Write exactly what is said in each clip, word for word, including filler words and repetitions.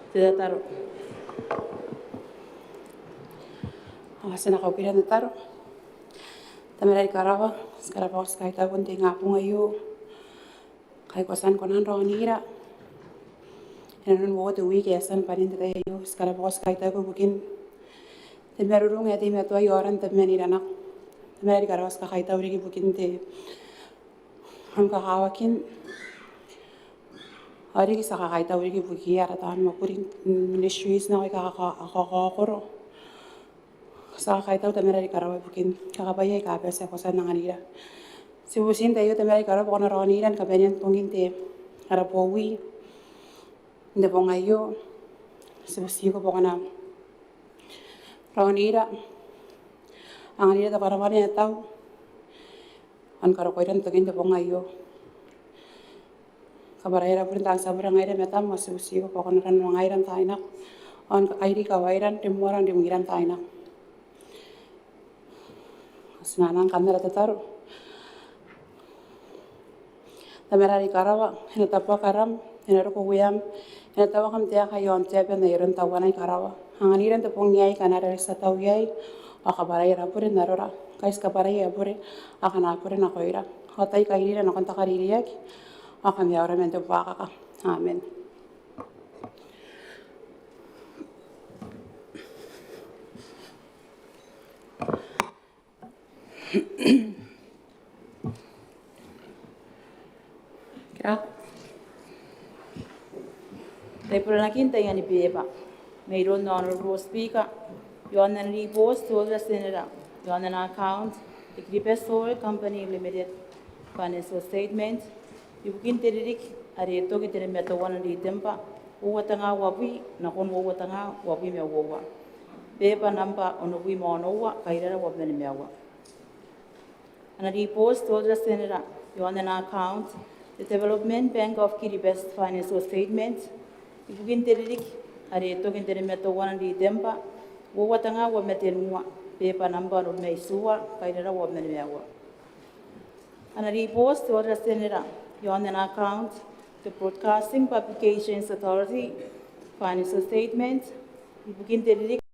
Te tataro. Ao ti na kaukira n tataro. Tamara are i karawa, ti karabwarabwa, ti kaitau n te ingabong aio ngkai ko a tia ni kona n raonira inanon uoua te wiki ae e a tia ni bane n te tai aio. Ti karabwarabwa, ti kaitau ibukin te marurung ae e teimatoa i aora n tabeman iranako. Tamara are i karawa, ti kakaitau riki ibukin te am kakawakin. Ao riki ti a kakaitau riki ibukiia ara taani mwakuri n ministries nako aika kakaokoro. Ti a kakaitau Tamara are i karawa ibukin kakabwaia aika a bati ae ko a tia n anganira. Ti bubutiia n te tai aio Tamara are i karawa bwa ko na raonira ni kabanean bongin te ara bowi n te bong aio. Ti bubutiko bwa ko na raonira, anganira te karawa ae tau ao ni karokoira n tokina te bong aio. Kabwarai ara bure n taan tia bure ngaira i matam, ao ti bubutiko bwa ko na rannua ngaira n taai nako ao ni kairi kawaira n rimoara ao n rimwira n taai nako. Ao ti na anaa ngkanne ara tataro. Tamara are i karawa, e na tabuaka aram, e na roko ueam, e na tauaki am taeka i aon te aba n ai aron tauana i karawa. Anganira n te bong aei kanoan aika ti a tau iai, ao kabwarai ara bure n arora ngkai ti kabwarai aia bure akana bure nakoira. Ao tai kairira nakon te kaririaki ao kamaiura man te buakaka. Amen. Taiburanakin taian beeba mairoun Honourable Speaker, iaon ana ribooti te Auditor General iaon ana account te Kiribati Oil Company Limited financial statement ibukin te ririki are e toki n te nimateuana n Ritemba, uoua tenga uabwi nakon uoua tenga uabwi ma uoua. Beeba nambwa onobwi ma onoua, kairara uabwi ma nimaua. Ana ribooti te Auditor General iaon ana account te Development Bank of Kiribati financial statement ibukin te ririki are e toki n te nimateuana n Ritemba, uoua tenga uabwi ma tenua, beeba nambwa onobwi ma itiua, kairara uabwi ma nimaua. Ana ribooti te Auditor General iaon ana account te Broadcasting Publications Authority financial statement ibukin te ririki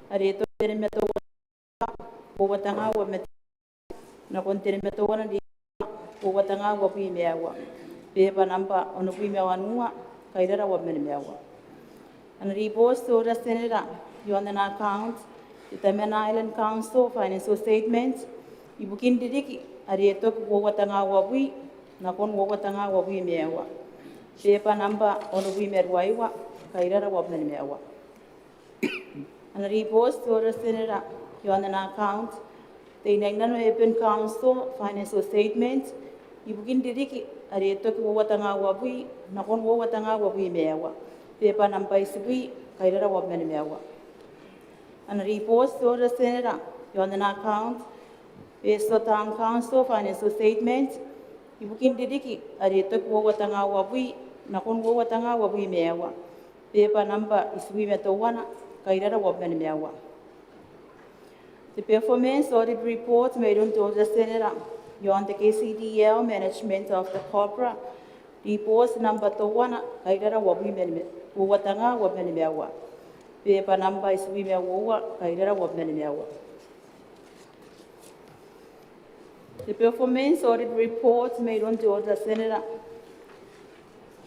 are e toki n te nimateuana, uoua tenga uabwi ma tenua nakon te nimateuana n Ritemba, uoua tenga uabwi ma aua, beeba nambwa onobwi ma wanua, kairara uabwi ma nimaua. Ana ribooti te Auditor General iaon ana account te Tamana Island Council financial statement ibukin ririki are e toki uoua tenga uabwi nakon uoua tenga uabwi ma aua, beeba nambwa onobwi ma ruaiwa, kairara uabwi ma nimaua. Ana ribooti te Auditor General iaon ana account te Inanano Urban Council financial statement ibukin ririki are e toki uoua tenga uabwi nakon uoua tenga uabwi ma aua, beeba nambwa itibwi, kairara uabwi ma nimaua. Ana ribooti te Auditor General iaon ana account Betio Town Council financial statement ibukin ririki are e toki uoua tenga uabwi nakon uoua tenga uabwi ma aua, beeba nambwa itibwi ma teuana, kairara uabwi ma nimaua. Te performance audit report mairoun te Auditor General iaon te K C D L management of the Cobra, ribooti nambwa teuana, kairara uabwi ma nima, uoua tenga uabwi ma nimaua, beeba nambwa itibwi ma uoua, kairara uabwi ma nimaua. Te performance audit report mairoun te Auditor General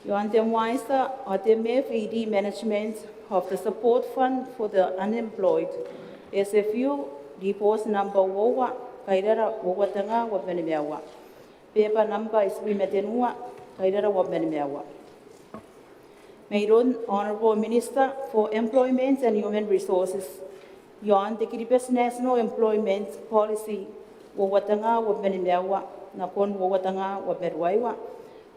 iaon te MWYSSA ao te M F E D management of the support fund for the unemployed, S F U, ribooti nambwa uoua, kairara uoua tenga uabwi ma nimaua, beeba nambwa itibwi ma tenua, kairara uabwi ma nimaua. Mairoun Honourable Minister for Employment and Human Resources iaon te Kiribati National Employment Policy, uoua tenga uabwi ma nimaua nakon uoua tenga uabwi ma ruaiwa,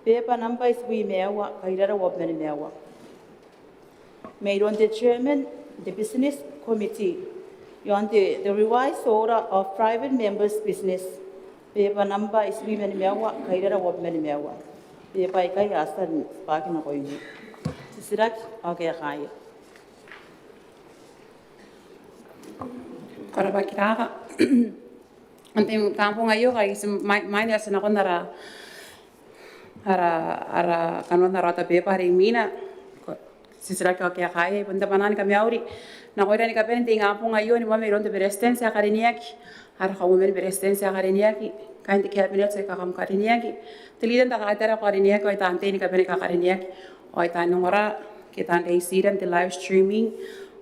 beeba nambwa itibwi ma aua, kairara uabwi ma nimaua. Mairoun te Chairman n te Business Committee iaon te, the Revised Order of Private Members' Business, beeba nambwa itibwi ma nimaua, kairara uabwi ma nimaua. Beeba aikai a tia n tibwaki nakoimi. Titiraki ao kaekaia. Ko rabwa Kiraka. N te ingabong aio ngkai ti mai, mai n ae ti nakon ara, ara, ara kanoan ara oota beeba are imwina. Ko, titiraki ao kaekaia. I bon tia bwanaan te kamauri nakoira ni kabane n te ingabong aio, ni moa mairoun te Beretitenti ae karineaki, ara Kauoman ni Beretitenti ae karineaki, kaain te Cabinet aika kam karineaki, te Leader n taan kaitara aika karineaki, ao taan tei ni kabane aika karineaki, ao taan ongora ke taan reitira n te live streaming,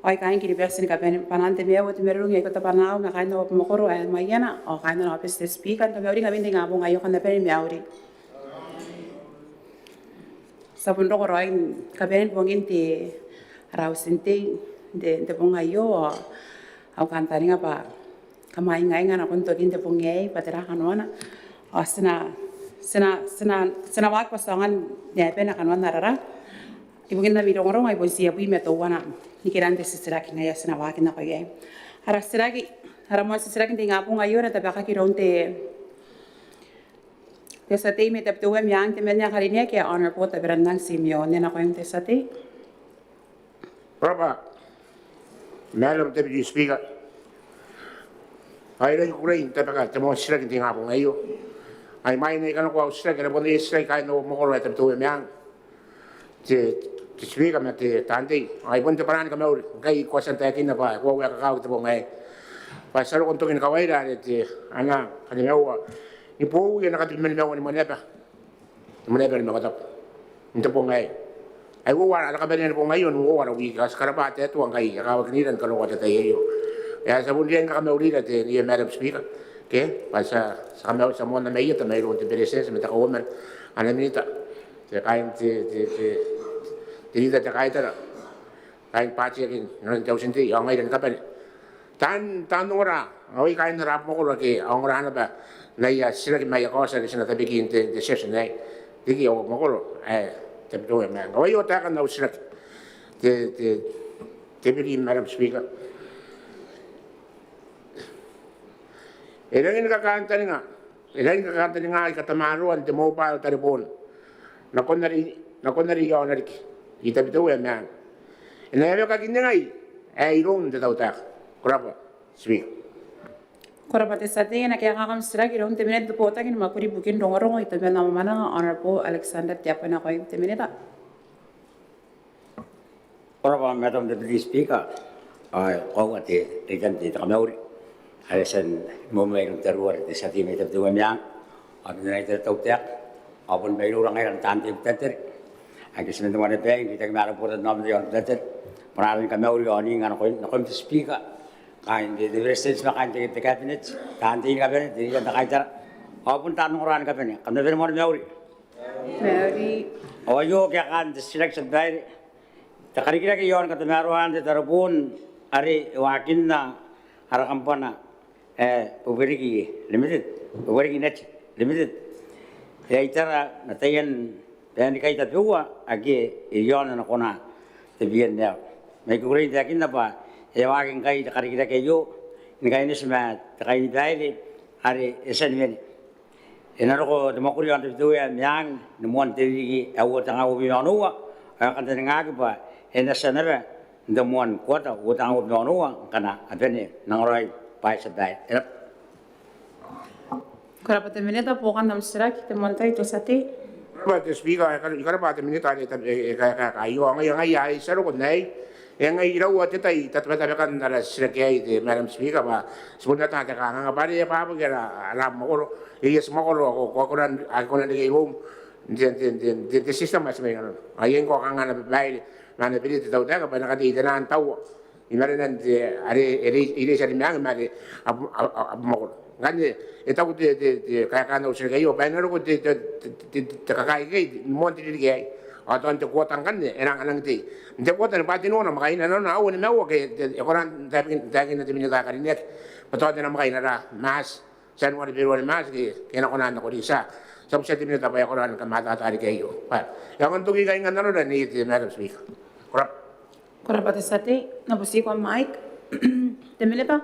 ao kaain Kiribati ni kabane. Bwanaan te mauri ao te marurung ae I tabeka ma kaain au mwakoro ae Maiana, ao kaain ana aobiti te Speaker, ni kamauringkami n te ingabong aio. Kam na bane ni mauri. Ti a bon roko raoi ni kabane ni bongin te, ara auti n tei n te, n te bong aio, ao au kantaninga bwa kam a ingainga nakon tokin te bong aei bwa tera kanoana. Ao ti na, ti na, ti na, ti na waaki bwa ti aonga n ae bane kanoan ara rara. Ibukin ami rongorongo, ai bon tii abwi ma teuana nikiran te titiraki, ngaia ti na waaki nako iai. Ara titiraki, ara moan titiraki n te ingabong aio e na tabekaki iroun te te tia tei mai Tabiteuea Meang, te membwa ae karineaki, Honourable Taberannang Timeon. E nakoim te tia tei. Ko rabwa Madam Deputy Speaker. Ao I rangi ni kukurei n tabeka te moan titiraki n te ingabong aio. Ai imwain ae I kanakoa au titiraki, e na bon iai titiraki kaain au mwakoro ae Tabiteuea Meang, te, te Speaker ma te taan tei. Ai bon te bwanaa ni kamauri ngkai ko a tia n taekinna bwa e koaua ae kakawaki te bong aei bwa ti a roko n toki ni kawaira are te anaa ae nimaua ni bowi ae na kateimatoa nimaua ni mwaneaba, ni mwaneaba ni mwakatabu n te bong aei. Ai uoua ara kabanea ni bong aio n uoua ara wiki, ao ti karabwa te Atua ngkai e kawakinira ni karokoa te tai aio. Ao ti a bon riai ni kakamaurira te, te Madam Speaker, ke bwa ti a, ti a kamauri, ti a moanna maieta mairoun te Beretitenti ma te Kauoman, ana minita, te kaain te, te, te, te Leader n taan kaitara, kaain bwaati ake inanon te auti n tei, ao ngaira ni kabane. Taan, taan ongora, ao ai kaain ara mwakoro ake a ongora naba n aia titiraki ma aia kaoti ake ti na tabeki n te, te session aei, riki au mwakoro ae Tabiteuea Meang. Ao aio taekan au titiraki, te, te, te Deputy Madam Speaker. E rangi ni kakantaninga, e rangi ni kakantaninga aia katamaroa n te mobile tareboon nakon are, nakon are i aona riki i Tabiteuea Meang. E na aekaki n ningai ae iroun te tautaeka? Ko rabwa, Speaker. Ko rabwa te tia tei. E na kaekaaki am titiraki iroun te Minita n te Botaki ni Mwakuri ibukin Rongorongo, Itoman ao Mwamwananga, Honourable Alexander Teabo. E nakoim te Minita. Ko rabwa Madam Deputy Speaker. Ao e koaua te, te, te, te kamauri are e a tia ni moa mairoun tariu are te tia tei mai Tabiteuea Meang, ao te, te, te tautaeka, ao bon mairoura ngaira taan tei n Butaritari ake ti mena n te mwaneaba aei n reitaki ma ara botannaomata i aon Butaritari. Bwanaan ni kamauri ao n inga nakoim, nakoim te Speaker, kaain te, te Beretitenti ma kaain te, te Cabinet, taan tei ni kabane, te Leader n taan kaitara, ao bon taan ongora ni kabane. Kam na bane moa ni mauri. Mauri. Ao aio kaekaan te titiraki, Tia Babaire. Te karikirake i aon katamaroaan te tareboon are e waakinna ara kambana ae Bwerebwereke Limited, Bwerebwereke Net Limited, e a itara nataia baanikai tabeua ake e i aona ana kona te B N L. Ma I kukurei n taekinna bwa e a waaki ngkai te karikirake aio ni kaineti ma te kainibaire are e tia ni wene. E na roko te mwakuri i aon Tabiteuea Meang ni moan te ririki ae uoa tenga uabwi ma onoua, ao e kantaningaki bwa e na tia naba n te moan kuata uoa tenga uabwi ma onoua ngkana a bane n angaraoi bwaai, Tia Babaire. E rabwa. Ko rabwa te Minita. Buokan am titiraki, te moan tai, te tia tei. Ko rabwa te Speaker, e kar-, e karabwa te Minita are e, e, e, e, e, aio, ao ngaia, ngaia ae ti a roko n aei, e ngai iraua te tai, tabetabekan ara titiraki aei, te Madam Speaker, bwa ti bon ataa te kanganga bwa are e abwabwaki ara, ara mwakoro, iai ti mwakoro aika ko, ko, ko kona n, aika ko kona n reke iroum n te, n te, n te, n te, n te system ae ti mai nanona. Ao iai ngkoa kanga ana babaire ma ana bereti te tautaeka bwa e na katei te naan taua i marenan te, are e rei-, e reita are i Meang ma are a bu-, a, a, abamwakoro. Ngkanne e taku te, te, te kaekaan au titiraki aio bwa e na roko te, te, te, te, te kakae ikekei ni moan te ririki aei. Ao tao n te kuata ngkanne e nang, a nang tei n te kuata ni bwatenua namwakaina, nanona aua nimaua ke te, e kona n taekinna te Minita ae karineaki bwa tao te namwakaina ra Maati, Tianuare, Beberuare, Maati ke, ke e na kona n nako riki. Ti a, ti a butiia te Minita bwa e kona ni kamatata riki aio. Bwa e aonga n toki ikai ngkanne nanona, nei te Madam Speaker. Ko rabwa. Ko rabwa te tia tei. N na butiko am mic. Te Minita.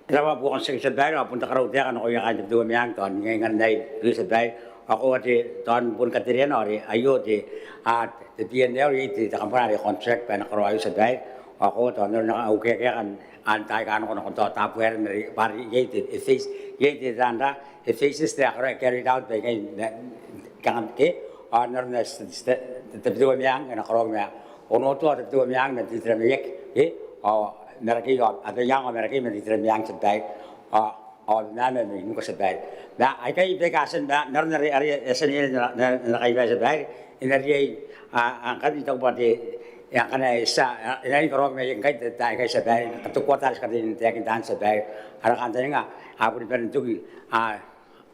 Ko rabwa, buokan titiraki, Tia Babaire, ao bon te karautaeka nakoia kaain Tabiteuea Meang, tao n ingainga n aei, Tia Babaire. Ao koaua te, tao bon katereana are aio te, a, te B N L, iai te, te kambana are contract bwa e na karaoa aio, Tia Babaire. Ao koaua tao n aron au kaekaeka n taai aika a nako nakon tao Tabuaeran are bwa are iai te, e phase, iai te tanda, e phases te, a karaoia, carried out bwa ikai, kanga ke, Ao n aron ae Tabiteuea Meang e na karaoaki ma Onotoa, Tabiteuea Meang man te itera maiaki, ao Marakei, ao Abaiang ao Marakei man te itera maiaki, tia babaire, ao Abemama mai nuka, tia babaire. Ma aikai baika a tia n, n aron are e a tia n riai n na kaibaia, tia babaire, e na riai ngkana I taku bwa te, ngkana e tia, e na riai ni karaoaki maiaki ngkai, tia babaire, ngkai, tia babaire, ara kantaninga a boni bane n toki, a,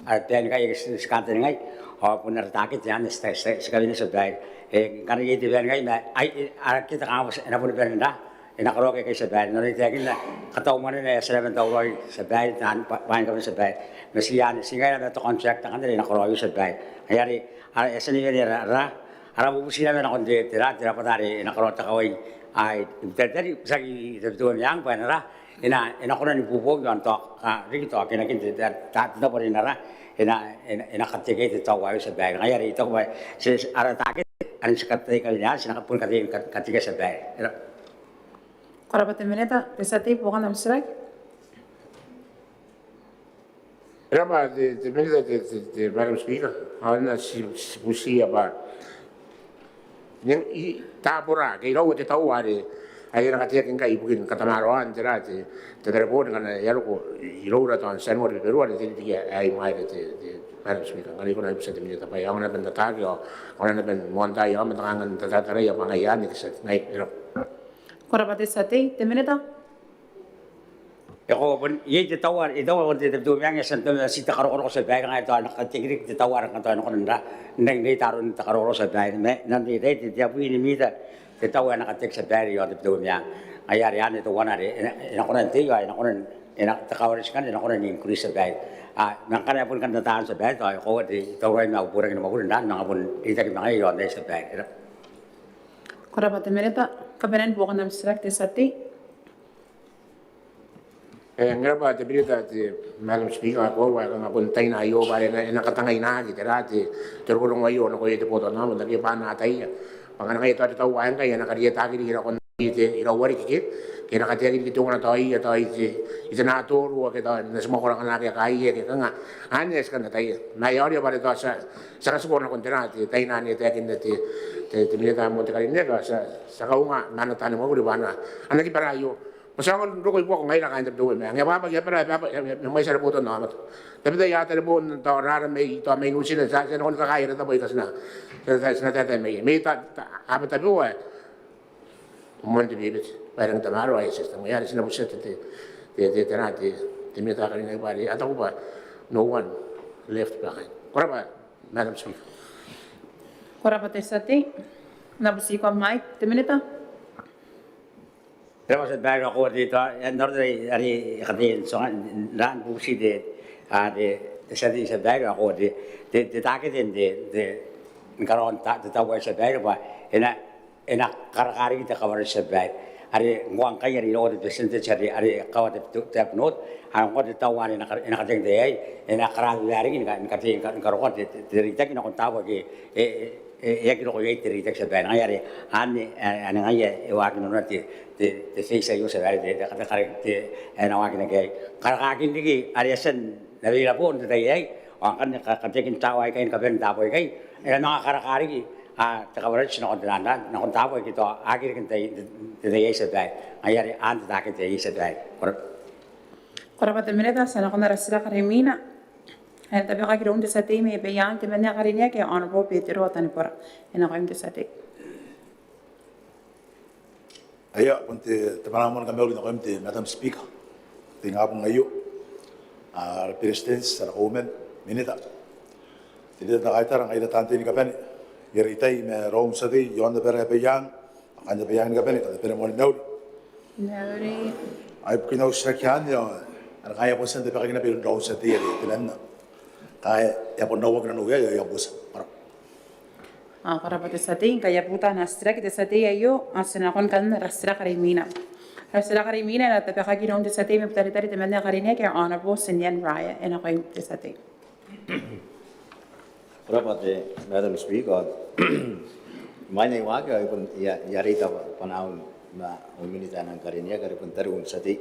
ara bwai aikai ake ti kantaningaia, ao bon ara takete anne ti kawenea, tia babaire. E, ngkana iai te bwai aikai ma ai, e, ara kete kanga bwa e na boni bane n ra, e na karaoaki aikai, tia babaire. N aron ae I taekinna, katau mwanena ae ti a naba n tauraoi, tia babaire, taan bwa, bwaai ni kabane, tia babaire. Ma ti anne, ti ngaira ma te contract akanne are e na karaoia, tia babaire. Ngaia are, ara, e a tia ni wene ara, ara, ara bubuti naba nakon te, te ra, te rabwata are e na karaoa te kawai aei, Butaritari, tiaki Tabiteuea Meang, bwa e na ra, e na, e na kona ni buobuoki ao n tao, a, riki tao kenakin te, te, te, te tabo are e na ra, e na, e na, e na kateaki te tau aei, tia babaire. Ngaia are I taku bwa ti, ti, ara takete anne ti kataia ni kawenea, ti na boni kataia ni ka, kateaki, tia babaire. Ko rabwa. Ko rabwa te minita, te tia tei, buokan am titiraki. Ko rabwa te, te minita, te, te, te Madam Speaker, ao N na ti, ti butiia bwa n, i, tabora, ke iraua te tau are, are e na kateaki ngkai ibukin katamaroan te ra, te, te tarebon ngkana e a roko iroura tao n Tianuare, Beberuare te ririki ae imwaira, te, te Madam Speaker. Ngkana I kona ni butia te minita bwa e aonga naba n ataaki ao e aonga naba n moantaai ao ma te kanga n tarataraia bwa ngaia anne te tia, ngaia, e rabwa. Ko rabwa te tia tei, te minita. E koaua bon iai te tau are, e taua bon te, te Tabiteuea Meang e a tia n tau ma ti te karokoroko, tia babaire, ngaia tao e na kateaki riki te tau are ngkana tao e na kona n ra, n reita aron te karokoroko, tia babaire. Ma n aron ae I taku, te, te abwi ni mita te tau ae e na kateaki, tia babaire, ao te Tabiteuea Meang. Ngaia are anne teuana are e na, e na kona n tei, ao e na kona n, e na, te coverage ngkanne e na kona n increase, tia babaire. A, ma ngkana e boni kan ataa, tia babaire, tao e koaua te, I tauraoi ma au booraki ni mwakuri n ra, manga bon reitaki ma ngaia iaon aei, tia babaire. Ko rabwa te minita, kabanean buokan am titiraki te tia tei. E, ko rabwa te minita, te Madam Speaker, ao e koaua ae kanga bon taina aio bwa are e na, e na katangainaki te ra, te, te rongorongo aio nakoia te botannaomata ke bwa a na ataia bwa ngkana ngaia tao te tau aei ngkai e na karietaki riki nakon te, iraua riki ke, ke e na kateaki riki teuana tao iai, tao iai te, iai te natoru ake tao n na ti mwakoro ngkana ake a kaiia ke kanga. Anne ae ti kan ataia. Ma e aoria bwa are tao ti a, ti a katikua nakon te ra, te, taina anne e taekinna te, te, te minita ae moan te karineaki, ao ti a, ti a kaunga ma ana taani mwakuri bwa a na, a na kibara aio. Bwa ti aonga n roko i buakoia ngaira kaain Tabiteuea Meang. E a bwabwaki, e a bwara, e a bwabwaki, e a, e a mwaiti ara botannaomata. Tabetai a tarebon tao rara mai, tao mai Niu Tiran, ti a, ti a nakon kakaei ara tabo aika ti na, ti na, ti na taetae mai iai. Mai ta, ta, aba tabeua ae moan te bebete bwa e rangi n tamaroa aia system. Ngaia are ti na butia te, te, te, te, te ra, te, te minita ae karineaki bwa are a taku bwa no one left behind. Ko rabwa, Madam Speaker. Ko rabwa te tia tei. N na butiko mai te minita. Ko rabwa, tia babaire, ao e koaua te, tao n aron are, are e kataia n tuanga n ra, n bubuti te, a, te, te tia tei, tia babaire, ao e koaua te, te, te takete n te, te, ni karaoan te, te tau aei, tia babaire, bwa e na, e na karaka riki te coverage, tia babaire. Are ngkoa ngkai are iraua te percentage are, are e kawa te, te, te abnorth, ao ngkoa te tau anne e na kar-, e na kateaki n te tai aei, e na karaoa riki ni ka, ni kateaki, ni ka, ni karokoa te, te, te reitaki nakon taabo ake e, e, e, e aki roko iai te reitaki, tia babaire. Ngaia are anne, e, anne ngaia e waaki nanona te, te, te phase aio, tia babaire, te, te, te, te, e na waaki n akea aei. Karakakin riki are e a tia n na weirabo n te tai aei, ao ngkanne ka, kateakin taabo aikai ni kabane n taabo aikai, e na manga karaka riki, a, te coverage nakon te nang, nakon taabo aike tao a aki reke n te, te, te tai aei, tia babaire. Ngaia are anne te takete aei, tia babaire. Ko rabwa. Ko rabwa te minita, ti a nakon ara titiraki are imwina. E na tabekaki iroun te tia tei mai Abaiang, te mwaane ae karineaki ae Honourable Betero Tanibora. E nakoim te tia tei. Aia, bon te, te bwanaa moa ni kamauri nakoim te Madam Speaker, te ingabong aio, ara Beretitenti, ara Kauoman, minita, te rita n te kaitara, ngaira taan tei ni kabane, I a reitai ma raou am tia tei iaon abara ae Abaiang, kaain Abaiang ni kabane, kam na bane moa ni mauri. Mauri. Ai ibukin au titiraki anne, ao are ngaia bon tia n tabekaki naba iroun raou am tia tei are temanna. Ngkai e a bon rauaki nanou iai, ao I a butia. Ko rabwa. Ao ko rabwa te tia tei, ngkai e a buta ana titiraki te tia tei aio, ao ti a nakon kanoan ara titiraki are imwina. Ara titiraki are imwina e na tabekaki iroun te tia tei mai Butaritari, te mwaane ae karineaki ae Honourable Tinian Reiher. E nakoim te tia tei. Ko rabwa te Madam Speaker. Imwain ae I waaki ao I bon, I a, I a reita bwanau ma au minita ae nang karineaki are bon tariu n tia tei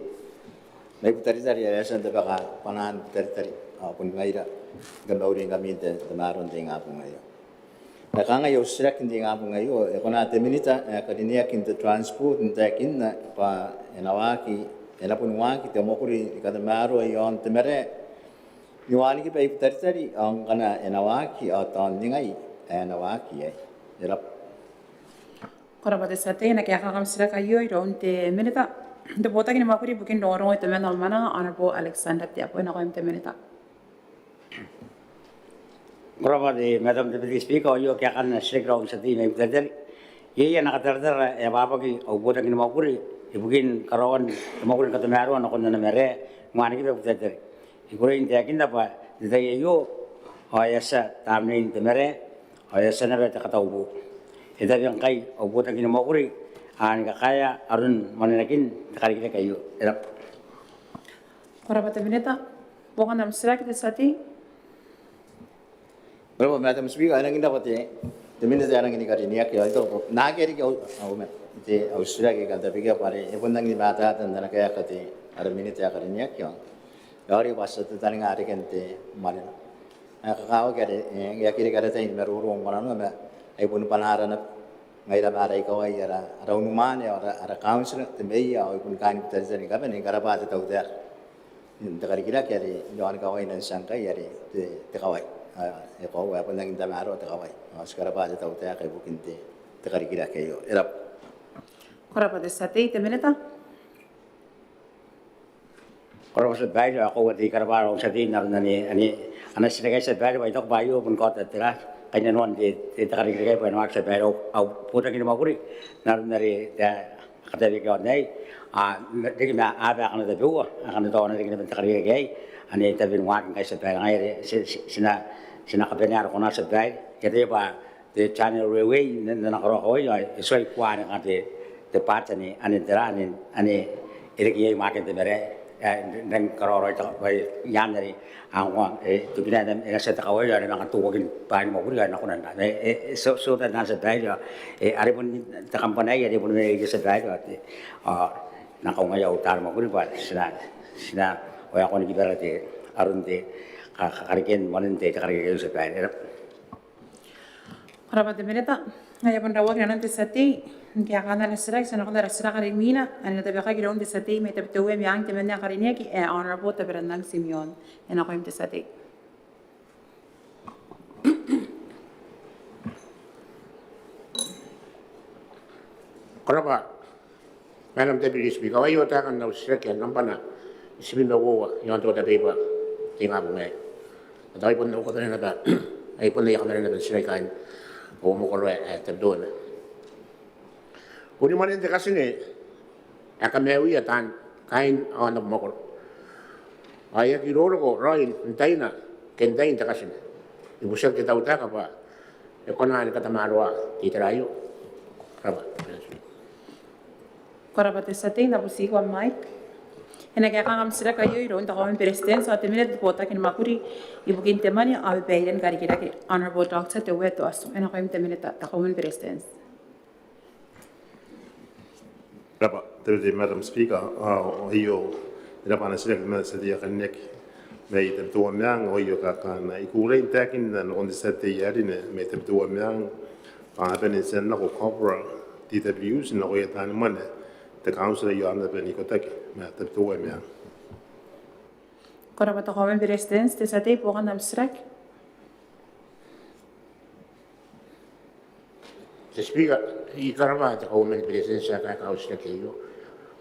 mai Butaritari ae e a tia n tabeka bwanaan Butaritari, ao bon ngaira ni kamauri ngkami n te, tamaroan te ingabong aio. E kangai au titiraki n te ingabong aio, e kona te Minita ae karineaki n te Transport n taekinna bwa e na waaki, e na bon waaki te mwakuri ni katamaroa iaon te marae ni wanikiba i Butaritari, ao ngkana e na waaki ao tao n ningai ae e na waaki iai? E rabwa. Ko rabwa te tia tei. E na kaekaaki am titiraki aio iroun te Minita n te Botaki ni Mwakuri ibukin Rongorongo, Itoman ao Mwamwananga, Honourable Alexander Teabo. E nakoim te Minita. Ko rabwa te Madam Deputy Speaker, ao aio kaekaan ana titiraki iroun te tia tei mai Butaritari. Iai ana kataratara ae abwabwaki au Botaki ni Mwakuri ibukin karaoan te mwakuri ni katamaroa nakon ana marae ni wanikiba i Butaritari. I kukurei n taekinna bwa n te tai aio ao e a tia tamnein te marae ao e a tia naba te katauboo. E tabe ngkai au Botaki ni Mwakuri ni kakaea aron mwanenakin te karikirake aio. E rabwa. Ko rabwa te Minita. Buokan am titiraki te tia tei. Ko rabwa Madam Speaker, e rangi n rabwa te, te Minita ae rangi ni karineaki. Ao I taku bwa N na aki riki au, au, te, au titiraki ae I kan tabekia bwa are e bon rangi ni matata n ana kaeka te, ara Minita ae karineaki. Ao e a oti bwa ti a tataninga reken te mwanena ae kakawaki are, e, e aki reke ara tai ni maroro ni mwananoa ma ai boni bwanaara naba ngaira ma ara ikawai, ara, ara unimwaane, ara, ara councillor, te meea, ao ai boni kaain Butaritari ni kabane, ni karabwa te tautaeka n te karikirake are iaon kawaina n tia ngkai are te, te kawai. Ao e koaua ae bon rangi n tamaroa te kawai. Ao ti karabwa te tautaeka ibukin te, te karikirake aio. E rabwa. Ko rabwa te tia tei. Te Minita. Ko rabwa tia babaire, ao e koaua te karabwa iroun te tia tei n aron ane, ane, ana titiraki aei tia babaire, bwa I taku bwa aio bon kaota te ra, kainnanoan te, te, te karikirake aei bwa e na waaki tia babaire au, au Botaki ni Mwakuri n aron are te, katabekia aei. A, riki ma aba akana tabeua akana tao a na riki naba n te karikirake aei, ane tabe ni waaki ngkai tia babaire. Ngaia are ti, ti, ti na, ti na kabanea ara konaa tia babaire. I ataia bwa te Channel Railway n, n ana karaokawai ao e tuai kuaa naba te, te part ane, ane tera, ane, ane e reke iai mwaakan te marae, e, n, n karaoa raoi te, bwa iaan are ngkoa, e, tokina e na, e na tia te kawai ao e na manga teuakin bwai ni mwakuri ao e na kona n, e, e, so, so that n tia babaire, e, are bon te kambana aei are bon mena iai tia babaire, ao te, ao e na kaungaia au taani mwakuri bwa ti na, ti na waekoa ni kibara te, aron te, ka, ka, karekean mwanen te, te karikirake aio tia babaire. E rabwa. Ko rabwa te Minita. Ngaia bon rawaki nanon te tia tei ngke a kaangai ana titiraki, ti a nakon ara titiraki are imwina, ane e na tabekaki iroun te tia tei mai Tabiteuea Meang, te membwa ae karineaki, ae Honourable Taberannang Timeon. E nakoim te tia tei. Ko rabwa. Madam Deputy Speaker, ao aio taekan au titiraki ae nambwa tebwi ma uoua iaon te order paper n te ingabong aei. Ao tao ai bon au kabanea naba, ai bon aia kabanea naba n titiraki kaain au mwakoro ae Tabiteuea. Unimwanen te katine ae kamaiuia taan kaain aon abamwakoro ao e aki roroko raoi n taina ke n tain te katine. I butiaki te tautaeka bwa e kona ni katamaroa te itera aio? Ko rabwa. Ko rabwa te tia tei. N na butiiko am mic. E na kaekaaki am titiraki aio iroun te Kauoman ni Beretitenti ao te Minita n te Botaki ni Mwakuri ibukin te Mwane ao Babairean Karikirake, Honourable Doctor Tehuetoa Tiku. E nakoim te Minita, te Kauoman ni Beretitenti. Ko rabwa te Deputy Madam Speaker, ao aio e rabwa ana titiraki te tia tei ae karineaki mai Tabiteuea Meang. Ao aio kaekaana. I kukurei n taekinna nakon te tia tei ae karineaki mai Tabiteuea Meang bwa a bane n tia n nako Cobra DWs nakoia taani mwane te kauntira iaon aban ikotaki ma Tabiteuea Meang. Ko rabwa te Kauoman ni Beretitenti. Te tia tei, buokan am titiraki. Te Speaker, I karabwa te Kauoman ni Beretitenti ae kaeka au titiraki aio.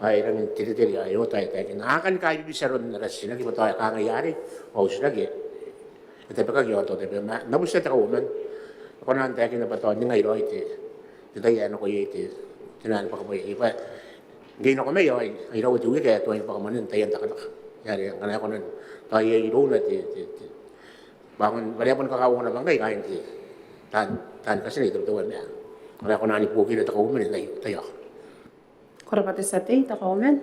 Ao e rangi n teretere ao e oota ae taekinna. A kani kaibibiti aron ara titiraki bwa tao e kangai arei, bwa au titiraki e tabekaki ao tao tabe ma N na butia te Kauoman e kona n taekinna bwa tao ningai raoi te, te tai ae nako iai te, te naan bwakabwai aei bwa ngke I nako mai ao ai, ai rawa te wiki ae tuai ni bwaka mwanen taian takataka. Are ngkana e kona n tao iai irouna te, te, te bwa ngkana e a bon kakauongo naba ngkai kaain te, taan, taan katine i Tabiteuea Meang, ngkana e kona ni buokira te Kauoman n aia tai aoka. Ko rabwa te tia tei. Te Kauoman.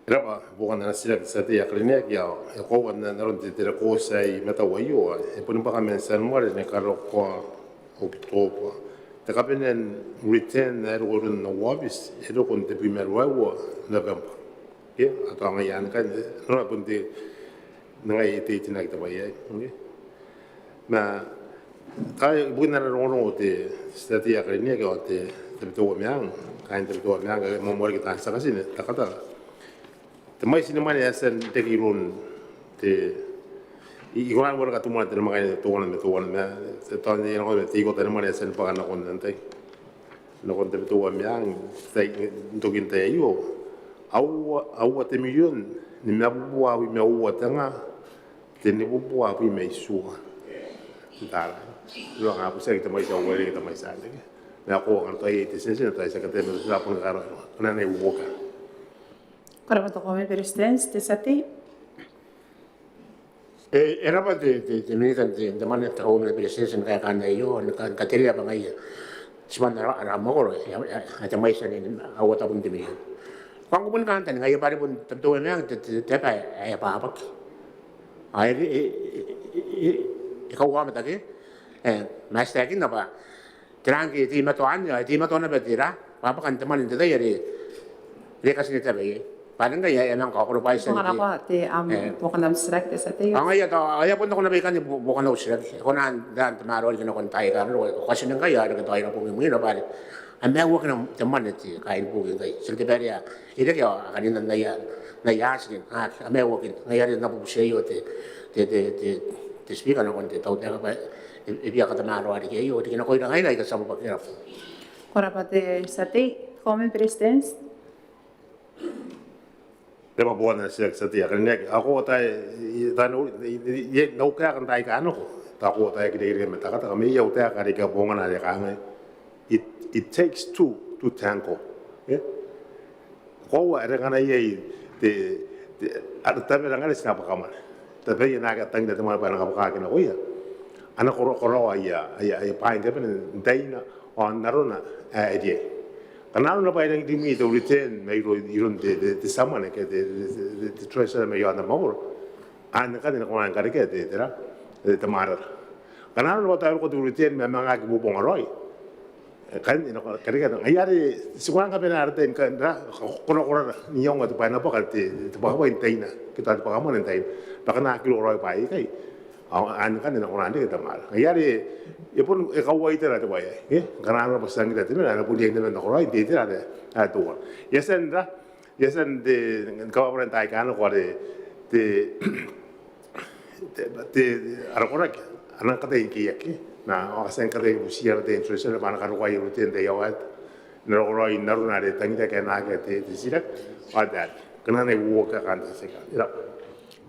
E rabwa, buokan ana titiraki te tia tei ae karineaki. Ao e koaua n aron te, te rekooti ae I matauia aio, e boni bwaka man Tianuare ni karokoa Okitobwa te kabanea n return ae roko iroun au aobiti, e roko n tebwi ma ruaiwa November. Ke a tao ngaia anne ngkanne, e nora bon te, ngaia e teitinaki te bwai aei. Ke Ma tao ibukin ana rongorongo te tia tei ae karineaki ao te Tabiteuea Meang, kaain Tabiteuea Meang, e moamoa riki taan tia katine, takataka. Te mwaiti ni mwane ae e a tia n reke iroun te, I, I kona ni warekaki te mwane, te namwakaina teuana ma teuana, ma tao n iangoa ma te ikota ni mwane ae e a tia ni bwaka nakon antai, nakon Tabiteuea Meang, tai, n tokin tai aio, aua, aua te mirion nimabubua abwi ma uoua te nga tenibubua abwi ma itiua. Tara. Iroun ae a butiaki te mwaiti ae uarereke te mwaiti ae reke. Ma e koaua ngkana tao iai te tientin, tao ti a kataia ma te tia tei ae bon karaoiroa. Ko na nako ibukin. Ko rabwa te Kauoman ni Beretitenti, te tia tei. E, e rabwa te, te, te Minita n te, te mwane, te Kauoman ni Beretitenti, ni kaekaan aio, ni ka, ni katerea bwa ngaia tibwan ara, ara mwakoro, e, e, e, te mwaiti ae aua tabun te mirion. Ko a bon kantaningaia bwa are bon Tabiteuea Meang te, te, te aba ae e abwabwaki. Ae e, e, e, e, e kauoua matake, e, ma ti taekinna bwa tera ngke e teimatoa anne, ao e teimatoa naba te ra, bwabwakan te mwane n te tai are e katine te aba iai. Bwa are ngkai e a manga kaokoro bwaai tia n te, te, am, e, buokan am titiraki te tia tei. Ao ngaia tao, ao e a bon nako naba ikanne bu-, buokan au titiraki. E kona n, n tamaroa riki nakon taai aika a na roko, ko a tia n ngkai, ao e reke tao ira boki imwina bwa are a maiuakina te mwane te kaain buki ngkai. Ti reke te bwai are e reke ao a karinan aia, n aia atiki, a, a maiuakina. Ngaia are N na bubuti aio te, te, te, te, te Speaker nakon te tautaeka bwa e, e bia katamaroa riki aio riki nakoira ngaira aika ti a bwabwaki. Ko rabwa. Ko rabwa te tia tei, Kauoman ni Beretitenti. E rabwa buokan ana titiraki te tia tei ae karineaki. Ao ko ataia, i, i, tao n au, i, i, i, n au kaeka n taai aika a nako, tao ko ataia, irekereke ma takataka, ma iai au taeka are I kabongana are kangai, it, it takes two to tango. E? Koaua are ngkana iai te, te, ara tabera ngkana ti na bwaka mwane, tabeia naake a tangira te mwane bwa e na kabwakaki nakoia, a na koro, koroa aia, aia, aia bwaai ni kabane n taina ao n arona ae riai. Ngkana arona bwa e rangi n rimwi te return mairoun, iroun te, te, te tia mwane ke te, te, te, te, te treasurer mai aon te mwakoro, anne ngkanne e na kona ni karekea te, te ra, te, te mwarara. Ngkana arona bwa tao e roko te return ma e manga aki bobonga raoi, e, ngkanne e na karekea. Ngaia are ti kona ni kabane ara tai n ka, ra, korakorara n iangoa te bwai ae na bwaka te, te bwakabwai n taina ke tao te bwaka mwane n taina, bwa ngkana aki roko raoi bwaai aikai, ao anne ngkanne e na kona n reke te mwarara. Ngaia are e bon, e kauaitara te bwai aei, e? Ngkana arona bwa ti tangira te mwane, a na bon riai naba n nakoraoi n te itera are, are teuana. I a tia n ra, I a tia n te, ni kabwabwara n taai aika a nako are te, te, te, ara koraki a nang kataia n keiaki, ma a tia n kataia ni butiia ara tai n treasurer bwa a na karokoa aia return n te aoa aei n nakoraoi n arona are e tangiraki ae na akea te, te titiraki. Ao tera, kanga naba uoka kaain te titiraki. Ko rabwa.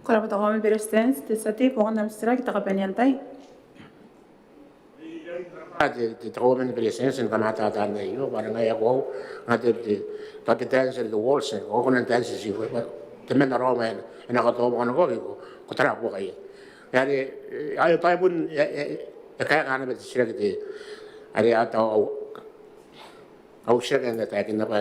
Ko rabwa te Kauoman ni Beretitenti, te tia tei, buokan am titiraki, te kabanean tai. Te, te, te Kauoman ni Beretitenti ni kamatata n aio, bwa are ngaia ko, ngaia te, te, tao te dance in the walls, e, ko kona n dance ti, te mena raoi ma e na katoa bwa ngkoa ko, ko tara buokaia. Are, e, aio tao bon, e, e, e kaeka naba te titiraki te, are a tao, au titiraki ae N na taekinna bwa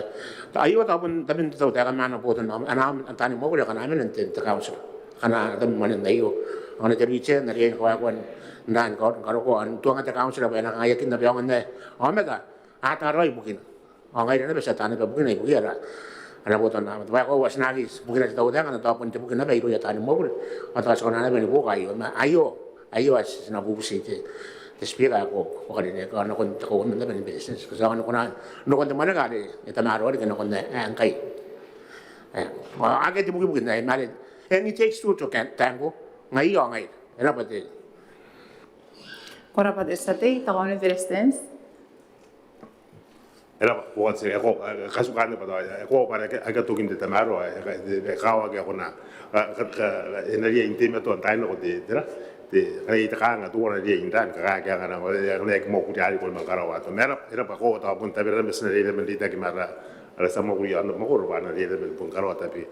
aio tao bon taben te tautaeka ma ana botannaomata, ana, ana taani mwakuri akana a mena n te, te kauntira akana a tabe mwanen aio. Akana te return are e na kawaekoa n ra ni karokoa, ao n tuanga te kauntira bwa e na kangaiakinna bwa e aonga n ae aomata a ata raoi bukina. Ao ngaira naba ti ata naba bukina ibukiia ara, ara botannaomata. Bwa e koaua ti na aki bukina te tautaeka, ngkana tao bon te buki naba irouia taani mwakuri. Ao tao ti kona naba ni buoka aio. Ma aio, aio ae ti na bubuti te, te Speaker ae ko, ko karineaki, ao nakon te Kauoman naba ni Beretitenti. Ti aonga ni kona, nakon te mwaneka are e tamaroa riki nakon ae, ae ngkai. E, ao akea te bukibuki n aei, ma are, and it takes two to can, tango, ngaia ao ngaia. E rabwa te. Ko rabwa te tia tei, te Kauoman ni Beretitenti. E rabwa, ko a tia, e ko, e katuka naba tao, e ko bwa are aika, aika tokin te tamaroa, e ka, e, e kawaki ae kona, ka, ka, ka, e na riai n teimatoa n taai nako te, te ra, te, ngkana iai te kanga teuana riai n ra, ni kakaea kanga, e, e, e aki mwakuri are ko na manga karaoa. Ma e rabwa, e rabwa, ko tao bon tabera naba ti na riai naba n reitaki ma ara, ara tia mwakuri aon te mwakoro, bwa a na riai naba ni bon karaoa tabeia.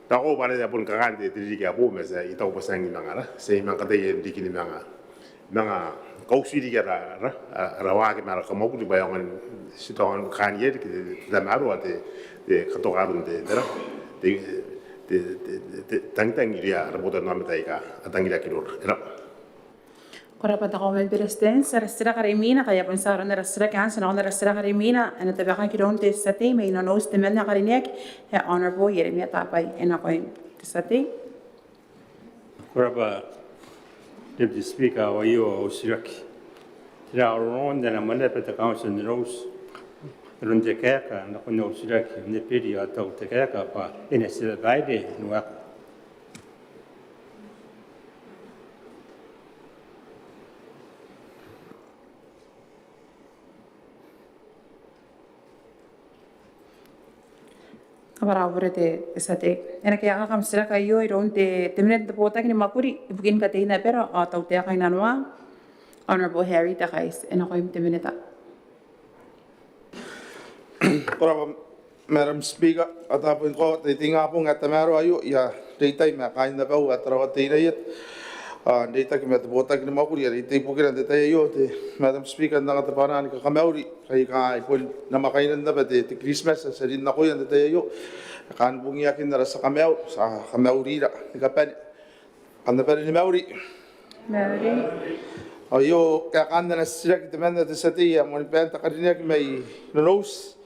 Tao ko bwa are e a bon kakaan te, te ririki ae boou, ma ti a, I taku bwa ti a nangi manga ra, ti a nangi manga kataia n riki ni manga, manga kauti riki ara, ra, ara waaki ma ara kamwakuri bwa e aonga n, ti tao n kaania riki te, te tamaroa, te, te katoka aron te, te ra, te, te, te, te tangitang irouia ara botannaomata aika a tangiraki iroura. E rabwa. Ko rabwa te Kauoman ni Beretitenti. Ara titiraki are imwina, ngkai e a bon tia aron ara titiraki anne, ti na nakon ara titiraki are imwina ae na tabekaki iroun te tia tei mai Nonouti, te membwa ae karineaki, e Honourable Ieremia Tabai, e nakoim te tia tei. Ko rabwa Deputy Speaker, ao aio au titiraki. Tera rongorongon ana mwaneaba te Council n North iroun te kaeka nakon au titiraki n te bwai ae tau te kaeka bwa e na tia babaire n waekoa? Kabwara au bure te tia tei. E na kaekaaki am titiraki aio iroun te, te Minita n te Botaki ni Mwakuri ibukin Katein Abara ao Tautaeka Inanoa, Honourable Harry Takais. E nakoim te Minita. Ko rabwa Madam Speaker, ao tao bon ko te, te ingabong ae tamaroa aio, I a reitai ma kaain abau ae Tarawa Teinainano, ao n reitaki ma te Botaki ni Mwakuri, I a reitai ibukira n te tai aio te Madam Speaker n anga te bwanaa ni kakamauri, kai kanga e bon namwakaina naba te, te Christmas ae ti a rin nakoia n te tai aio, kanga bungiakin ara tia kamaiu, ti a kamaurira ni kabane. Kam na bane ni mauri. Mauri. Ao aio kaekaan ana titiraki temanna te tia tei ae moan te karineaki mai Nonouti.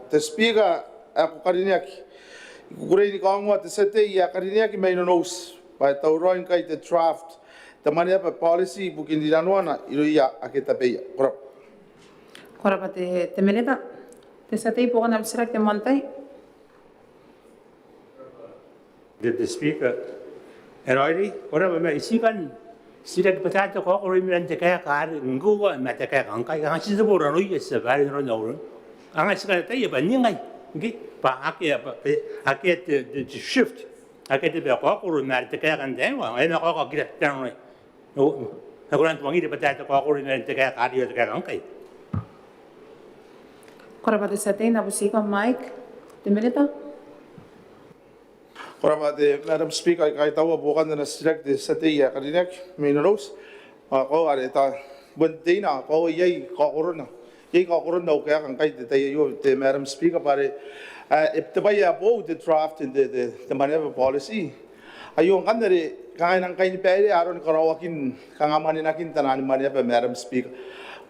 Te Speaker ae ko karineaki, I kukurei ni kaongoa te tia tei ae karineaki mai Nonouti bwa e tauraoi ngkai te draft te mwaneaba policy ibukin rinanoana irouia ake tabeia. Ko rabwa. Ko rabwa te, te Minita. Te tia tei, buokan am titiraki te moan tai. Te, te Speaker, e raoiroi, ko rabwa ma I tikan titiraki bwa tera te kaokoro imarenan te kaeka are ngkoa ma te kaeka ngkai, kanga ti tebo ranoia tia babaire n aron aron. Kanga ti kan ataia bwa ningai ngke bwa akea, bwa akea te, te, te shift, akea te bwai ae kaokoro ma are te kaeka n tai aei, e na kaokakira te nanoi. Ao e kona n tuangiri bwa tera te kaokoro imarenan te kaeka are te kaeka ngkai. Ko rabwa te tia tei, I na butiiko am mic. Te Minita. Ko rabwa te Madam Speaker, I kaitaua buokan ana titiraki te tia tei ae karineaki mai Nonouti. Ao koaua are tao bon teina, koaua iai kaokorona, iai kaokorona au kaeka ngkai n te tai aio te Madam Speaker bwa are, e, te bwai ae boou te draft n te, te, te mwaneaba policy aio ngkanne are kanga e nang kainibaire aron karaoakin kanga mwanenakin taiani mwaneaba, Madam Speaker.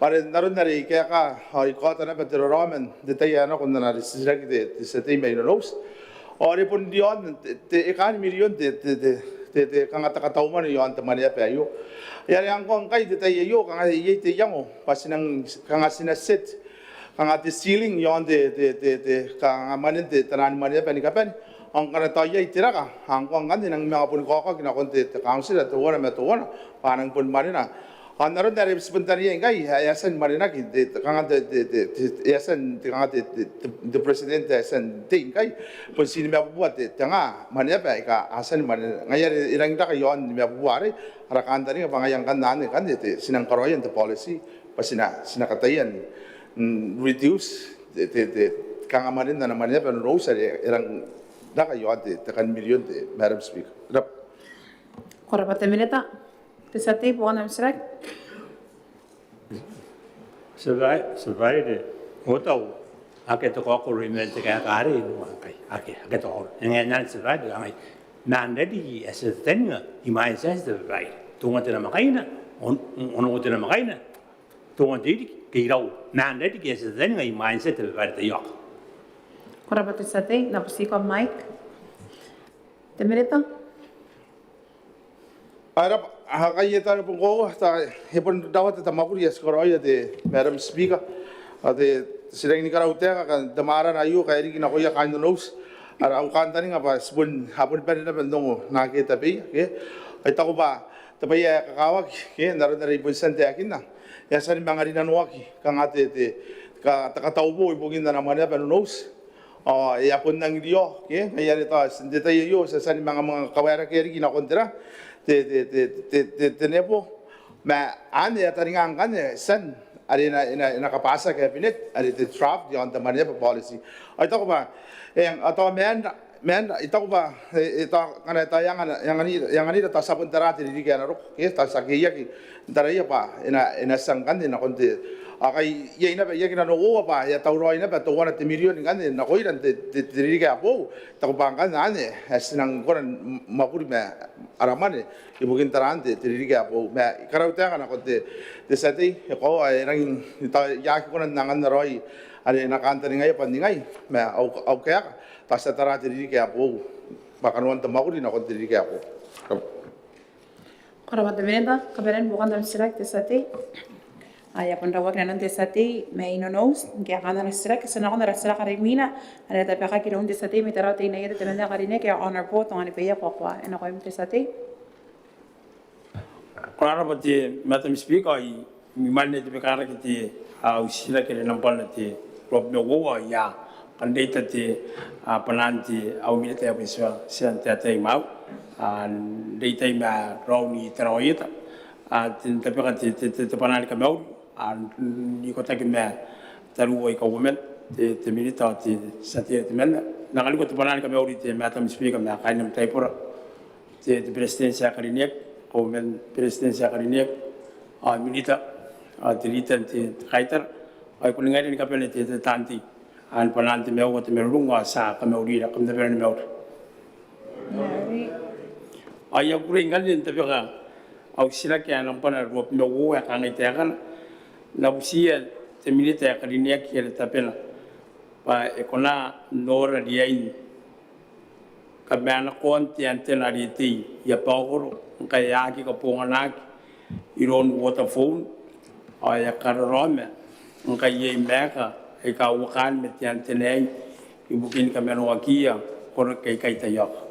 Bwa are n aron are I kaeka ao I kaota naba te raraoma n te tai ae nako n ana titiraki te, te tia tei mai Nonouti, ao are bon riaon te, te, e kaan mirion te, te, te, te, te kanga te kataumwane iaon te mwaneaba aio. Ao are ngkoa ngkai n te tai aio kanga iai te iango bwa ti nang kanga ti na set kanga te ceiling iaon te, te, te, te kanga mwanen te, taiani mwaneaba ni kabane. Ao ngkana tao iai te raka, ao ngkoa ngkanne e nang manga boni kaokaki nakon te, te kauntira teuana ma teuana bwa a nang boni mwanena. Ao n aron are ti bon taneiai ngkai ae e a tia ni mwanenaki te, te kanga te, te, te, te, e a tia n te kanga te, te, te, te president ae e a tia n tei ngkai, bon ti nimabubua te, te kanga mwaneaba aika a tia ni mwanena. Ngaia are e rangi n raka iaon nimabubua arei, ara kantaninga bwa ngaia ngkanne anne ngkanne te, ti nang karaoia n te policy bwa ti na, ti na kataia n, mm, reduce te, te, te kanga mwanen ana mwaneaba Nonouti are e rangi n raka iaon te, te kan mirion te, Madam Speaker. Ko rabwa. Ko rabwa te Minita. Te tia tei, buokan am titiraki. Tia Babaire, tia Babaire, ao tao akea te kaokoro imarenan te kaeka arei ngkai, akea, akea te kaokoro. E ngae n anne tia Babaire, kangai, maan ririki ae ti a tataninga imwain te tia Babaire. Teuana te namwakaina, on-, onongo te namwakaina, teuana te ririki, ke irau maan ririki ae ti a tataninga imwain te tia Babaire, taiaoka. Ko rabwa te tia tei, I na butiiko am mic. Te Minita. Ao e rabwa, ao ngkai e tau bon koaua, tao e bon rawata te mwakuri ae ti karaoia te Madam Speaker. Ao te, ti rangi ni karautaeka kanga te maroro aio ngkai e riki nakoia kaain Nonouti. Ao au kantaninga bwa ti bon, a boni bane naba n ongo naake tabeia, ke? Ao I taku bwa te bwai ae kakawaki, ke, n aron are I bon tia n taekinna, e a tia ni manga rinanoaki kanga te, te, ka, te katauboo ibukin ana mwaneaba Nonouti. Ao e a bon nangi riao, ke, ngaia are tao n te tai aio ti a tia ni manga, manga kawaerakea riki nakon tera, te, te, te, te, te, te nebo. Ma anne e a taninga ngkanne tian are e na, e na, e na kabwatiaki cabinet are te draft iaon te mwaneaba policy. Ao I taku bwa, e, ao tao maan, maan, I taku bwa, e, e, tao ngkana tao e angan, e anganira, e anganira tao ti a bon tara te ririki ae na roko, ke, tao ti a kekeiaki n taraia bwa e na, e na tia ngkanne nakon te, ao ngkai iai naba, iai nano uoua bwa e a tauraoi naba teuana te mirion ngkanne nakoira n te, te, te ririki ae boou. I taku bwa ngkanne anne ae ti nang kona ni mwakuri ma ara mwane ibukin taraan te, te ririki ae boou. Ma I karautaeka nakon te, te tia tei, e koaua e rangi n tao I aki kona n anganna raoi are e na kantaningaia bwa n ningai, ma au, au kaeka, tao ti a tara te ririki ae boou bwa kanoan te mwakuri nakon te ririki ae boou. Ko rabwa te minita. Kabanean buokan te titiraki te tia tei. Ao e a bon rawaki nanon te tia tei mai Nonouti ngke e a kaanna ara titiraki. Ti a nakon ara titiraki are imwina are e na tabekaki iroun te tia tei mai Tarawa Teinainano, te membwa ae karineaki, Honourable Tonganibeia Koakoa. E nakoim te tia tei. Ko rabwa te Madam Speaker, ao I mwaninga n tabekarake te au titiraki are nambwana te ruabwi ma uoua, ao I a kan reita te bwanaa n te au minita ae bon tia n taetae imwaiu n reitai ma raou ni Tarawa Ieta. N tabeka te bwanaa ni kamauri n ikotaki ma tariu aika uoman, te minita ao te tia tei temanna. N anganiko te bwanaa ni kamauri te Madam Speaker ma kaain am taibora, te Beretitenti ae karineaki, Kauoman ni Beretitenti ae karineaki, ao minita, ao te rita n te kaitara, ao I kuringaira ni kabane te taan tei n bwanaan te mauri ao te marurung, ao ti a kamaurira. Kam na bane ni mauri. Ao I a kukurei ngkanne n tabeka au titiraki ae nambwana ruabwi ma uoua ae kangai taekana. N na butiia te minita ae karineaki are tabena bwa e kona n nora riain kamanakoan te antena are e tei i Abaokoro ngkai e a aki kabonganaki iroun Vodafone, ao e a kararaoma ngkai iai maeka aika uakaan ma te antena aei ibukin kamanoakiia koraki aikai taiaoka.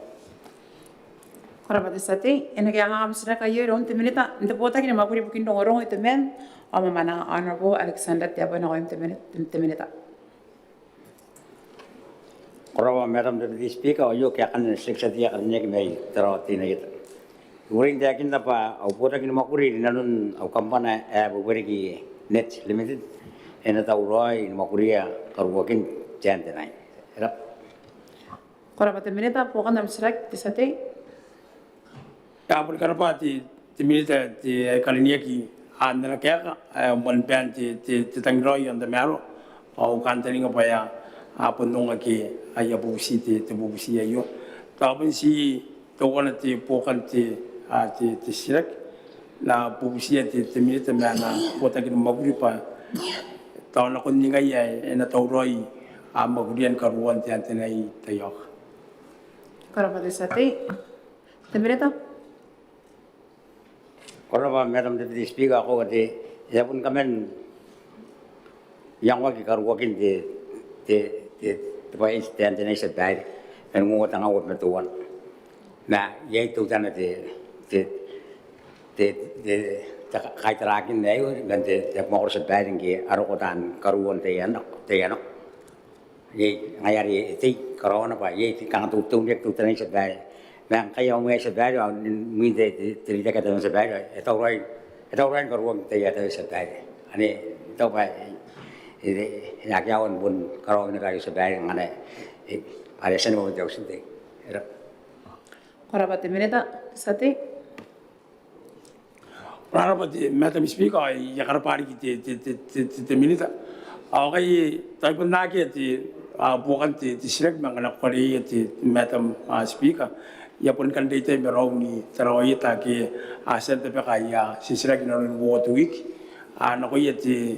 Ko rabwa te tia tei. E na kaekaaki am titiraki aio iroun te minita n te botaki ni mwakuri ibukin rongorongo, itoman ao mwamwananga, Honourable Alexander Teabo. E nakoim te minita. Ko rabwa Madam Deputy Speaker, ao aio kaekaan ana titiraki te tia tei ae karineaki mai Tarawa Teinainano. I kukurei n taekinna bwa au botaki ni mwakuri rinanon au kambana ae Beberiki Net Limited e na tauraoi ni mwakuria karuoakin te antena aei. E rab'a. Ko rabwa te minita, buokan am titiraki te tia tei. I a boni karabwa te minita ae karineaki n ana kaeka ae moan baan te tangiraoi ao n tamaroa, ao I kantaninga bwa e a bon ongo ake a bubuti te bubuti aio. Tao bon ti teuana te buokan te titiraki, N na bubutiia te minita ma ana botaki ni mwakuri bwa tao nakon ningai ae e na tauraoi mwakurian karuoan te antena aei taiaoka. Ko rabwa te tia tei. Te minita. Ko rabwa Madam Deputy Speaker, ao e a bon kaman iangoaki karuoakin te bwai aei, te antena aei tia babaire, man uoua tengaun ma teuana. Ma iai teutana te kaitarakin aio man te abamwakoro tia babaire ngke a roko taan karuoan taian nako. Iai ngaia are e tei karaoana bwa iai te kanga teutana tia babaire. Ma ngkai a mwaiti tia babaire, ao imwin te ritaki ae tau tia babaire, e tauraoi ni karuoaki n te tai ae tau tia babaire. Anne I taku bwa e aki aua ni bon karaoaki naba aio tia babaire ngkana are e a tia ni moan te auti n tei. Ko rabwa. Ko rabwa te minita. Te tia tei. Ko rabwa te Madam Speaker, ao I a karabwa riki te minita. Ao ngkai tao I bon akea te buokan te titiraki ma ngkana ko kariaia te Madam Speaker, I a boni kan reitai ma raou ni Tarawa Ieta ake a tia n tabeka aia titiraki inanon uoua te wiki. Nakoia te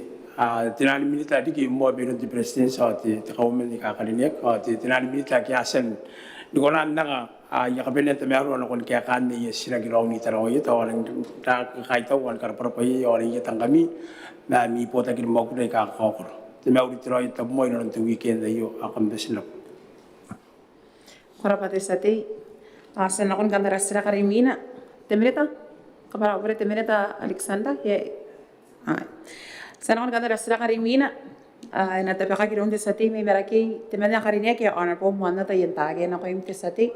tenaan minita riki moa mairoun te Beretitenti ao te Kauoman ni Kakarine, ao te tenaan minita ake a tia ni kona n anga aia kabanea n tamaroa nakon kaekaan aia titiraki raou ni Tarawa Ieta, ao a nang kaitau ao ni karabwarabwa iai ao a ieta ngkami ma ami botaki ni mwakuri aika kakaokoro. Te mauri, te raoi, te tabomoa inanon te weekend aio, ao kam bati n rabwa. Ko rabwa te tia tei. Ao ti a nakon kanoan ara titiraki are imwina. Te minita, kabwara au bure te minita Alexander, iai. Ti a nakon kanoan ara titiraki are imwina, e na tabekaki iroun te tia tei mai Marakei, te membwa ae karineaki, Honourable Moannata Ientaake. E nakoim te tia tei.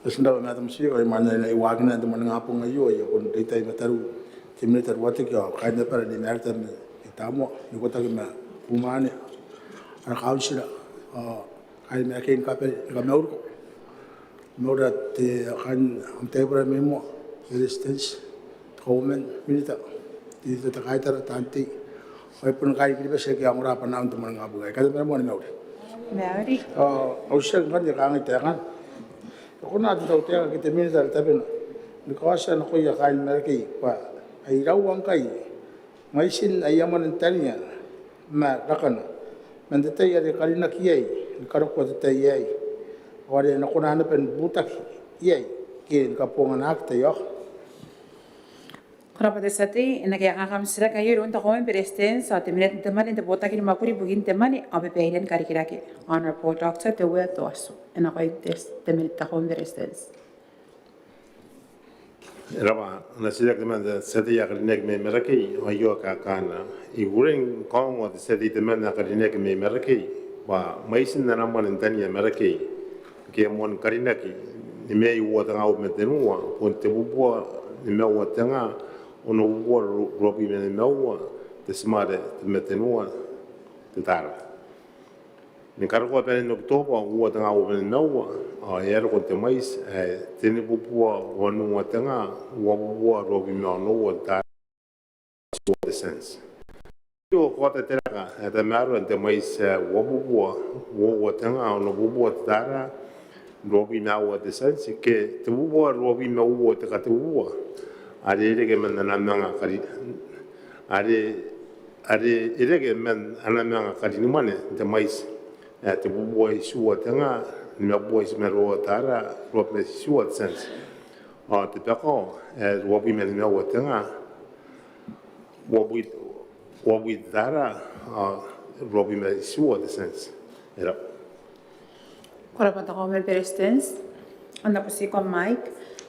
Ti a tia n rabwa Madam Speaker, ao I mwaninga n waakina n te moaningabong aio, ao I a bon reitai ma tariu te minita ruateki ao kaain abara n Marakei ma Tamoa, n ikotaki ma umwane, ara kauntira, ao kaain Marakei ni kabane, kam na mauri. Kam na mauri te kaain am taibora mai moa, te Beretitenti, te Kauoman, minita, te tia kaitara, taan tei, ao ai bon kaain Kiribati ake a ongora bwanaau n te moaningabong aei. Kam na mauri. Mauri. Ao au titiraki ngkanne e kangai taekana. E kona te tautaeka ke te minita are tabena ni kaotia nakoia kaain Marakei bwa a iraua ngkai mwaitin aia mwane n tania ma rakana man te tai are e karinaki iai ni karokoa te tai aei, ao are e na kona naba ni butaki iai ke ni kabonganaki taiaoka. Ko rabwa te tia tei. E na kaekaaki am titiraki aio iroun te Kauoman ni Beretitenti ao te Minita n te Mwane n te Botaki ni Mwakuri ibukin te Mwane ao Babairean Karikirake, Honourable Doctor Teuea Toatu. E nakoim te Minita, te Kauoman ni Beretitenti. E rab'a, ana titiraki temanna te tia tei ae karineaki mai Marakei, ao aio kaekaana. I kukurei n kaongoa te tia tei temanna ae karineaki mai Marakei b'a mwaitin ana mwane n tania Marakei ngke e moan karinaki ni Mei uoua tenga uabwi ma tenua bon tebubua nimaua tenga onobubua ruabwi ma nimaua te timare tebwi ma tenua te tara. Ni karokoa banen Okitoba uoua tenga uabwi ma nimaua, ao e a roko n te mwaiti ae tenibubua wanua tenga uabubua ruabwi ma onoua te tara, itiua te tienti. Ao kaota te raka ae tamaroa n te mwaiti ae uabubua uoua tenga onobubua te tara ruabwi ma aua te tienti ke tebubua ruabwi ma uoua te katebubua are e reke man ana manga kari, are are e reke man ana manga karinimwane n te mwaiti ae tebubua itiua tenga nimabubua itimaruaua tara ruabwi ma itiua te tienti. Ao te bakao ae ruabwi ma nimaua tenga uabwi, uabwi te tara ao ruabwi ma itiua te tienti. E rab'a. Ko rabwa te Kauoman ni Beretitenti. Anna butiko am mic.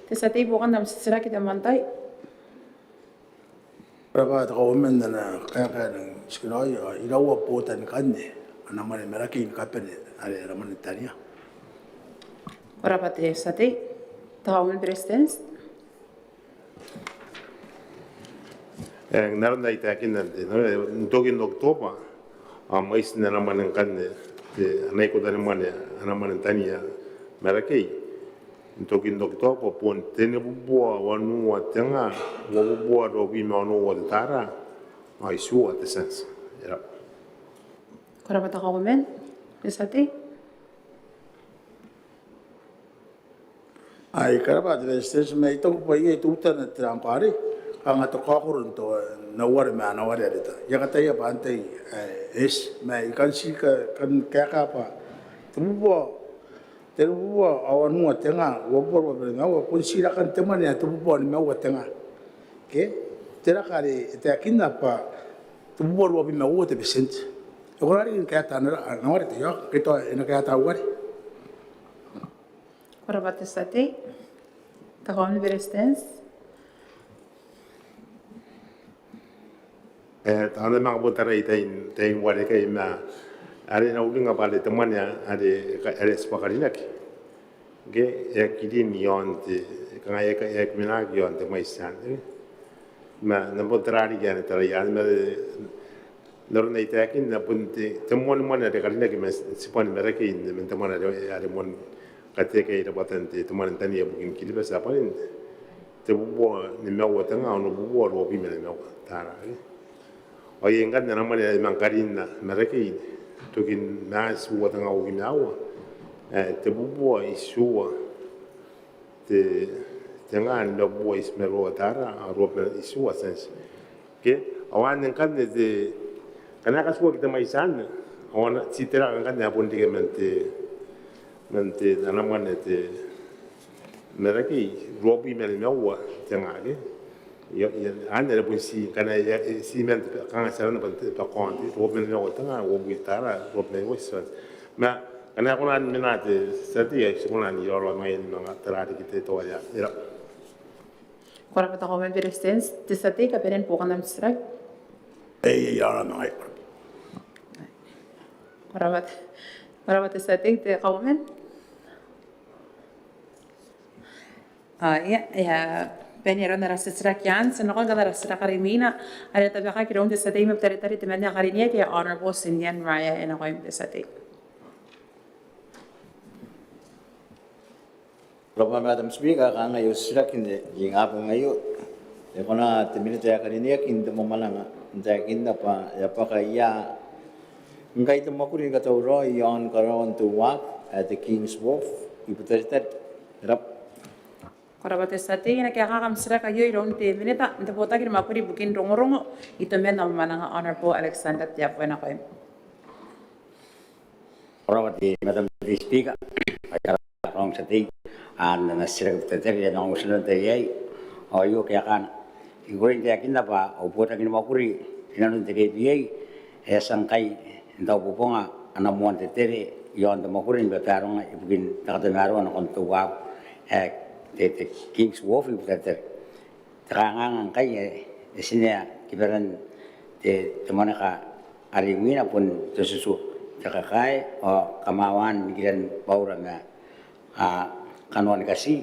Te tia tei, buokan am titiraki te moan tai. Ko rabwa te Kauoman n ana kaeka ae rang tikiraoi. Ao iraua botanikanne ana mwane Marakei ni kabane are ara mwane n tania? Ko rabwa te tia tei. Te Kauoman ni Beretitenti. E, n aron ae I taekinna n te, n aron ae n tokin Okitoba ao mwaitin ana mwane ngkanne te, ana ikotaki ni mwane, ana mwane n tania Marakei n tokin Okitoba bon tenibubua wanua tenga uabubua ruabwi ma onoua te tara ao itiua te tienti. E rab'a. Ko rabwa te Kauoman. Te tia tei. Ai ko rabwa te Beretitenti, ma I taku bwa iai teutana te rang kare, kanga te kaokoro n te, n aua are ma ana ware are ta. I a kataia bwa antai ae eti, ma I kan ti ka, kan kaeka bwa tebubua, tebubua ao wanua tenga uabubua ruabwi ma nimaua bon ti rakan te mwane ae tebubua nimaua tenga. Ke te raka are e taekinna bwa tebubua ruabwi ma uoua te betienti. E kona riki ni kaeta ana, ana ware te, io, ke tao e na kaeta au ware. Ko rabwa te tia tei. Te Kauoman ni Beretitenti. E, tao N na manga bon tarai tain, tain ware aikai ma are N na uringa bwa are te mwane are, are tibwa karinaki ngke e aki rin iaon te, kanga e aki, e aki menaki iaon te mwaiti anne. Ma N na bon tara riki anne, taraia anne, ma n aron ae I taekinna bon te, te moani mwane are karinaki ma tibwani Marakei man te mwane are, are moan kateaki i rabwatan te, te mwane n tania ibukin Kiribati ae bwanin, tebubua nimaua tenga onobubua ruabwi ma nimaua tara. Ao iai ngkanne ana mwane ae e manga karinna Marakei n tokin Maati uoua tenga uabwi ma aua ae tebubua itiua te, tenga nimabubua itimaruaua tara ao ruabwi ma itiua tienti. Ke, ao anne ngkanne te, ngkana e katikuaki te mwaiti anne, ao ana, ti te raka ngkanne ae bon reke man te, man te, ana mwane te Marakei, ruabwi ma nimaua tenga, ke. Io, io, anne are bon ti, ngkana e, e, ti man te, kanga ti aranna bwa te, bwa kaonte, ruabwi ma nimaua tenga, uabwi tara, ruabwi ma nimaua tienti. Ma ngkana e kona ni mena te tia tei, ao ti kona n iraorao ma ngaia ni manga tara riki te toa aei. Ko rabwa. Ko rabwa te Kauoman ni Beretitenti, te tia tei, kabanean buokan am titiraki. Ei, ei, iraorao ma ngaia. Ko rabwa te, ko rabwa te tia tei, te Kauoman. Ao ia, e a bane aron ara titiraki anne, ti a nako ngkanne ara titiraki are imwina, are e tabekaki iroun te tia tei mai Butaritari, te membwa ae karineaki, Honourable Tinian Reiher, e nakoim te tia tei. Ko rabwa Madam Speaker, ao kangai au titiraki n te ingabong aio. E kona te Minita ae karineaki n te mwamwananga n taekinna bwa e a bwaka ia ngkai te mwakuri ni katauraoi iaon karaoan te uaaki ae te King's Wharf i Butaritari. E rabwa. Ko rabwa te tia tei, e na kaekaaki am titiraki aio iroun te Minita n te Botaki ni Mwakuri ibukin Rongorongo, Itoman ao Mwamwananga, Honourable Alexander Teabo, e nakoim. Ko rabwa te Madam te Speaker, ao ko rabwa te tia tei. ana titiraki te Tautaeka, I a manga uti nanon te tai aei. Ao aio kaekaana. I kukurei n taekinna bwa au botaki ni mwakuri inanon te K P A e a tia ngkai n taubobonga ana moan tetere iaon te mwakuri ni babaronga ibukin te katamaroa nakon te uabu ae te, te King's Wharf i Butaritari. Te kanganga ngkai e, e tinea kibaran te, te mwaneka are imwina bon te tutu, te kakae ao kamawaan nikiran baura ma, a, kanoan kati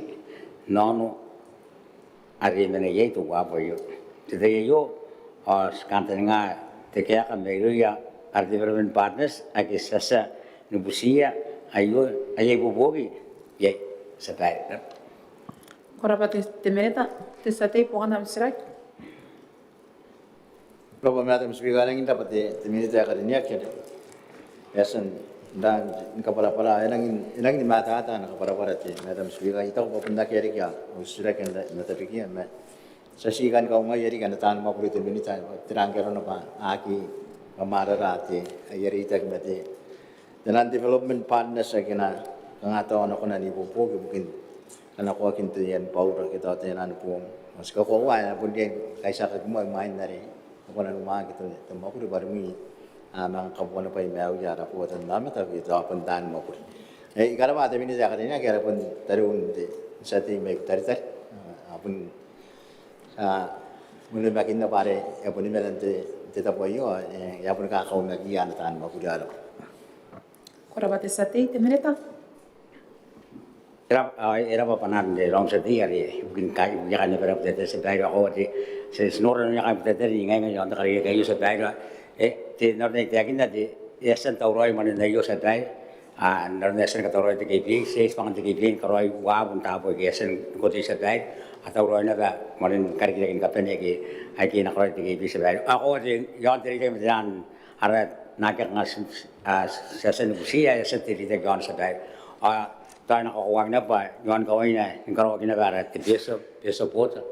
n aono are e mena iai te uabu aio. Te tai aio ao ti kantaninga te kaeka mairouia ara development partners ake ti a tia ni butiia aio, aia ibuobuoki iai. Tia babaire. Ko rabwa te, te Minita. Te tia tei, buokan am titiraki. Ko rabwa Madam Speaker, e rangi n rabwa te, te Minita ae karineaki are e a tia n, n kabwarabwara, e rangi n, e rangi ni matata ana kabwarabwara te Madam Speaker. I taku bwa bon akea riki au titiraki ae na, na tabekia ma ti a tii kan kaungaia riki ana taan mwakuri te Minita, tera ngke arona bwa a aki kamwarara te, aia reitaki ma te, taian development partners ake a na kanga tao a na kona n ibuobuoki ibukin kanakoakin taian baura ke tao taian boom. Ao ti kakoaua ae a na bon riai ni kaitiakaki moa imwain are a kona n umwaaki te, te mwakuri bwa rimwi a manga kabuanibwai maiuia ara botannaomata ke tao bon taan mwakuri. E, I karabwa te Minita ae karineaki are bon tariu n te tia tei mai Butaritari. A, a bon, a, onimakinna bwa are e a boni mena n te, te tabo aio, e, e a boni kakaumakiia ana taan mwakuri. Ko rabwa. Ko rabwa te tia tei, te Minita. E rabwa, a, e rabwa bwanaan te rongorongo te tia tei are ibukin kai, ibukin kainnanoan te, te tia babaire. Ao te, ti, ti nora n aia kai Butaritari n ingainga iaon te karikirake aio tia babaire. E, te, n aron ae I taekinna te, e a tia n tauraoi mwanen aio tia babaire. A, n aron ae e a tia ni katauraoi te K P A, ti, ti bane n te K P A ni karaoi uabun taabo aike a tia ni kotei tia babaire. A tauraoi naba mwanen karikirake ni kabane aike, aike a na karaoia te K P A tia babaire. Ao te, iaon te reitaki ma taian ara naake kanga ti, a, ti a tia ni butiia, e a tia te reitaki iaona tia babaire. Ao tao e na kakoauaki naba iaon kawaina ni karaoaki naba ara te Betio, Betio Board.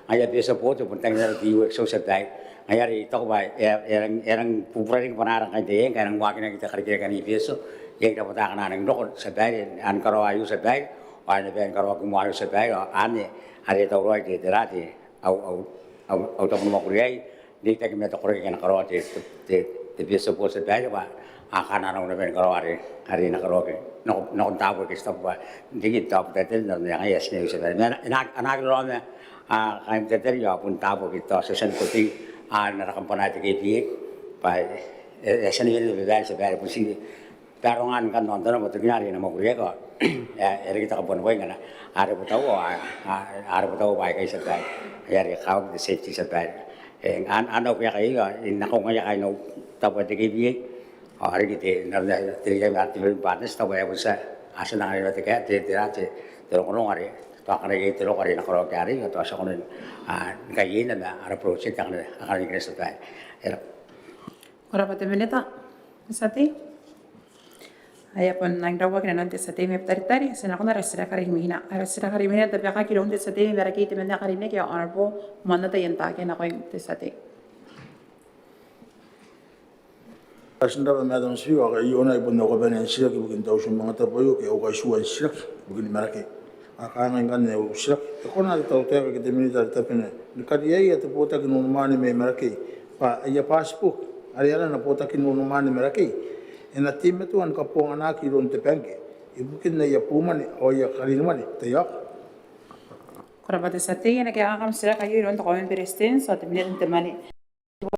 Ngaia Betio Board bon tangin ara te U X O tia babaire. Ngaia are I taku bwa e, e rang, e rang bubura riki bwanaara ngkai n te eng, e rang waakinaki te karikirake ni Betio. Iai rabwata akana a nangi roko tia babaire, a ni karaoa aio tia babaire, ao a na bae ni karaoaki moa aio tia babaire, ao anne are e tauraoi te, tera te, au, au, au, au tabo ni mwakuri aei, n reitaki ma te koraki ake a na karaoa te, te, te, te Betio Board tia babaire, bwa a kanga a na nako naba ni karaoa are, are e na karaoaki nakon, nakon taabo aike ti taku bwa n riki n taabo Butaritari n aron ae ngaia ti na iai tia babaire. Ma e na, e na, a na aki raraoma, a, kaain Butaritari ao bon taabo ake tao ti a tia ni kotei, a, n ara kambana ae te K P A, bwa e, e, e a tia ni wene te babaire tia babaire, bon ti baronga ngkanne aon tanoa bwa tokina are e na mwakuriaki ao e, e reke te kabuanibwai ngkana a rebwetaua, a, a, a rebwetaua bwaai aikai tia babaire. Ngaia are e kakawaki te safety tia babaire. E, an, anne au kaeka iai, ao I na kaungaia kaain au tabo ae te K P A ao riki te, n aron ae te reitaki ma ara development partners, tao bwa e a bon tia, a tia n anganira te kaeka, te, tera te, te rongorongo are tao akana iai te roko are e na karaoaki arei, ao tao ti a kona ni, a, ni kaieina ma ara project akana, akana nikira tia babaire. E rabwa. Ko rabwa te Minita. Te tia tei? Aia, bon nangi rauaki nanon te tia tei mai Butaritari, ti a nakon ara titiraki are imwina. Ara titiraki are imwina e tabekaki iroun te tia tei mai Marakei, te membwa ae karineaki, Honourable Moannata Ientaake, nakoim te tia tei. Ko rabwa Madam Speaker, ao I ongo ae I bon na kabanea n titiraki ibukin te auti ni manga tabo aio ke au kaitiua n titiraki ibukin Marakei. A kangai ngkanne au titiraki: E kona te tautaeka ke te Minita are tabena ni kariaia te botaki n unimwaane mai Marakei bwa aia paasiboki are arana Botakin Unimwaane Marakei e na teimatoa ni kabonganaki iroun te bangke ibukin aia buu mwane ao aia karin mwane? Taiaoka. Ko rabwa te tia tei. E na kaekaaki am titiraki aio iroun te Kauoman ni Beretitenti ao te Minita n te mwane. Ko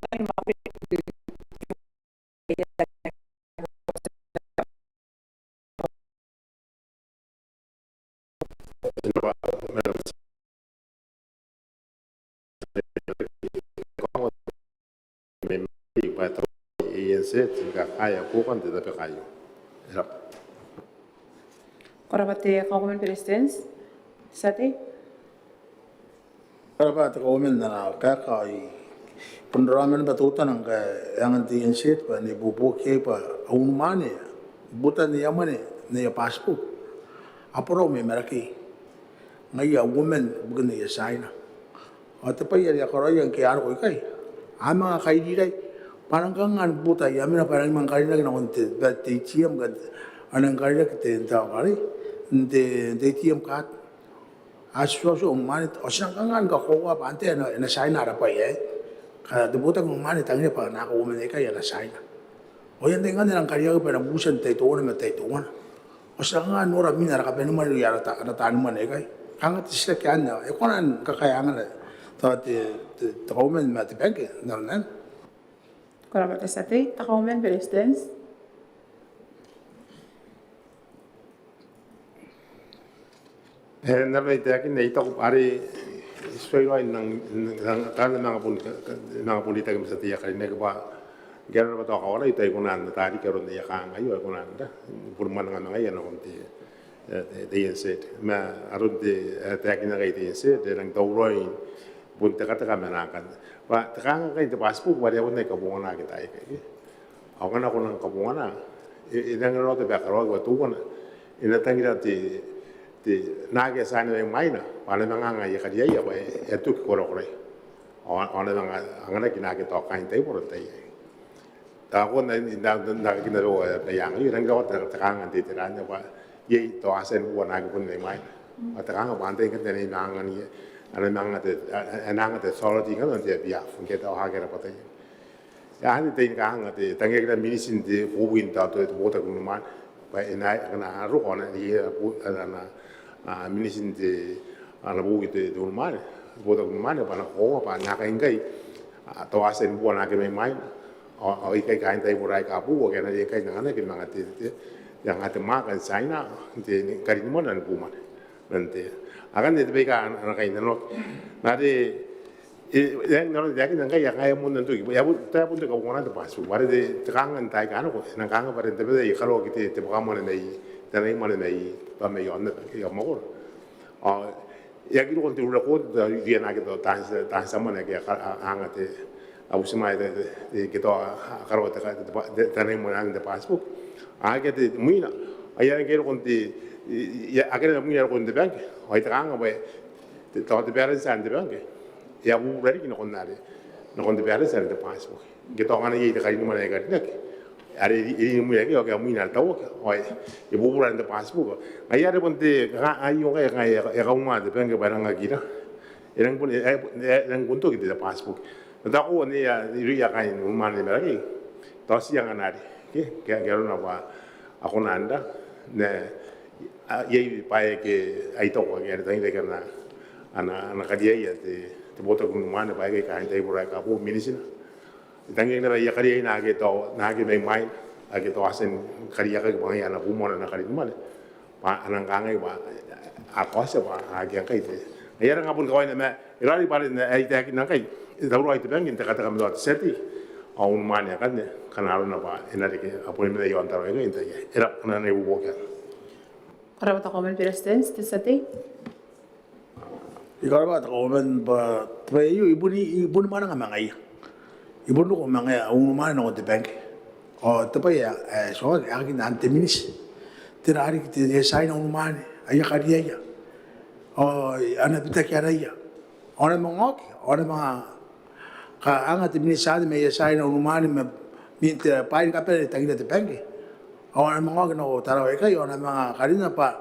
rabwa te Kauoman ni Beretitenti. Tia tei. Ko rabwa te Kauoman n ana kaeka. I bon raraoma naba teutana ngkai e anga n te ANZ bwa e na ibuobuoki iai bwa a unimwaane, buta n aia mwane n aia paasiboki, a borau mai Marakei. Ngaia a uoman ibukin aia tiaina. Ao te bwai are a karaoia ngke a roko ikai, a manga kairiirai bwa a nang kanga ni buta aia mwane bwa e nang manga karinaki nakon te, te ATM, a nang karinaki te, te, te ATM card. A tuatua unimwane, ao ti nang kanga ni kakoaua bwa antai ae na tiaina ara bwai aei. Ka te botaki n unimwane e tangiria bwa naake uoman aikai a na tiaina. Ao iai antai ngkanne ae rang kariaiakaki bwa e na butia n tai teuana ma tai teuana. Ao ti nang kanga n nora mwin ara kabanemwane irouia ara ta-, ara taani mwane aikai. Kanga te titiraki anne, e kona ni kakaea angana tao te, te, te kauoman ma te bangke n aron anne. Ko rabwa te tia tei, te kauoman Beretitenti. E, n aron ae I taekinna, I taku are e tuai raoi n nang, nang, nang, nang manga bon, manga bon reitaki ma te tia tei ae karineaki bwa ngkana arona bwa tao kawarai tao e kona n ata riki aron aia kangai ao e kona n, bon mwananga ma ngaia nakon te, e, te, te ANZ. Ma aron te, e, taekina ngkai te ANZ, e rang tauraoi bon tekateka ma naake. Bwa te kanga ngkai te passport bwa are e a bon aki kabongana ke taai aikai. Ao ngkana ko nang kabongana, e, e rangi n rotobwaka raoi bwa teuana. E na tangira te, te, naake a tiaina mai mwaina, bwa a na manga anga aia kariaia, bwa e, e a toki korakorai. Ao, ao a na manga anganaki naake tao kaain taibora n tai aei. Tao ko na, na, na, na, na, na, na, na, e rangi n rotobwaka te, te kanga n te, te rane, bwa iai tao a tia ni bua naake bon mai mwaina. Ao te kanga bwa antai ngkanne ae na manga anga, a na manga te, a, a, a na anga te authority ngkanne on their behalf, ngke tao akea rabwataia. Ia, anne te, te kanga te, tangirakina minitin te, bubuin tao te, te botaki n unimwane. Bwa e na, e na roko, ana, e, a, ana, a, minitin te, ana buki te, te unimwane, te botaki n unimwane, bwa a na koaua bwa naakai ngkai, a, tao a tia ni bua naake mai mwaina. Ao, ao ikai kaain taibora aika boou ake a na riai ngkai n anganaki manga te, te, te, anga te mwaaka n tiaina, te, ni karin mwane, ni bumwane. Man te, akanne te baika a na, a na kainnanoaki. Ma te, e, e, n aron taekina ngkai, a ngae moan toki. E a bon, tao e a bon te kabonganaan te passport. Bwa are te, te kanga n taai aika nako, e nang kanga bwa are n tabetai e karaoaki te, te bwakamwane mai, te anai mwane mai, bwa mai aon, mai aon mwakoro. Ao e aki roko n te record, tao iai naake tao taan, taan tia mwane ake a ka-, a, anga te, a butimwaea te, te, te, ke tao a, a karaoa te ka-, te, te, te anai mwane n te passport. Akea te, mwina. Ao iai naake roko n te, i, i, akea mwina roko n te bangke. Ao ai te kanga bwa e, te, tao te balance n te bangke e a bubura riki nakon are, nakon te balance n te passport. Ngke tao ngkana iai te karin mwane ae karinaki, are e ri, e ri ni mwina riki, ao akea mwina are tauaki, ao e, e bubura n te passport. Ngaia are bon te, nga, aio ngkai, ngkai e, e kaunga te bangke bwa e nang aki ira. E nang bon, e, e, e nang bon toki te passport. Ma tao ko ane ia, irouia kaain unimwane ni Marakei, tao ti anga nari, ke, ke, ke arona bwa a kona n ra, ne, a, iai bwaai ake a taku ake a tangira ake a na, a na, a na kariaia te, te botaki n unimwane bwa aikai kaain taibora aika boou, minitina. E tangiria bwa a kariaia naake tao, naake mai mwaina, ake tao a tia ni kariaiakaki bwa ngaia ana bumwane ana karin mwane. Bwa a nang kangai bwa a kaotia bwa akea ngkai te. Ngaia are nga bon kawaina ma e raoiroi bwa are n ae I taekinna ngkai, e tauraoi te bangke n tekateka ma tao te tia tei ao unimwane akanne, ngkana arona bwa e na reke, a boni mena i aon Tarawa aikai n tai aei. E rabwa, ko na nako ibukin. Ko rabwa te kauoman Beretitenti, te tia tei. I karabwa te kauoman bwa te bwai aio I boni, I boni mwananga ma ngaia. I bon roko ma ngaia au unimwane nakon te bangke. Ao te bwai ae, ae tuangaki, e aki nang te miniti. Tera riki te, e tiaina unimwane, aia kariaia. Ao a na bitaki araia. Ao a na manga oki, ao a na manga ka anga te miniti anne ma e a tiaina unimwane ma, ma te bwai ni kabane e tangira te bangke. Ao a na manga oki nako Tarawa aikai, ao a na manga karina bwa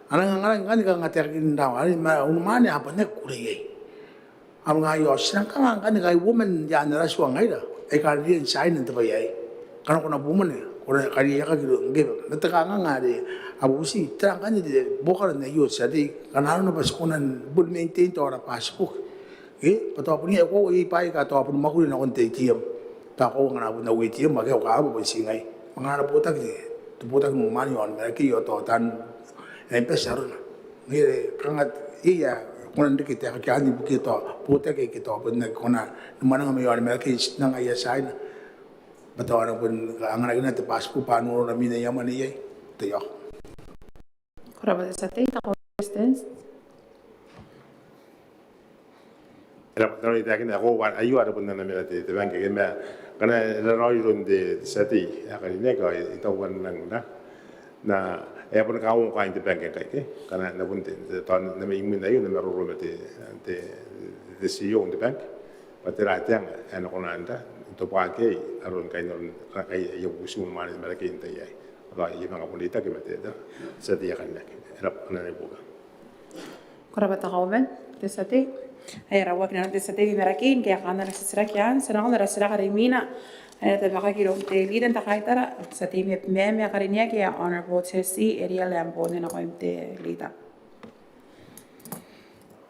a nang anganaki ngkanne kanga te aki n rawa, are ma unimwane a bon aki kukurei iai. Ao ngaia ao ti nang kanga ngkanne kai uoman i aan ara tua ngaira aika riai n tiaina n te bwai aei. Ngkana ko na bumwane, ko na kariaiakaki iroun ngke, ma te kanganga are a bubuti, tera ngkanne te buokan aio, te tia tei, ngkana arona bwa ti kona ni bon maintain tao ara passport. Ke, bwa tao bon iai, e koaua iai bwaai aika tao a boni mwakuri nakon te ATM. Tao koaua ngkana bon au ATM, akea au kaabo bon ti ngai. Ma ngkana ara botaki, te botaki n unimwane i aon Marakei ao tao taan, e, bati arona. Ngaia are kanga iai ae kona n reke te aeka anne ibukia tao botaki aike tao bon aki kona ni mwananga mai aon Marakei, ti nang aia tiaina. Bwa tao a na bon anganakina te passport bwa a noora mwin aia mwane iai. Te iok. Ko rabwa te tia tei, te kauoman Beretitenti. E rabwa, tao I taekinna, e koaua bwa aio are bon ana mena te, te bangke, ke ma ngkana e na raoiroi iroun te, te tia tei ae karineaki, ao I taku bwa N nang na, na, e a bon kauoua kaain te bangke ngkai, ke, ngkana e na bon te, te, tao N na mai imwin aio, N na maroro ma te, te, te CEO n te bangke bwa tera te anga ae e na kona n ra n tobwaki aron kainnanoan aia bubuti unimwane ni Marakei n tai aei. Ao I a manga bon reitaki ma te, te tia tei ae karineaki. E rabwa, ko na nako ibukin. Ko rabwa te Kauoman, te tia tei. Ai ara waaki n nanon te tia tei mai Marakei ni kaekaan ana titiraki anne. Ti a nakon ara titiraki are imwina are e na tabekaki iroun te Leader n te Kaitara, tia tei mai Bemewe, ae karineaki ae Honourable Tessie Eria Lambourne, e nakoim te Leader.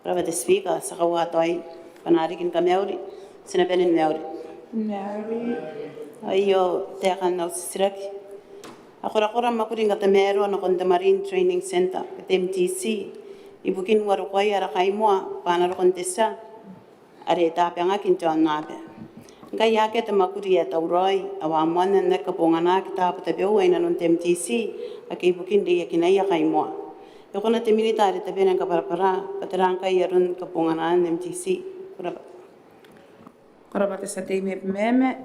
Ko rabwa te Speaker, ti a kaua toai bwa N na riki ni kamauri, ti na bane ni mauri. Mauri. Aio taekan au titiraki. A korakora mwakuri ni katamaroa nakon te Marine Training Centre, te M T C, ibukin warokoaia ara kaimoa bwa a na roko n te tia are e tabangaki n te aonnaba. Ngkai akea te mwakuri ae tauraoi, ao a moanna n aki kabonganaki taabo tabeua i nanon te M T C ake ibukin reiakinaia kaimoa. E kona te Minita are tabena ni kabwarabwara bwa tera ngkai aron kabonganaan M T C? Ko rabwa. Ko rabwa te tia tei mai Bemewe.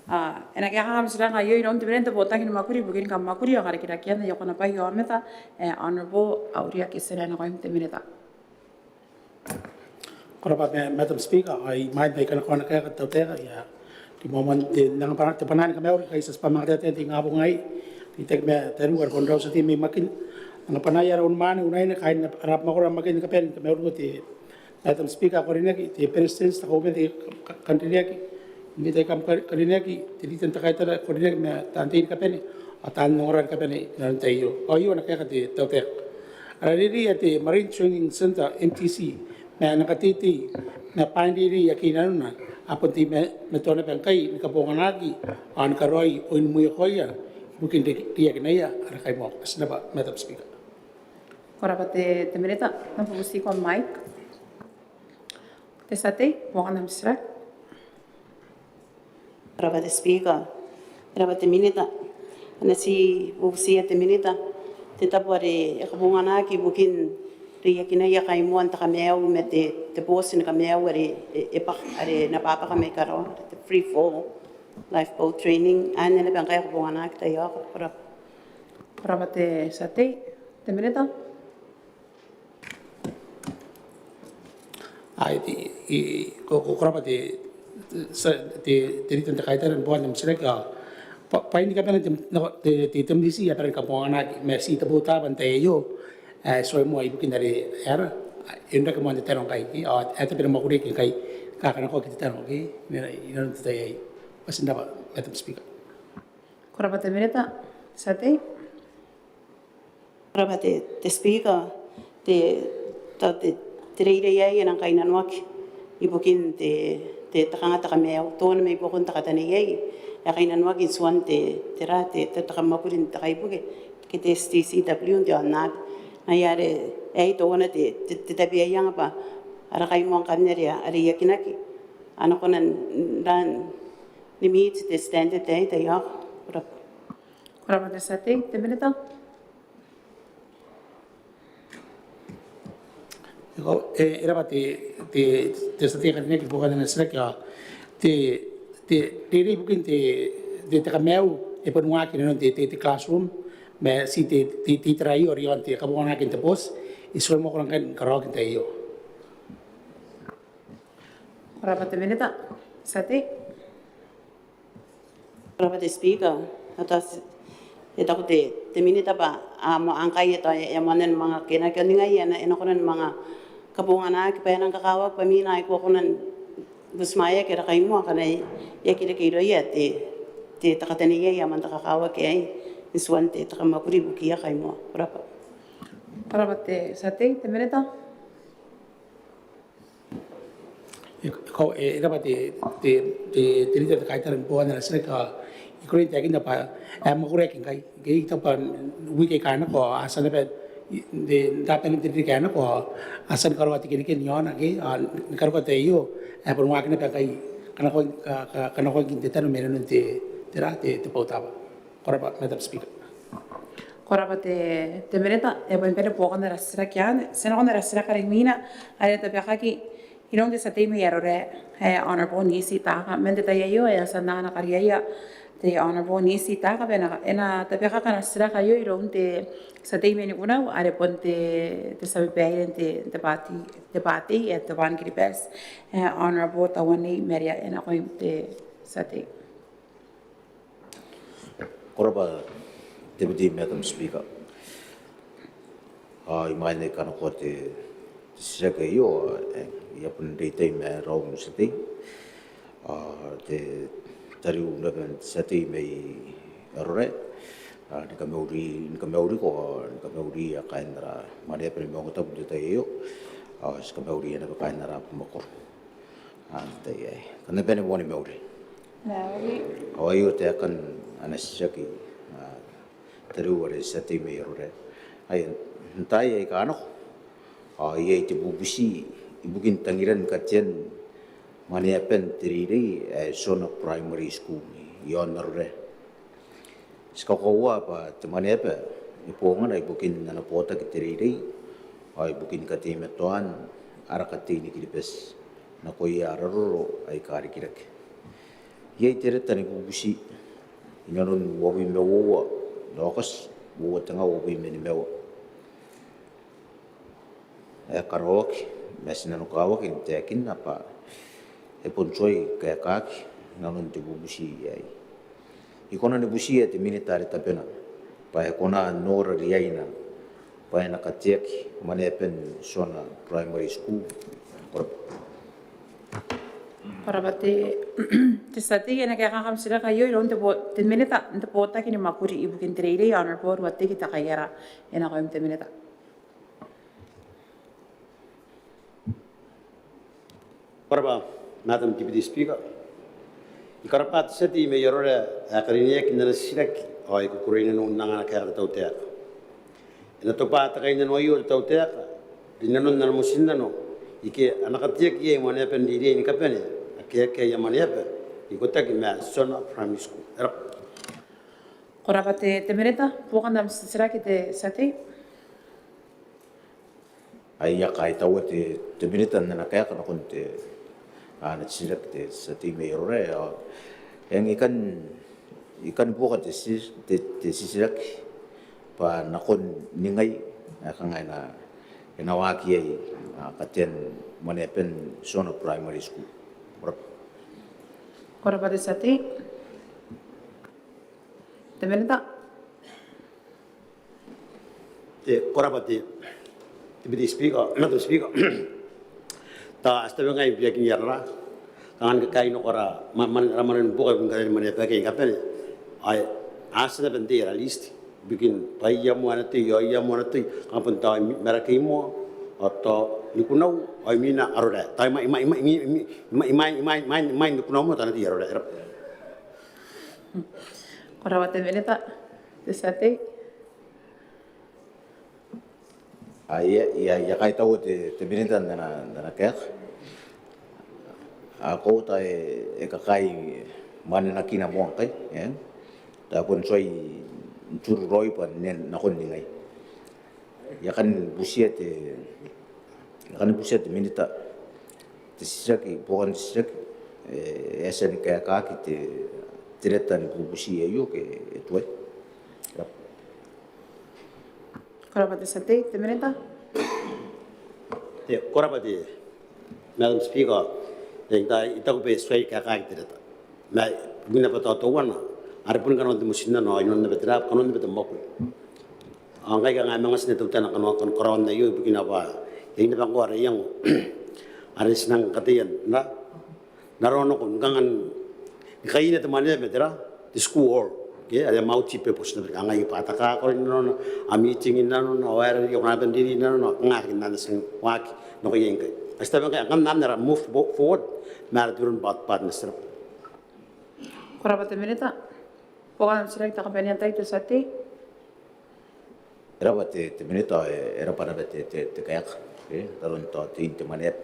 A, e na kaekaaki am titiraki aio iroun te Minita n te Botaki ni Mwakuri ibukin Kammwakuri ao Karikirakean Aia Konabwai Aomata, e, Honourable Auria Kitina, e nakoim te Minita. Ko rabwa Ma-, Madam Speaker, ao imwain ae I kanakoa ana kaeka te tautaeka, I a rimoa moa n te, n anga bwanaa, te bwanaa ni kamauri ngkai ti a tib'a manga taetae n te ingabong aei, te itaki ma tariu are bon raou tia tei mai Makin. N anga bwanaaia ara unimwaane, unaine, kaain ara abamwakoro Makin ni kabane, ni kamauri ngkoe te Madam Speaker ae ko rineaki, te Beretitenti, te Kauoman, te ka-, ka-, karineaki, Minita aika kam ka-, karineaki, te Leader n te Kaitara ae ko rineaki ma taan tei ni kabane, ao taan ongora ni kabane inanon te tai aio. Ao aio ana kaeka te tautaeka. Ara reirei ae te Marine Training Centre, M T C, ma ana kateitei ma bwain reirei ake i nanona, a bon teimatoa naba ngkai ni kabonganaki ao ni karaoi oin mwiakoaia ibukin re-, reiakinaia ara kaimoa. Ko bati n rabwa, Madam Speaker. Ko rabwa te, te Minita, N na bubutiko mic. Te tia tei, buokan am titiraki. Ko rabwa te Speaker, ko rabwa te Minita. N na ti bubutia te Minita, te tabo are e kabonganaki ibukin reiakinaia kaimoa n te kamaiu ma te, te booti ni kamaiu are e, e bwaka, are e na bwabwaka mai karawa, te free fall lifeboat training, anne naba ngkai e kabonganaki taiaoka. Ko rabwa. Ko rabwa te tia tei, te Minita. Ai, te, i, ko, ko, ko rabwa te, te, te, te Leader n te Kaitara ni buokan am titiraki, ao bwa-, bwain ni kabane te, nako, te, te, te M T C a bane ni kabonganaki, ma ti te botaki n te tai aio, e, tuai moa ibukin are, e aera, e onrake moa n te tano ngkai, ke, ao e a tabera mwakuriaki ngkai, kakanakoaki te tano, ke, i nanon te tai aei. Ko bati n rabwa, Madam Speaker. Ko rabwa te Minita, tia tei. Ko rabwa te, te Speaker, te, tao te, te reirei aei e nang kainnanoaki ibukin te, te, te kanga te kamaiu, teuana mai buakon te kataneiai ae kainnanoaki n tuan te, tera, te, te, te kammwakuri n te kaibuke, ke te S T C W n te aonnaba. Ngaia are aei teuana te, te, te tabeaianga bwa ara kaimoa ngkanne are a reiakinaki a na kona n, n, n meet te standard aei taiaoka. Ko rabwa. Ko rabwa te tia tei, te Minita. Eng, e, e rabwa te, te, te tia tei ae karineaki ni buokan ana titiraki, ao te, te, te reirei ibukin te, te, te kamaiu e boni waaki inanon te, te, te classroom, ma ti te, te, te itera aio are iaon te kabonganaki n te booti, e tuai moa kona ngkai ni karaoaki n te tai aio. Ko rabwa te Minita, tia tei. Ko rabwa te Speaker, ao tao ti, e taku te, te Minita bwa a moa, ngkai e tao e a moanna ni manga keinaki, ao ningai e na, e na kona ni manga kabonganaki bwa e nang kakawaki bwa mwiina ae ko a kona ni butimwaeaki ara kaimoa ngkana e aki reke irouia te, te, te kataneiai ae moan te kakawaki aei n tuan te, te kammwakuri ibukiia kaimoa. Ko rabwa. Ko rabwa te tia tei, te Minita. E, ko, e, e rabwa te, te, te, te Leader n te Kaitara ni buokan ana titiraki, ao I kona n taekinna bwa e a mwakuriaki ngkai, ke I taku bwa wiiki aika nako, ao a tia naba, n te, n tabeakin te ririki ae nako, ao a tia ni karaoa te kenikeni iaona, ke, ao ni karokoa te tai aio, e a boni waaki naba ngkai, kanakoan, ka, ka, kanakoan te tano mai nanon te, tera, te, te botaki. Ko rabwa, Madam Speaker. Ko rabwa te, te Minita, e a bane buokan ara titiraki anne. Ti a nakon ara titiraki are imwina, are e tabekaki iroun te tia tei mai Arorae, e, Honourable Nisi Taaka. Man te tai aio, e a tia n anga ana kariaia te Honourable Nisi Taaka, bwa e na, e na tabekaki ana titiraki aio iroun te tia tei mai Nikunau, are bon te, te tia babaire n te, te bwaati, te bwaati, e, te One Kiribati, e, Honourable Tauanei Maria, e nakoim te tia tei. Ko rabwa, Deputy Madam Speaker. Ao imwain ae I kanakoa te, Te titiraki aio, e, I a bon reitai ma raou n te tia tei. Ao te tariu naba n te tia tei mai Arorae, a, ni kamauri, ni kamauriko, ni kamauria kaain ara Mwaneaba ni Maungatabu n te tai aio. Ao ti kamauria naba kaain ara abamwakoro. A, n te tai aei. Kam na bane moa ni mauri. Mauri. Ao aio taekan ana titiraki, a, tariu are te tia tei mai Arorae. Ai, n taai aika nako ao iai te bubuti ibukin tangiran katean mwaneaban te reirei ae Tiona Primary School i aon Arorae. Ti kakoaua bwa te mwaneaba e bongana ibukin ana botaki te reirei ao ibukin kateimatoan ara katei ni Kiribati nakoia ara roro aika rikirake. Iai te reta ni bubuti inanon uabwi ma uoua n Aokati, uoua tenga uabwi ma nimaua, ae karaoaki, ma ti nanokawaki n taekinna bwa e bon tuai kaekaaki inanon te bubuti aei. I kona ni butiia te Minita are tabena bwa e kona n nora riaina bwa e na kateaki mwaneaban Tiona Primary School? Ko rabwa. Ko rabwa te, te tia tei. E na kaekaaki am titiraki aio iroun te bo-, te Minita n te Botaki ni Mwakuri ibukin te Reirei, Honourable Ruateki Takaiara. E nakoim te Minita. Ko rabwa, Madam Deputy Speaker. I karabwa te tia tei mai Arorae ae karineaki n ana titiraki ao I kukurei nanou n anga ana kaeka te tautaeka. E na tobwa te kainnano aio te tautaeka rinanon ana motinnano ike a na kateaki iai mwaneaban reirei ni kabane ake akea aia mwaneaba ikotaki ma Tiona Primary School. E rabwa. Ko rabwa te, te Minita, buokan am titiraki te tia tei. Ai I a kaitaua te, te Minita n ana kaeka nakon te, ana titiraki te tia tei mai Arorae. Ao eng, I kan, I kan buoka te ti-, te, te titiraki bwa nakon ningai ae kanga e na, e na waaki iai, a, katean mwaneaban Tiona Primary School. Ko rabwa. Ko rabwa te tia tei. Te Minita. E, ko rabwa te, te Deputy Speaker, Madam Speaker. Tao ti tabe ngai n biakinia raraa, kanga ni kakaei nako ara ma-, ma-, ara mwane ni buoka ibukin katean mwaneaba ake ni kabane. Ao a tia naba n tei ara list ibukin bwa ia moa ana tei, ao ia moa ana tei, kanga bon tao i Marakei moa, ao tao Nikunau, ao imwina Arorae. Tao imwain, imwain, imwain Nikunau moa tao ana tei Arorae. E rabwa. Ko rabwa te Minita. Te tia tei. A, I a, I a, I a kaitaua te, te Minita n ana, n ana kaeka. A, ko uota e, e kakaei mwanenakina moa ngkai, e? Tao e bon tuai n turu raoi bwa nen nakon ningai. I a kan butiia te, I a kan butiia te Minita te titiraki, buokan te titiraki, e, e a tia ni kaekaaki te, te reta ni bubuti aio ke e tuai? Ko rabwa. Ko rabwa te tia tei, te Minita. E, ko rabwa te, Madam Speaker, e, I taku bwa e tuai kaekaaki te reta. Ma ibukina bwa tao teuana are boni kanoan te motinnano, ao inanon naba te raba, kanoan naba te mwakuri. Ao ngkai kanga e manga tina teutana kanoan, kanoan, karaoan aio ibukina bwa iai naba ngkoa ara iango are ti nang kateia n ra-, n raroa nako ni kanga ni kaiina te mwaneaba ma te ra-, te school hall. Ke, are a multi-purpose naba, kanga iai bwa te kakaro i nanona, a meeting i nanona, ao aera riki, ao kanga naba n reirei i nanona, kanga riki n anne ti nang waaki nako iai ngkai. Ao ti tabe ngkai, ngkana anne ara move forward ma ara different part-, partners. Ko rabwa te Minita. Buokan am titiraki te kabanean tai, te tia tei. E rabwa te, te Minita, e, e rabwa naba te, te, te kaeka, e, n aron tao tein te mwaneaba.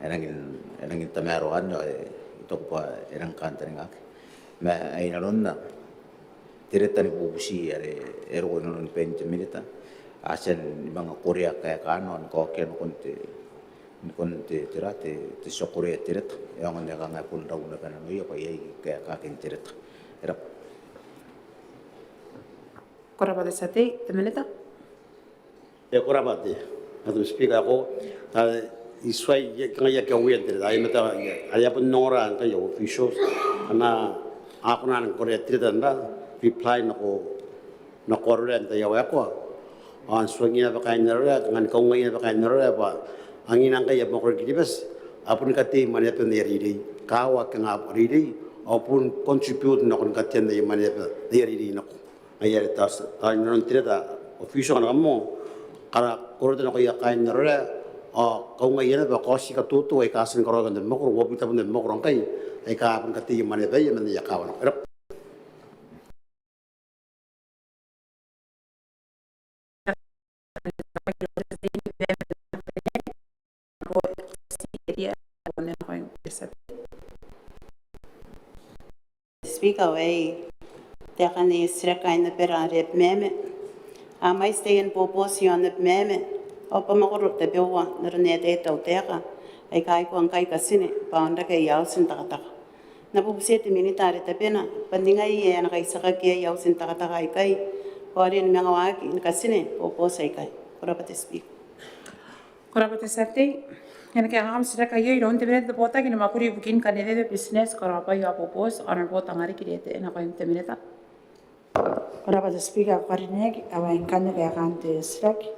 E rangi n, e rangi n tamaroa anne, e, I taku bwa e rang kantaningaaki. Ma ai nanona te reta ni bubuti are e roko inanoni bain te Minita, a tia ni manga korea kaekana ao ni kaokia nakon te, nakon te, te ra-, te, te tia korea te reta. E aonga n ae kanga e bon rau naba nanoia bwa iai kaekaakin te reta. E rabwa. Ko rabwa te tia tei, te Minita. E, ko rabwa te, Madam Speaker, ko, tao I tuai, I a, kanga I aki aware n te reta, ai mata, ai, I a bon ongora ngkai au officials, ana, a kona ni korea te reta n ra-, reply nako, nako Arorae n te tai ae waekoa. Ao n tuangia naba kaain Arorae, kanga ni kaungaia naba kaain Arorae bwa angiia ngkai ae mwakuri Kiribati a bon katei mwaneaban aia reirei, kaawa ake a reirei, ao bon contribute nakon katean aia mwaneaba n aia reirei nako. Ngaia are tao inanon te reta official ngkana kam ongo, kara kororaoi nakoia kaain Arorae, ao kaungaia naba kaoti katoto aika a tia ni karaoaki n te mwakoro, uabwi tabun te mwakoro ngkai aika a bon katei mwaneabaia man aia kaawa nako. E rab'a. Speaker, wai te akanne titiraki ae e na bane are Abemama. A mwaiti taian boboti i aon Abemama ao bwa mwakoro tabeua n aron ae e taetae te tautaeka aika a ikoa ngkai katine bwa a onrake aia auti n takataka. N na bubutia te minita are tabena bwa ningai ae a na kaitiakaki iai auti n takataka aikai, ao are e na manga waaki ni katine boboti aikai. Ko rab'a te Speaker. Ko rab'a te tia tei. E na kaekaaki am titiraki aio iroun te minita n te botaki ni mwakuri ibukin kanewewe, business, karaobwai ao boboti, Honourable Tangariki Reete, e nakoim te minita. Ko rab'a te Speaker ae karineaki, ao ngkanne kaekaan te titiraki.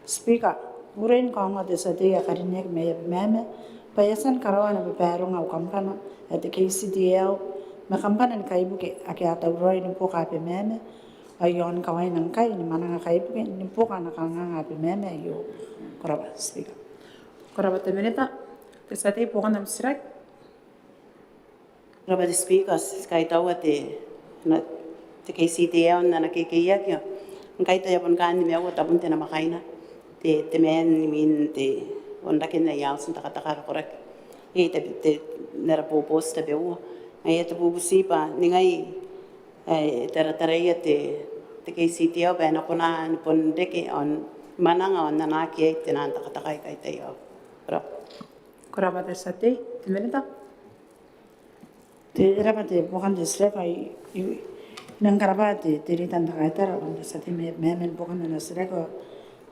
Speaker, I kukurei ni kaongoa te tia tei ae karineaki mai Abemama bwa e a tia ni karaoa ana babaire au kambana ae te K C T L ma kambana ni kaibuke ake a tauraoi ni buoka Abemama, ao I aonga ni kawaina ngkai ni mwananga kaibuke ni buoka ana kanganga Abemama aio. Ko rab'a Speaker. Ko rab'a te minita. Te tia tei, buokan am titiraki. Ko rab'a te Speaker, ti kaitaua te, ana, te K C T L n ana kekeiaki ao ngkai tao e a bon kaan nimaua tabun te namwakaina te, te maan ni mwin te onraken aia auti n takataka ae koraki. Iai te, te, n ara boboti tabeua. Ngaia te bubuti bwa ningai ae e tarataraia te, te K C T L bwa e na kona ni bon reke ao ni mwananga ao n anaaki iai te naan takataka aika tai aio. Ko rab'a. Ko rab'a te tia tei. Te minita. Te, e rab'a te buokan te titiraki, I, I, I nang karabwa te, te rita n te kaitara, buokan te tia tei mai, mai, mai buokan ana titiraki, ao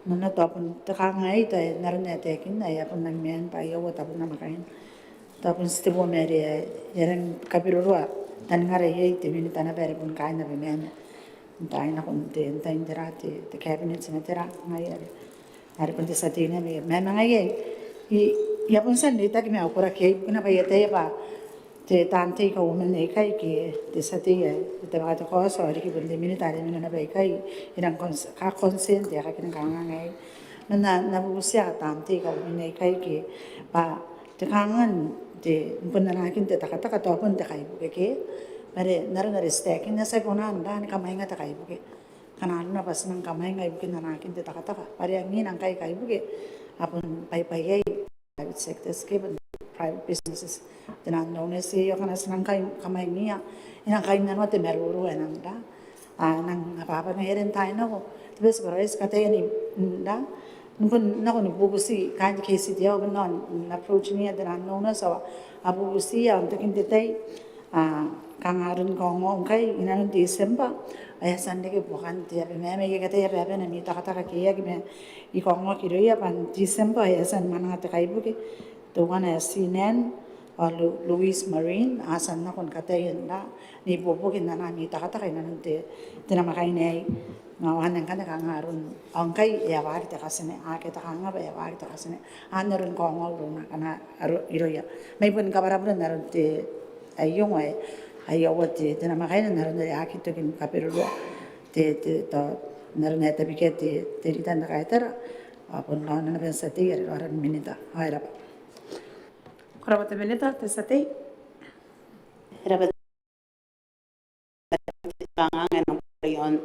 n na tao bon te kanganga ae tao n aron ae e taekinna, e a bon nang maan bwa aio tabun namwakaina. Tao bon titebo ma are e a rang kabiroroa taningara iai te minita naba are bon kaain Abemama n taai nakon te, n tain tera te, te cabinet ma tera, ngaia are are bon te tia tei naba mai Abemama. Ngaia ae I, I a bon tia n reitaki ma au koraki ae I bukina bwa I ataia bwa te taan tei kauoman aikai ke te tia tei ae te tabeka te kaoti ao riki bon te minita are mena naba ikai, e rang cons-, ka consent ae kakin kanganga aei. Ma N na, N na bubutia taan tei kauoman aikai ke bwa te kanganga n te, bon anaakin te takataka tao bon te kaibuke ke, ma are n aron are ti taekinna ti aki kona n raa ni kamwainga te kaibuke. Ngkana arona bwa ti nang kamwainga ibukin anaakin te takataka bwa are angiia ngkai kaibuke a bon bwaibwai iai private sectors ke bon private businesses. Te naan owners aio ngkana ti nang kai kamwaingiia, e nang kainnanoa te maroro ae nang raa, a nang abwabwaki. Ngaia are n taai nako te best practice kataia ni raa, ni bon nako ni bubuti kaain te K C T L, bon nako n approach-nia te naan owners ao a bubuti ao n tokin te tai a, kanga aron kaongoa ngkai inanon December ao e a tia n reke buokan te Abemama, e aki ataia bwa e na mii takataka ke e aki, ma I kaongoaki irouia bwa n December ao e a tia ni mwananga te kaibuke, teuana ae Sinan ao Lu-, Louis Marine, a tia n nako ni kataia n raa, n ibuobuoki n ana mii takataka inanon te, te namwakaina aei. Ngaia anne ngkanne kanga aron, ao ngkai e a waaki te katine, akea te kanganga bwa e a waaki te katine. Anne aron kaongoau irouna, kanga aro-, irouia. Ma I boni kabwarabwara n aron te, aio ngkai, aio aua te, te namwakaina n aron are a aki toki ni kabaroroa te, te, tao, n aron ae tabekia te, te rita n te kaitara, ao bon raona naba n tia tei are raora ni minita. Ao e rab'a. Ko rab'a te minita, te tia tei. E rab'a. Kanganga ae nang bwaka iaon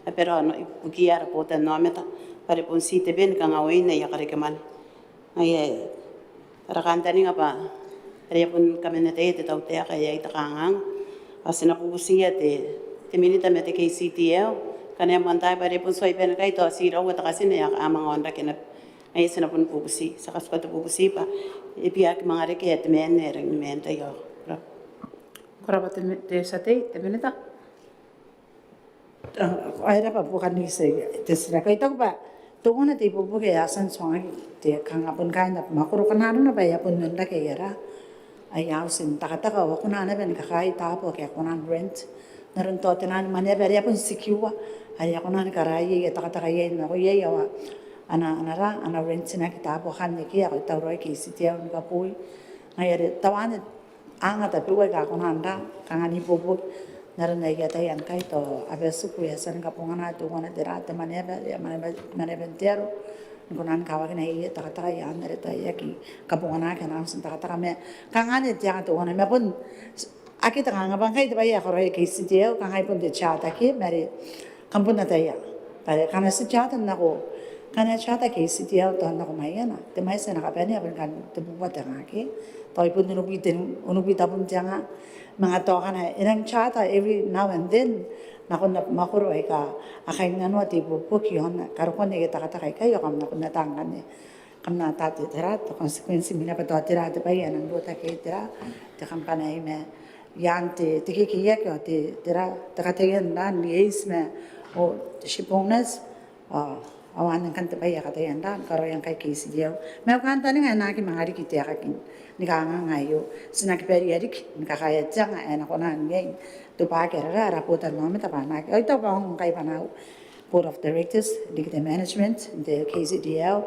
abara ao ibukiia ara botannaomata bwa are bon ti te bwai ni kangaoin aia karekemwane. Ngaia ae ara kantaninga bwa are e a bon kaman ataia te tautaeka ae iai te kanganga. Ao ti na bubutiia te, te minita ma te K C T L ngkana e a moantaai bwa are e bon tuai bane ngkai tao ti iraua te katine ae a manga onrake naba. Ngaia ti na bon bubuti, ti a katuka te bubuti bwa e bia aki manga reke ae te maan ae e rangi ni maan n tai aio. Ko rab'a. Ko rab'a te mi-, te tia tei, te minita. Ao e rab'a buokan te titiraki. I taku bwa teuana te ibuobuoki ae a tia n tuangaki te kanga bon kaain abamwakoro, kanga arona bwa e a bon onrake aia raa, aia auti n takataka, ao a kona naba ni kakaai taabo ake a kona n rent n aron tao te naan mwaneaba are a bon secure, are a kona ni karaoia aia takataka iai nako iai, ao a ana, ana ra, ana rentinaki taabo akanne ke a tauraoi KCDL ni kaboi. Ngaia are teuana anga tabeua aika a kona n ra, kanga n ibuobuoki n aron aia tai ngkai tao a bati tiku e a tia ni kabongana teuana te ra, te maneaba, e a maneaba, maneaban te aro ni kona ni kawakina aia takataka i aan are tao e aki kabonganaki ana auti n takataka ma kanga anne te anga teuana ma bon akea te kanga bwa ngkai te bwai ae karaoia KCDL, kanga ai bon te charter ke, ma are kam bon ataia bwa are ngkana ti charter nako, ngkana e charter KCDL tao nako Maiana, te mwaiti ae na kabanea bon ngkanne te bubua te nga ke, tao ai bon onobwi te, onobwi tabun te nga, manga tao ngkana e nang charter every now and then nakon abamwakoro aika a kainnanoa te ibuobuoki iaon karokoan aia takataka aikai, ao kam na bon ata ngkanne, kam na ata te tera, te consequence, imwina bwa tao tera te bwai ae nang rotaki iai tera, te kambana aei ma i aan te, te kekeiaki ao te tera, te kataia n ra, n liaise ma, o, te ship owners, ao, ao anne ngkanne te bwai ae kataia n ra, ni karaoia ngkai KCDL. Ma au kantaninga ae na aki manga riki te aekaki ni kanganga aio, ti na kibaria riki ni kakaea te anga ae na kona n iai n tobwaki ara ra, ara botannaomata bwa a na aki, ao I taku bwa ngkai bwa nao Board of Directors, riki te management n te KCDL,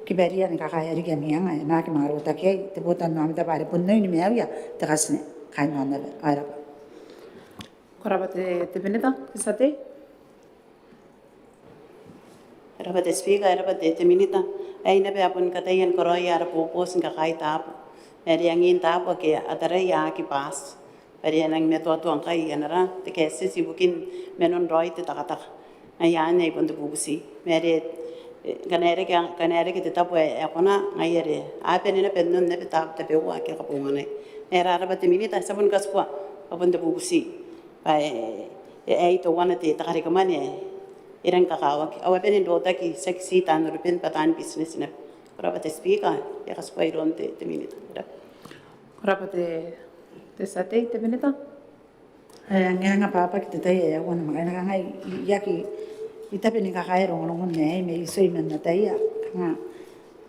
kibaria ni kakaea riki ami anga ae na aki manga rotaki iai te botannaomata bwa are bon oin maiuia te katine kaain aonnaba. Ao e rab'a. Ko rab'a te, te minita, te tia tei. E rab'a te Speaker, e rab'a te, te minita. Aei naba ae bon kataia ni karaoia ara boboti ni kakaei taabo. Ma are angin taabo ake a taraia a aki bati bwa are a nang matoatoa ngkai ana ra te kaetieti ibukin manon raoi te takataka. Ngaia anne ai bon te bubuti. Ma are, e, ngkana e reke, ngkana e reke te tabo ae, ae kona, ngaia are a bane naba n on naba taabo tabeua ake a kabonganai. Ma e rarab'a te minita, ti a bon katikua, a bon te bubuti bwa e, e, aei teuana te, te kareke mwane ae e rang kakawaki. Ao a bane n rotaki tiaki ti taan European bwa taan business naba. Ko rab'a te Speaker, I a katikua iroun te, te minita. Ko rab'a. Ko rab'a te, te tia tei, te minita. E, ngaia, ngaia bwa bwa te tai ae aua namwakaina, kanga I, I aki, I tabe ni kakaea rongorongon aei ma I tuai man ataia, kanga,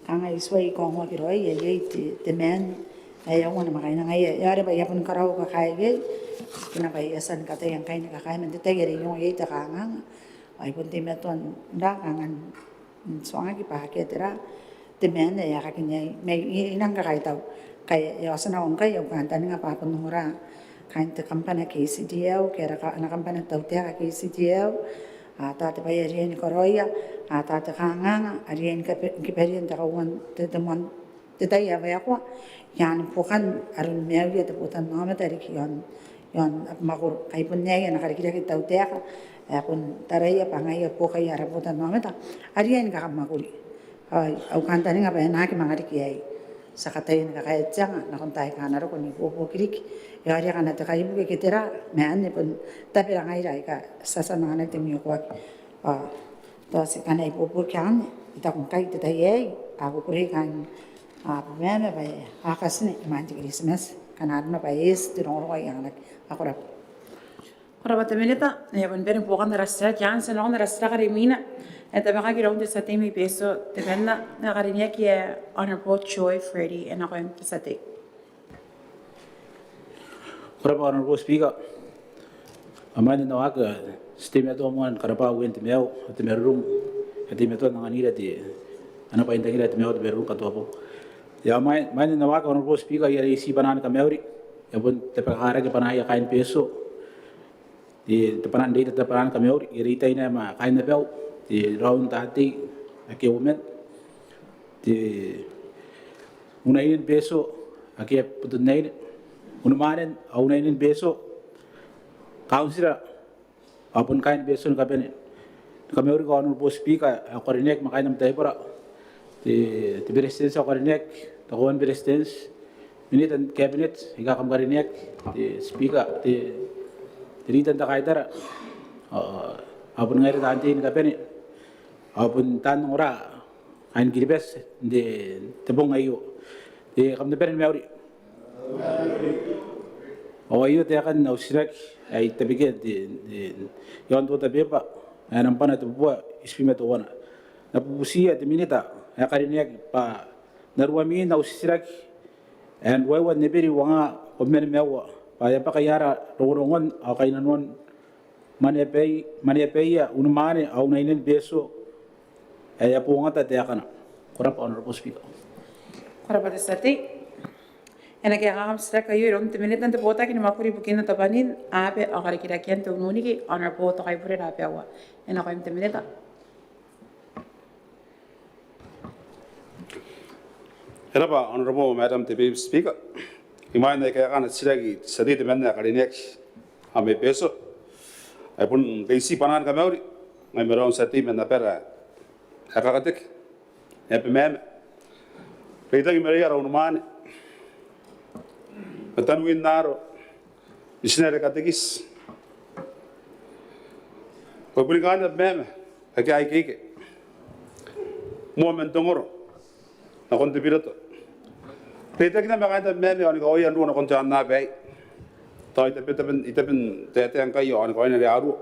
kanga I tuai kaongoaki raoi ae iai te, te maan ae aua namwakaina. Ngaia are bwa I a bon karaua kakaea iai, tikina bwa I a tia ni kataia ngkai ni kakaea man te tai are I ongo iai te kanganga. Ao I bon teimatoa n ra, kanga n tuangaki bwa akea tera te maan ae e aekakin iai. Ma I, I nang kakaitau ngkai e a tia nako ngkai au kantaninga bwa a bon ongora kaain te kambana KCDL ke ara ka, ana kambana te tautaeka KCDL, a ata te bwai ae riai ni karaoia, a ata te kanganga ae riai ni kiba, kibaria n te kauoua n te, te moan te tai ae waekoa, i aan buokan aron maiuia te botannaomata riki iaon, iaon abamwakoro. Kai bon aei ana karikirake te tautaeka ae bon taraia bwa ngaia buokaia ara botannaomata a riai ni kakamwakuri. Ao au kantaninga bwa e na aki manga riki aei. Ti a kataia ni kakaea te anga nakon taai aika a na roko n ibuobuoki riki. E aonga ngkana te kaibuke ke tera, ma anne bon tabera ngaira aika ti a tia n anganaki te mwiokoaki. Ao tao ti kan ibuobuoki anne, I taku ngkai te tai aei a kukurei kaain Abemama bwa a katine imwain te Kiritimati, kanga arona bwa e eti te rongorongo ae anganaki. Ko rab'a. Ko rab'a te minita. E a bon bane buokan ara titiraki, ao ti a nakon ara titiraki are imwina ae tabekaki iroun te tia tei mai Betio Temanna, ae karineaki ae Honourable Joy Freddy, e nakoim te tia tei. Ko rab'a Honourable Speaker. Ao imwain ae na waaki, ti teimatoa moa ni karab'a Uean te maiu ao te marurung ae teimatoa n anganira te, ana bwaintangira te maiu ao te marurung katoabong. Ao imwain, imwain ae na waaki Honourable Speaker, I a reitia bwanaan kamauri, e bon tabekakarake bwanaaia kaain Betio, te, te bwanaan reita, te bwanaan kamauri, I a reitaina ma kaain abau, te raou n taan tei ake uoman, te unaine ni Betio ake a butimwaeane, unimwaanen ao unaine ni Betio, kauntira ao bon kaain Betio ni kabane. Ni kamauriko Honourable Speaker ae ko karineaki ma kaain am taibora, te, te Beretitenti ae ko karineaki, te Kauoman ni Beretitenti, Minita n Cabinet aika kam karineaki, te Speaker, te, te Riita n te Kaitara, ao, ao bon ngaira taan tei ni kabane, ao bon taan ongora kaain Kiribati n te, te bong aio. Te, kam na bane ni mauri. Ao aio taekan au titiraki ae I tabekia n te, te, iaon te order paper ae nambwana tebubua itibwi ma teuana. N na bubutiia te Minita ae karineaki bwa n aron mwin au titiraki ae n ruaiwa n Eberi uangaa uabwi ma nimaua bwa e a bwaka iai ara rongorongon ao kainnanoan mwaneabai, mwaneabaia unimwaane ao unaine ni Betio ae e a bongata taekana. Ko rabwa Honourable Speaker. Ko rabwa te tia tei. E na kaekaaki am titiraki aio iroun te Minita n te Botaki ni Mwakuri ibukin Tabwanin, Aba ao Karikirakean te Ununiki, Honourable Tokaibure Rabaua. E nakoim te Minita. E rabwa Honourable Madam Deputy Speaker. Imwain ae I kaeka ana titiraki te tia tei temanna ae karineaki mai Betio, I bon reita bwanaan kamauri ngai ma raou n tia tei man abara ae kakateke, Abemama. Reitaki ma raou unimwaane, mataniwin aaro, mitinare, katekiti, ao bukin kaain Abemama ake a ikeike, moa man Tongoro nakon te Biroto. Reitakina ma kaain Abemama ao ni kawaia n ruo nakon te aonnaba aei. Tao I tabe, tabe, I tabe n taetae ngkai ao ni kawaina are a ruo.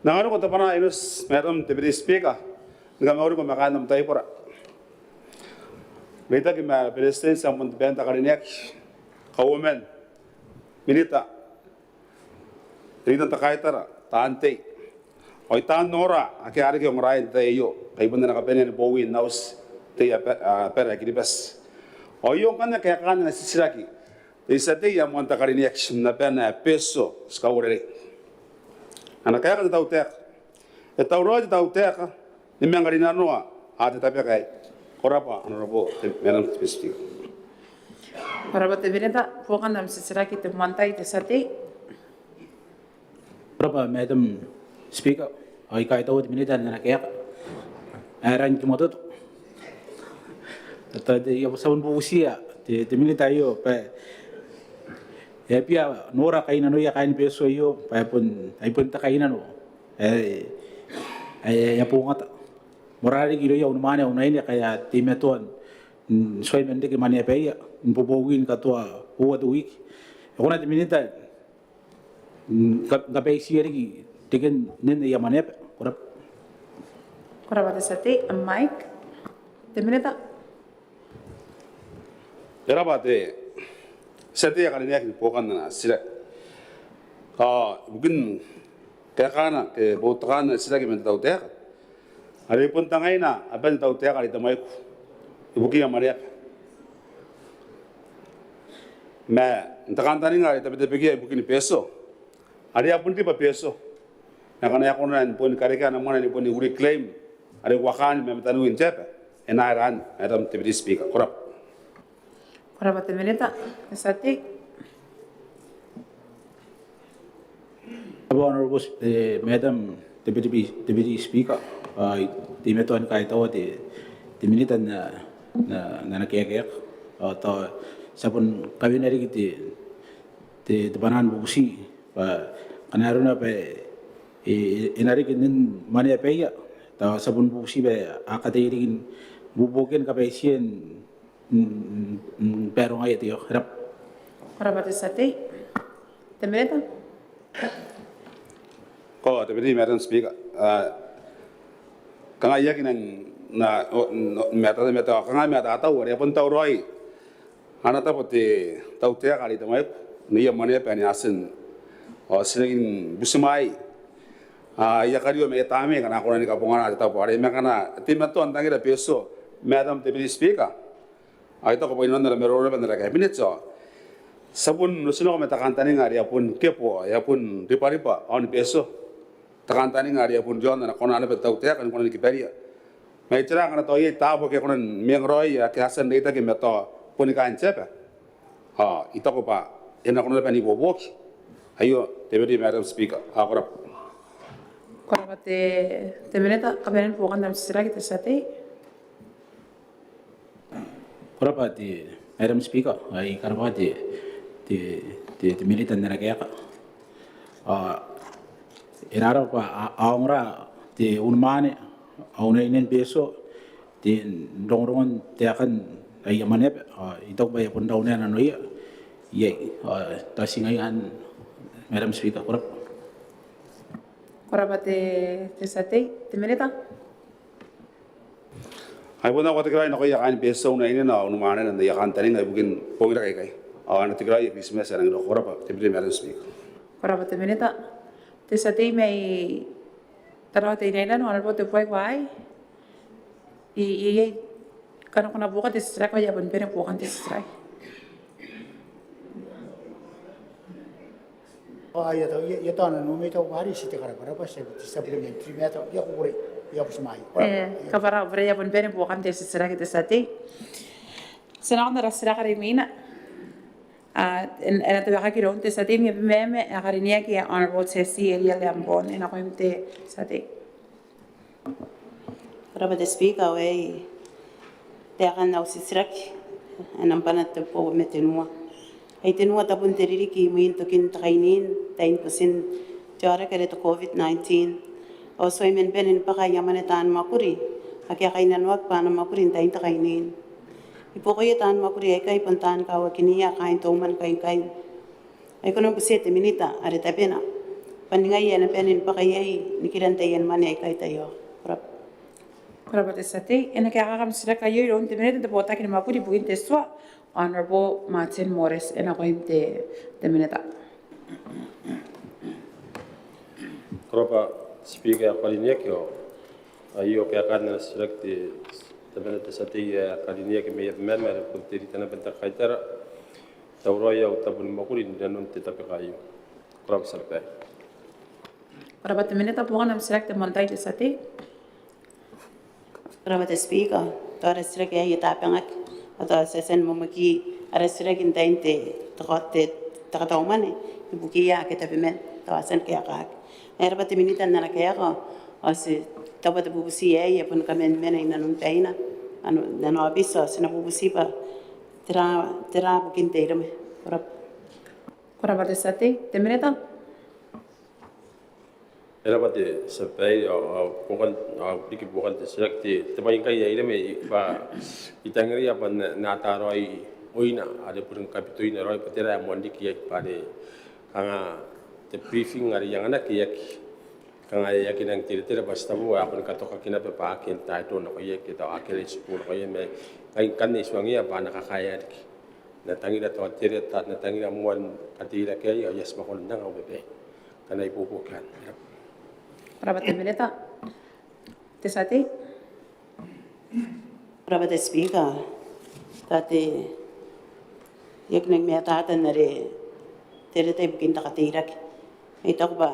N na anganiko te bwanaa ae I noti, Madam Deputy Speaker, ni kamauriko ma kaain am taibora, reitaki ma Beretitenti, Amo n te Band ae karineaki, Kauoman, Minita, Reitan te Kaitara, taan tei ao taan ongora ake a reke ongora n te tai aio, kai bon ana kabanea ni bowi n auti, te abara ae Kiribati. Ao aio ngkanne kaekaan ana titiraki te tia tei ae moan te karineaki n abana ae Betio, Tikau Uarerei. Ana kaeka te tautaeka: E tauraoi te tautaeka ni manga rinanoa te tabeka aei? Ko rabwa Honourable Madam Deputy Speaker. Ko rabwa te Minita. Buokan am titiraki te moan tai te tia tei. Ko rabwa Madam Speaker. Ao I kaitaua te Minita n ana kaeka ae rang ni kamatoto. Tao te, I a bon tia n bubutiia te, te Minita aio bwa e a bia nora kainnanoia kaain Betio aio bwa e bon, ai bon te kainnano ae, ae, ae e a bongata. Moarara riki irouia unimwaane ao unaine ake a teimatoa n tuai man reke mwaneabaia ni bobowi ni katoa uoua te wiki. E kona te Minita n ka, kabaitia riki reken nen aia mwaneaba? Ko rabwa. Ko rabwa te tia tei. Am mic, te Minita. E rabwa te tia tei ae karineaki ni buokan ana titiraki. Ao ibukin kaekaana ke boutokaana ana titiraki man te tautaeka are e bon tangaina aban te tautaeka are I tamwaiku ibukiia mwaneaba. Ma n te kantaninga are I tabetabekia ibukin Betio, are e a bon riba Betio, ma ngkana e a kona ni boni karekea ana mwane ni boni reclaim are uakaan ma mataniwin te aba, e na aera anne, Madam Deputy Speaker? Ko rabwa. Ko rabwa te Minita. Te tia tei. Ko rabwa Honourable, eh, Madam Deputy, Deputy Speaker. Ah, I teimatoa ni kaitaua te, te Minita n, n, n ana kaeka. Ah, tao ti a bon kawena riki te, te, te bwanaa ni bubuti bwa ngkana arona bwa e, e, e na reke nen mwaneabaia, tao ti a bon bubuti bwa a kataia riki ibuobuokiia ni kabaitia n, n, n, n barongaia te, io, e rabwa. Ko rabwa te tia tei. Te Minita. Ko rabwa te Deputy Madam Speaker. Ah, kanga I aki nang na, o, n, o, mata, mata, kanga mata tau are e a bon tauraoi ana tabo te tautaeka are I tamwaiku n aia mwaneaba ae Nei Aten. Ao ti nangi butimwaea aia kario ma aia tamnei ngkana a kona ni kabongana te tabo arei, ma ngkana e teimatoa n tangira Betio, Madam Deputy Speaker, ao I taku bwa inanon ara maroro naba n ara Cabinet ao ti a bon otinako ma te kantaninga are e a bon kebo, e a bon ribariba aon Betio. Te kantaninga are e a bon riaon ana kona naba te tautaeka ni kona ni kibaria. Ma I tera ngkana tao iai taabo ake a kona ni manga raoi ake a tia n reitaki ma tao boni kaain te aba? Ao I taku bwa e na kona naba n ibuobuoki. Aio, te Deputy Madam Speaker. Ao ko rabwa. Ko rabwa te, te Minita. Kabanean buokan am titiraki te tia tei. Ko rabwa te Madam Speaker, ao I karabwa te, te, te, te Minita n ana kaeka. Ao e rarabwa a, a ongora te unimwaane ao unaine n Betio n te rongorongon taekan aia mwaneaba. Ao I taku bwa e a bon raunea nanoia iai. Ao tao ti ngaia anne, Madam Speaker. Ko rabwa. Ko rabwa te, te tia tei, te Minita. Ai bon nako tekeraoi nakoia kaain Betio, unainena ao unimwaanena n aia kantaninga ibukin bongina aikai. Ao ana tekeraoi ae Kiritimati ae rangi n roko. Ko rabwa, Deputy Madam Speaker. Ko rabwa te Minita. Te tia tei mai Tarawa Teinainano, Honourable Tebuai Uaai. Iai, iai, ngkana ko na buoka te titiraki ao I a bon bane buokan te titiraki. Ao I a tau, I a, I a tau n noomai tao bwa are ti te karabwarabwa, ti te supplementary matter, I a kukurei, I a kukurei. E, kabwarabwara, I a bon bane buokan te titiraki te tia tei. Ti na nakon ara titiraki are imwina. A, e na, e na tebakaki iroun te tia tei mai Abemama ae karineaki ae Honourable Tessie Eria Lambourne, e nakoim te tia tei. Ko rabwa te Speaker, ao e a kaekaaki au titiraki ae nambana tebwi ma tenua. Ai tenua tabun te ririki imwin tokin te kainiin, tain butin te aoraki are te COVID nineteen. Ao tuai man bane ni bwaka aia mwane taan mwakuri ake a kainnanoaki bwa a na mwakuri n tain te kainiin. I buakoia taan mwakuri aikai bon taan kawakinia kaain te umwankai ngkai. Ai ko na bubutia te Minita are tabena bwa ningai ae na bane ni bwaka iai nikiran taian mwane aikai? Ko rabwa. Ko rabwa te tia tei. E na kaekaaki am titiraki aio iroun te Minita n te botaki ni mwakuri ibukin te tua, Honourable Martin Moreti, e nakoim te, te Minita. Ko rabwa Speaker ae karineaki, ao aio kaekaan ana titiraki te, te Minita te tia tei ae karineaki mai Abemama are bon te rita naba n te kaitara. Tauraoi au tabo ni mwakuri n rinanon te tabeka aio. Ko rabwa te tia babaire. Ko rabwa te Minita, buokan am titiraki te moan tai te tia tei. Ko rabwa te Speaker, tao ara titiraki aei e tabangaki, ao tao ti a tia ni mwamwaki ara titiraki n tain te, te, te, te katau mwane ibukiia ake tabeman, tao a tia ni kaekaaki. E rabwa te Minita n ana kaeka, ao ti taua te bubuti aei e boni kaman mena inanon baina, inanon ana aobiti, ao ti na bubuti bwa tera, tera bukin te iremwe. Ko rabwa. Ko rabwa te tia tei, te Minita. E rabwa te tia babaire, ao, ao buokan, ao riki buokan te titiraki, te, te bwai ngkai ae iremwe bwa I tangiria bwa N na, N na ata raoi oina are boni kabitoina raoi bwa tera ae moan riki iai bwa are kanga te briefing are I anganaki e aki, kanga e aki nang teretere bwa ti tabu ae a boni katokaki naba bwa a aki entitled nakoia ke tao a aki eligible nakoia ma ngai ngkanne I tuangiia bwa a na kakaea riki. N na tangira tao tera, N na tangira moa ni kateirakeai, ao I a tibwa kona n anga au babaire ngkana I buobuoki anne. Ko rabwa te Minita. Te tia tei. Ko rabwa te Speaker. Tao te, I aki nang matata n are te reta ibukin te kateirake. I taku bwa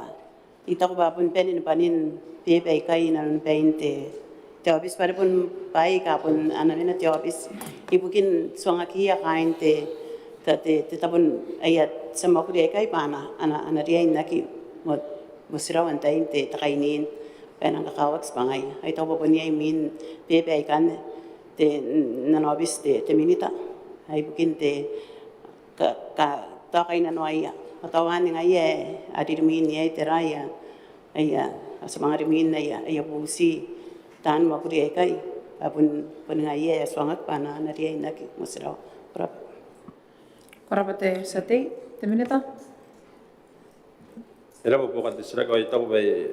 I taku bwa a bon bane ni bwanin beba aikai inanon bain te, te aobiti bwa are bon bwaai aika a bon anaa mena te aobiti ibukin tuangakiia kaain te, te, te, te tabo n aia tia mwakuri aikai bwa a na, a na, a na riai n aki mo, motirawa n tain te, te kainiin bwa e nang kakawaki tibwangaia. Ai taku bwa bon iai mwin beba aikanne te, n ana aobiti te, te Minita ibukin te ka, ka, tao kainnanoaia. Ao tao anne ngaia ae a ririmwin iai tera aia, aia, a tia manga rimwin aia, aia bubuti taan mwakuri aikai. Bwa bon, bon ngaia ae a tuangaki bwa a na, a na riai n aki motirawa. Ko rabwa. Ko rabwa te tia tei, te Minita. E rabwa buokan te titiraki, ao I taku bwa e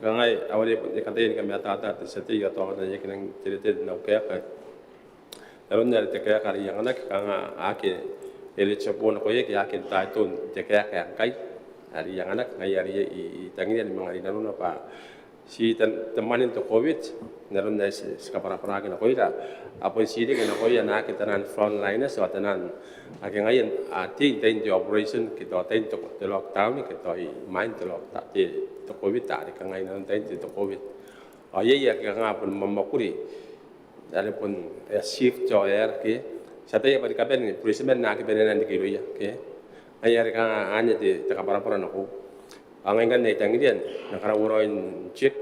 kangai, ao are e kataia ni kamatata te tia tei, ao tao ngkana I aki nang teretere n au kaeka. N aron are te kaeka are I anganaki, kanga a aki eligible nakoia ke a aki entitled n te kaeka ae ngkai are I anganaki, ngaia are I, I, I tangiria ni manga rinanona bwa ti tan, te mwanen te COVID, n aron ae ti, ti kabwarabwaraki nakoira, a bon ti reke nakoia naake taian frontliners, ao taian ake ngaia a tei n tain te operation, ke tao tain te, te lockdown, ke tao imwain te lockdown, te, te COVID, are kangai n aron tain te, te COVID. Ao iai ake kanga bon mwamwakuri are bon aia shift ao aia reke. Ti ataia bwa ni kabane, bureitiman a aki bane n reke irouia, ke? Ngaia are kanga anne te, te kabwarabwara nakoiu. Ao ngai ngkanne I tangiria N na karaua raoi n check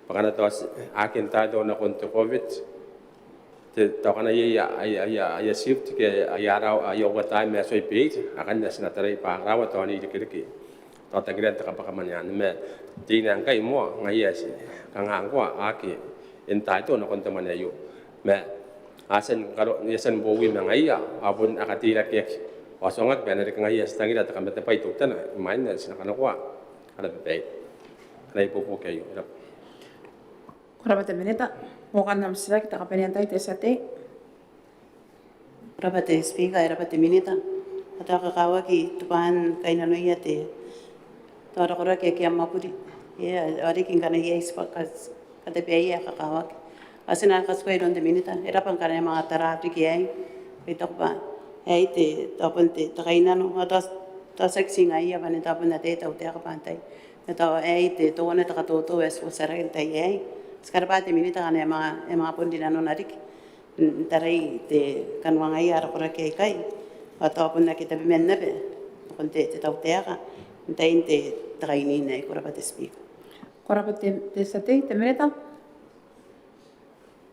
bwa ngkana tao a aki entitled nakon te COVID, te, tao ngkana iai aia, aia, aia shift ke aia, aia overtime ae tuai paid, akanne ti na tarai bwa a karaua tao n irekereke. Tao tangiran te kabwaka mwane anne, ma te ina ngkai moa ngaia ti kanga ngkoa a aki entitled nakon te mwane aio. Ma a tia ni karo, a tia ni bowi ma ngaia, a bon a kateirakeaki. Ao tuangaki bwa e na reke ngaia, ti tangira te kamatebwai teutana imwain ae ti na kanakoa ara babaire. Ana ibuobuoki aio. E rabwa. Ko rabwa te Minita. Buokan am titiraki te kabanean tai te tia tei. Ko rabwa te Speaker, e rabwa te Minita. Ao tao kakawaki teuana kainnanoia te, tao rikirake ake a mwakuri. Ia, ao riki ngkana iai tibwa ka, katabeaia ae kakawaki. Ao ti na katikua iroun te Minita, e raba ngkana e manga tara riki aei, e taku bwa aei te, tao bon te, te kainnano, ao tao, tao tiaki ti ngaia bwa e na tao bon ataei te tautaeka bwa antai. Ma tao aei te, teuana te katoto ae ti butiia n te tai aei. Ti karabwa te Minita ngkana e manga, e manga bon rinanona riki n tarai te kanoangaia ara koraki aikai, ao tao bon ake tabeman naba nakon te, te tautaeka n tain te, te kainina aei. Ko rabwa te Speaker. Ko rabwa te, te tia tei, te Minita.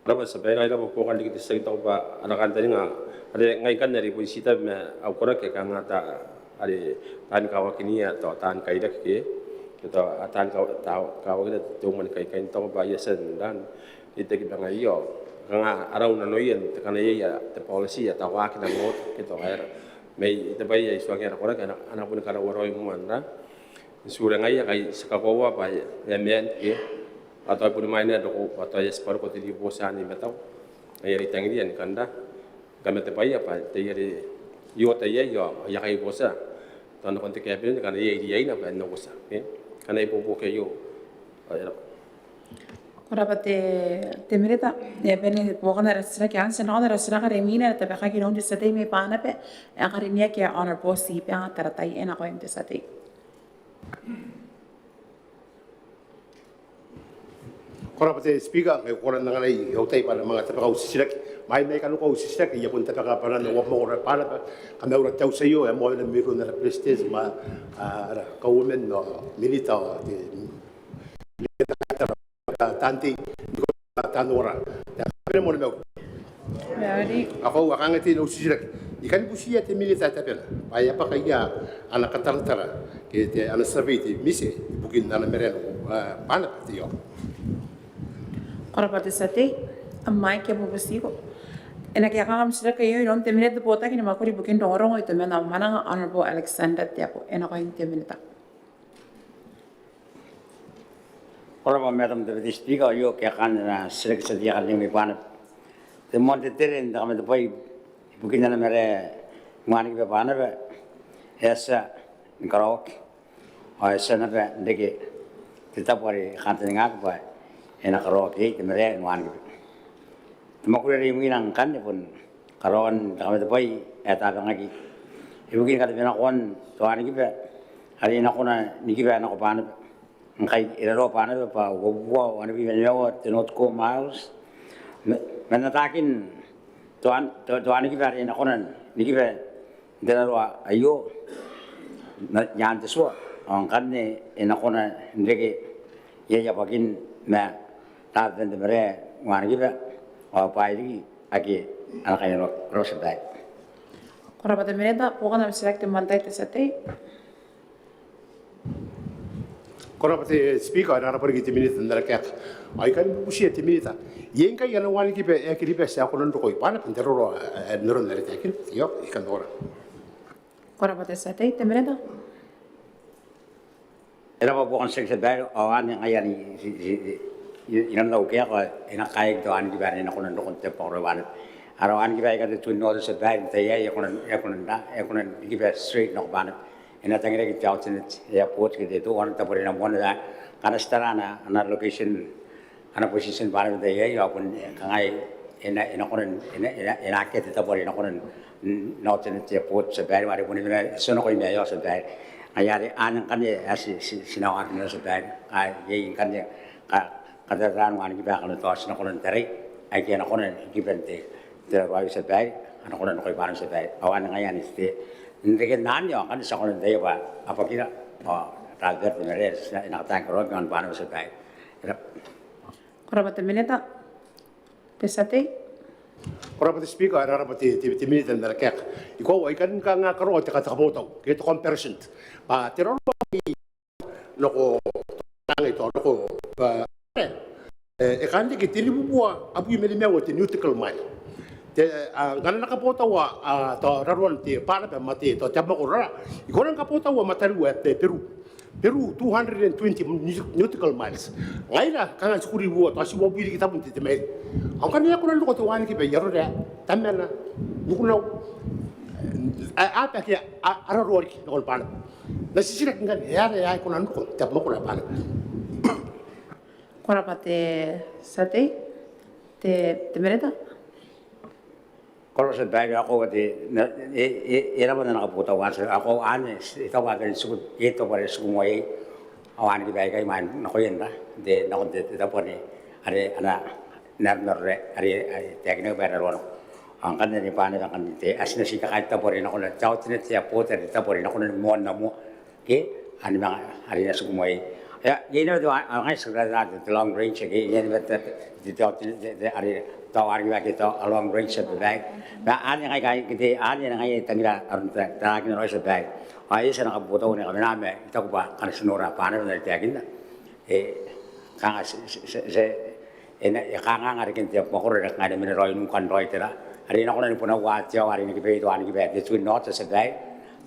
Ko rabwa te tia babaire, ko rabwa buokan riki te titiraki. I taku bwa ana kantaninga are ngai ngkanne are I bon tii tabe ma au koraki ake kanga ta, are taan kawakinia tao taan kairaki ke, tao taan ka, tao kawakinia te umani kaikai. I taku bwa I a tia n ran, I taku bwa ngaia ao kanga arau nanoia n te, kanga iai te policy ae tao aki nang ota ke tao aera. Ma I tabe bwa I tuangia ara koraki a na, a na boni karaua raoi moa n ra n tuure ngaia ngkai ti kakoaua bwa e a maan ke, ao tao e boni mwaina n roko, ao tao e a tibwa roko te ribooti anne i matau. Ngaia are I tangiria ni kan ra, ni kamatebwaia bwa te, are I ota iai ao I a kai bootia tao nakon te Cabinet ngkana iai riaina bwa e na uotia ke, ngkana iai buobuoki aio. Ao e raba. Ko rabwa te, te Minita. E a bane buokan ara titiraki, ao ti na nakon ara titiraki are imwina are e tabekaki iroun te tia tei mai Banaba ae karineaki ae Honourable Tibeanga Taratai. E nakoim te tia tei. Ko rabwa te Speaker, ngai ko kona n anganai au tai bwa N na manga tabeka au titiraki. Mai, mai kanoan au titiraki, I a bon tabeka bwa N na uabongora Banaba, kamaura te auti aio, e a moana mairoun ara Beretitenti ma, a, ara Kauoman ao Minita ao te, taan tei, taan ora. Te tabena moa ni mauri. Mauri. Ao koaua kanga te, n au titiraki, I kan butiia te Minita ae tabena bwa e a bwaka ia ana kataratara ke te, ana survey te MISE ibukin ana marae nako, a, Banaba te, io. Ko rabwa te tia tei, am mic e bubutiko. E na kaekaaki am titiraki aio iroun te Minita te Botaki ni Mwakuri ibukin Rongorongo, Itoman ao Mwananga, Honourable Alexander Teabo. E nakoim te Minita. Ko rabwa Madam Deputy Speaker, ao kaekaan ana titiraki te tia tei ae karineaki mai Banaba. Te moan tetere n te kamatebwai ibukin ana marae ni wanikiba Banaba e a tia ni karaoaki, ao e a tia naba n reke te tabo are e kantaningaaki bwa e na karaoaki iai te marae ni wanikiba. Te mwakuri are imwina ngkanne bon karaoan te kamatebwai ae tabangaki ibukin katebenakoan te wanikiba are e na kona ni kiba nako Banaba. Ngkai e raroa Banaba bwa uabubua wanibwi ma nimaua te nautical miles ma, man ataakin te wan, te, te wanikiba are e na kona ni kiba n te raroa aio, n, i aan te tua, ao ngkanne e na kona n reke iai abwakin ma raben te marae ni wanikiba ao bwaai riki ake a na kainnanoaki. Ko rabwa te Minita. Ko rabwa te Minita, buokan am titiraki te moan tai te tia tei. Ko rabwa te Speaker, e raba riki te Minita n ana kaeka. Ao I kan bubutiia te Minita, iai ngkai ana wanikiba ae Kiribati ae kona n roko i Banaba n te raroa, e, n aron are taekinna? Io, I kan nora. Ko rabwa te tia tei, te Minita. E raba buokan te titiraki te tia babaire, ao anne ngaia are i, i, i, i, i nanon au kaeka, e na kaeaki te wanikiba are e na kona n roko n te abamwakoro i Banaba. Ara wanikiba aika te Twin Otters te tia babaire n te tai aei e kona, e kona, e kona ni kiba straight nako Banaba. E na tangiraki te alternate airport ke te teuana te tabo are e na moana, ngkana ti tara ana, ana location, ana position Banaba n te tai aei, ao bon, e, kangai e na, e na kona n, e na, e na, e na akea te tabo are e na kona n, n alternate airport te tia babaire, are bon e mena, e tia nako i Maeao te tia babaire. Ngaia are anne ngkanne ae ti, ti, ti na waakina te tia babaire. Ao iai ngkanne ka, kataratara ni wanikiba aika a na tao ti na kona n tarai, aike a na kona ni kiba n te, te raroa aio te tia babaire, a na kona n roko i Banaba te tia babaire. Ao anne ngaia anne te, n reken anne ao ngkanne ti a kona n ataia bwa abwakina ao raben te marae ae e na kataia ni karaoaki i Banaba te tia babaire. E raba. Ko rabwa te Minita. Te tia tei. Ko rabwa te Speaker, e raba te, te, te Minita n ana kaeka. I koaua I kan kanga karaoa te ka, te kabotau ke te comparison bwa te raroa nako, nako, e, e kan reke tenibubua abwi ma nimaua te nautical mile. Te, a, ngkana N na kabotaua, a, tao raroan te Banaba ma te, tao te abamwakoro ra, I kona ni kabotaua ma tariu ae Beru. Beru, two hundred and twenty nautical miles. Ngaira kanga ti kuri uoua, tao ti uabwi riki tabun te, te mairi. Ao ngkana e a kona n roko te wanikiba i Arorae, Tamana, Nikunau, e, a, a, a raroa riki nakon Banaba. N na titiraki ngkanne, e aera ae e kona n roko te abamwakoro ae Banaba? Ko rabwa te tia tei. Te, te Minita. Ko rabwa te Tia Babaire, ao e koaua te, e, e, e rabwa n ana kabotaua, ao e koaua anne, e taku bwa e tiku, e taku bwa e tiku moa iai, ao anne kiba aikai ma nakoia n te, nakon te, te tabo are, are ana, n aron are, are, are taekinaki bwa e na roko nako. Ao ngkanne ni bane ngkanne te, a tia n tii kakaea te tabo are nakon te, te, te, te tabo are nakon moan te moa. Ke, anne manga, are e na tiku moa iai. Ia, iai naba te, a, a, ngai ti a karaoa te, te long range, ke, iai naba te, te, te, te, te, are, tao are naba ke tao a long range, Tia Babaire. Ma anne ngai kai, ke te, anne ngai tangira, aron ta, tarakin raoi, Tia Babaire. Ao e tia n kabotau ni kabane ma, I taku bwa, ngkana ti nora bwa anne bwa e na taekinna. E, kanga ti, ti, ti, ti, e na, e kanganga reken te mwakoro are kanga e na mena raoi n kan raoi tera. Are e na kona ni bon aua te ao, are e na kiba, e tao, are e na kiba, te tui n ota, Tia Babaire.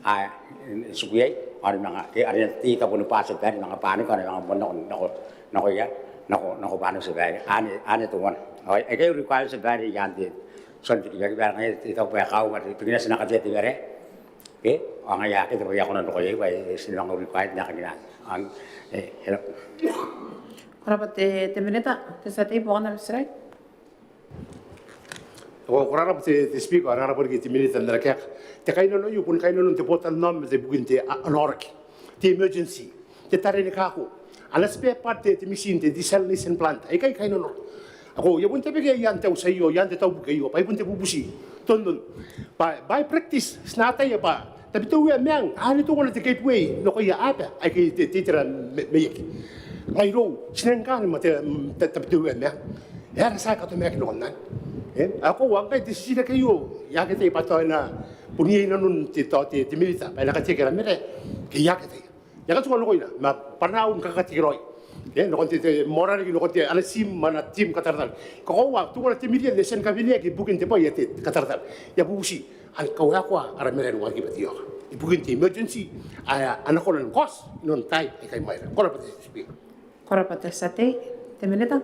A, e tiku iai, are manga, ke, are e na tei taboni bwa, Tia Babaire, manga bane, ke, are manga bon nako, nako, nakoia, nako, nako bane, Tia Babaire. Anne, anne teuana. Ao, e, e kai require, Tia Babaire, iaan te, son te kibakiba, ngaia, te, tao bwa e kaunga, te, bukina ti na katea te bere. Ke, ao ngaia, ke, te bwai ae kona n roko iai, bwa, e, ti na manga require, n aekakin anne. Ang, e, e ra- Ko rabwa te, te Minita, te tia tei, buokan am titiraki. Ko, ko rabwa te, te Speaker, ko rabwa riki te Minita n ana kaeka. Te kainnano aio bon kainnanon te botannaomata ibukin te, a, ana aoraki. Te emergency. Te tare ni kako. Ana spare part te, te machine, te desalination plant. Aikai kainnanora. Ao I a bon tabeka iaan te auti aio, iaan te tabo aio, bwa I bon te bubuti. Tonton. Bwa, by practice, ti na ataia bwa Tabiteuea Meang, anne teuana te gateway nakoia aaba aike te, te itera mai, maiaki. Ngai irou, ti nang kaan ma te, mm, Ta, Tabiteuea Meang. E aera ti a katomaaki nakon anne? E, ao e koaua ngkai te titiraki aio, I aki ataia bwa tao e na bon iai nanon te, tao te, te Minita, bwa e na kateaki ara marae, ke I aki ataia. I a katuka nakoina, ma bwa N na un kakatekeraoi. E, nakon te, te, moarara riki nakon te, ana team, ma ana team kataratara. Koaua, teuana te mirion ae e tia ni kaweneaki ibukin te bwai ae te kataratara. I a bubuti, a na kawaekoa ara marae ni waaki bwa te ioka. Ibukin te emergency, ae a na kona ni kaoti, inanon taai aika imwaira. Ko rabwa te Speaker. Ko rabwa te tia tei, te Minita.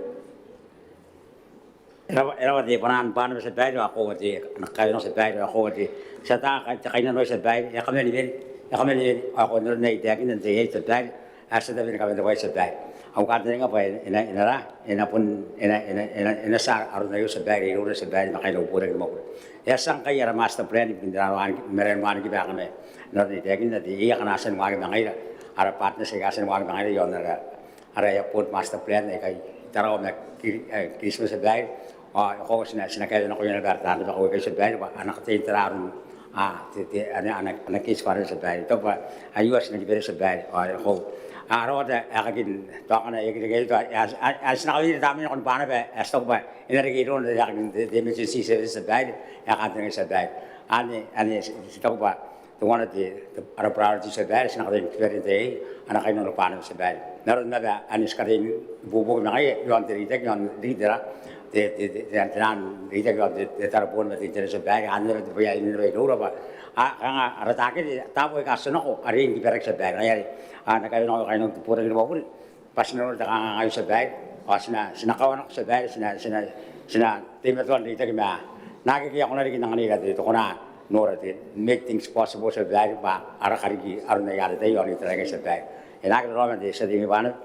E rabwa, e rabwa te bwanaan bwa naba Tia Babaire, ao e koaua te, ana kaeka naba Tia Babaire, ao e koaua te, ti ata kai, te kainnano aei Tia Babaire, e a kaman bane, e a kaman bane, ao e koaua n aron ae I taekinna n te tai aei Tia Babaire, ae ti a tabe ni kabane te bwai Tia Babaire. Au kantaninga bwa e na, e na, e na ra, e na bon, e na, e na, e na, e na tia aron aio Tia Babaire, iroura Tia Babaire, ma kainnano bwa e na reke ni mwakuri. E a tia ngkai ara master plan, ibukin te aro anne, maraen mwaane kiba akanne. N aron ae I taekinna te, iai akana a tia ni waaki ma ngaira, ara partners aika a tia ni waaki ma ngaira, iaon ara ara airport master plan aikai i Tarawa ma Kiri-, e, Kiribati Tia Babaire. Ao e koaua ti na, ti na kaea nakoia naba ara taan rabakau aikai Tia Babaire bwa a na kataia n tara aron, a, te, te, ana, ana, ana case bwa naba Tia Babaire. Tao bwa aio ti na kiberea Tia Babaire. Ao e koaua a rawata aekakin tao akana e aki reke, tao, a, a, a, ti na kaweneia tamnein nakon bwa naba ae ti taku bwa e na reke irouna aekakin te, te emergency service Tia Babaire, ae kantaningaaki Tia Babaire. Anne, anne ti, ti taku bwa teuana te, te, ara priority Tia Babaire, ti na kataia ni kiberea n te tai aei, ana kainnano bwa naba Tia Babaire. N aron naba anne ti kataia n ibuobuoki ma ngaia, iaon te reitaki, iaon te reitaki, te, te, te, te, te naan reitaki, iaon te, te tareboon ma te internet Tia Babaire, anne naba te bwai ae e na bane iroura bwa. A, kanga ara takete, taabo aika a tia nako, a riai ni kiberaki Tia Babaire. Ngaia are, a, N na kaea nako au kainnano te botaki ni mwakuri. Bwa ti na nora te kanganga aio Tia Babaire, ao ti na, ti na kawa nako Tia Babaire, ti na, ti na, ti na teimatoa n reitaki ma naake a kona riki n anganira te, te kona n nora te make things possible Tia Babaire, bwa a raka riki aron aia ara tai ao n itera aikai Tia Babaire. E na aki raraoma te tia tei mai Banaba,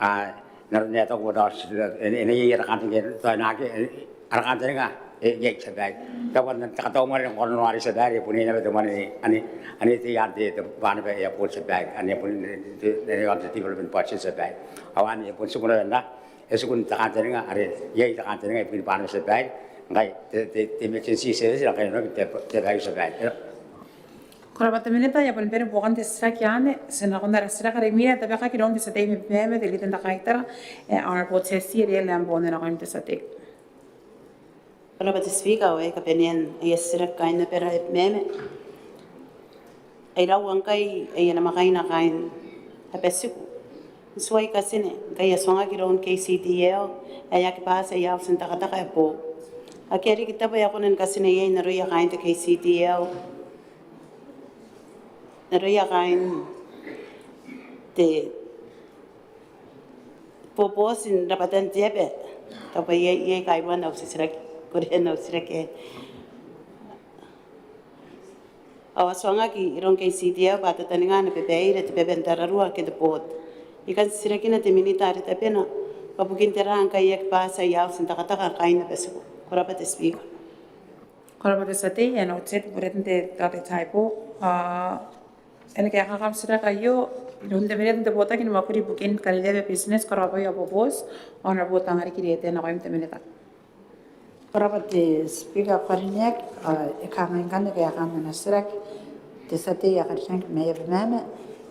a, n aron ae e taku bwa tao, e, e na iai ara kantaninga, tao e na aki, e, ara kantaninga, e, iai Tia Babaire. Tao bwa n te katau mwane ngkoa n aron are Tia Babaire, e bon iai naba te mwane ane, ane, ane tei iaan te, te Banaba Airport Tia Babaire, ane bon, te, te, te, te development budget Tia Babaire. Ao anne e bon tiku naba n ra, e tiku n te kantaninga, are iai te kantaninga ibukin Banaba Tia Babaire, ngkai te, te, te emergency service, ngkai e na, te, te, te Tia Babaire. Ko rabwa te Minita, e a bane buokan te titiraki anne, ti na nakon ara titiraki are imwina ae tabekaki iroun te tia tei mai Abemama, te Leader n te Kaitara, e, Honourable Tessie Eria Lambourne, e nakoim te tia tei. Ko rabwa te Speaker, ao e kabanean aia titiraki kaain Abemama. Ai rawa ngkai aia namwakaina kaain Abatiku n tuai katine ngkai a tuangaki iroun K C D L ae aki bati aia auti n takataka ae boou. Akea riki tabo ae a kona ni katine iai n aroia kaain te K C D L, n aroia kaain te bobooti n rabwatan te aba. Tao bwa iai, iai kaibuan au titiraki, korean au titiraki aei. Ao a tuangaki iroun K C D L bwa a tataninga ana babaire te baba n tararua ke te board. I kan titirakina te Minita are tabena Bwa bukin tera ngkai e aki bati aia auti n takataka kaain Abetiku? Ko rabwa te Speaker. Ko rabwa te tia tei, e na uti te bureti n te tabo. E na kaekaaki am titiraki aio iroun te Minita n te Botaki ni Mwakuri ibukin Karineaki ma Business, Karaobwai ao Boboti, Honourable Tangariki Reete, nakoim te Minita. Ko rabwa te Speaker ae karineaki, ao e kangai ngkanne kaekaan ana titiraki te tia tei ae karineaki mai Abemama.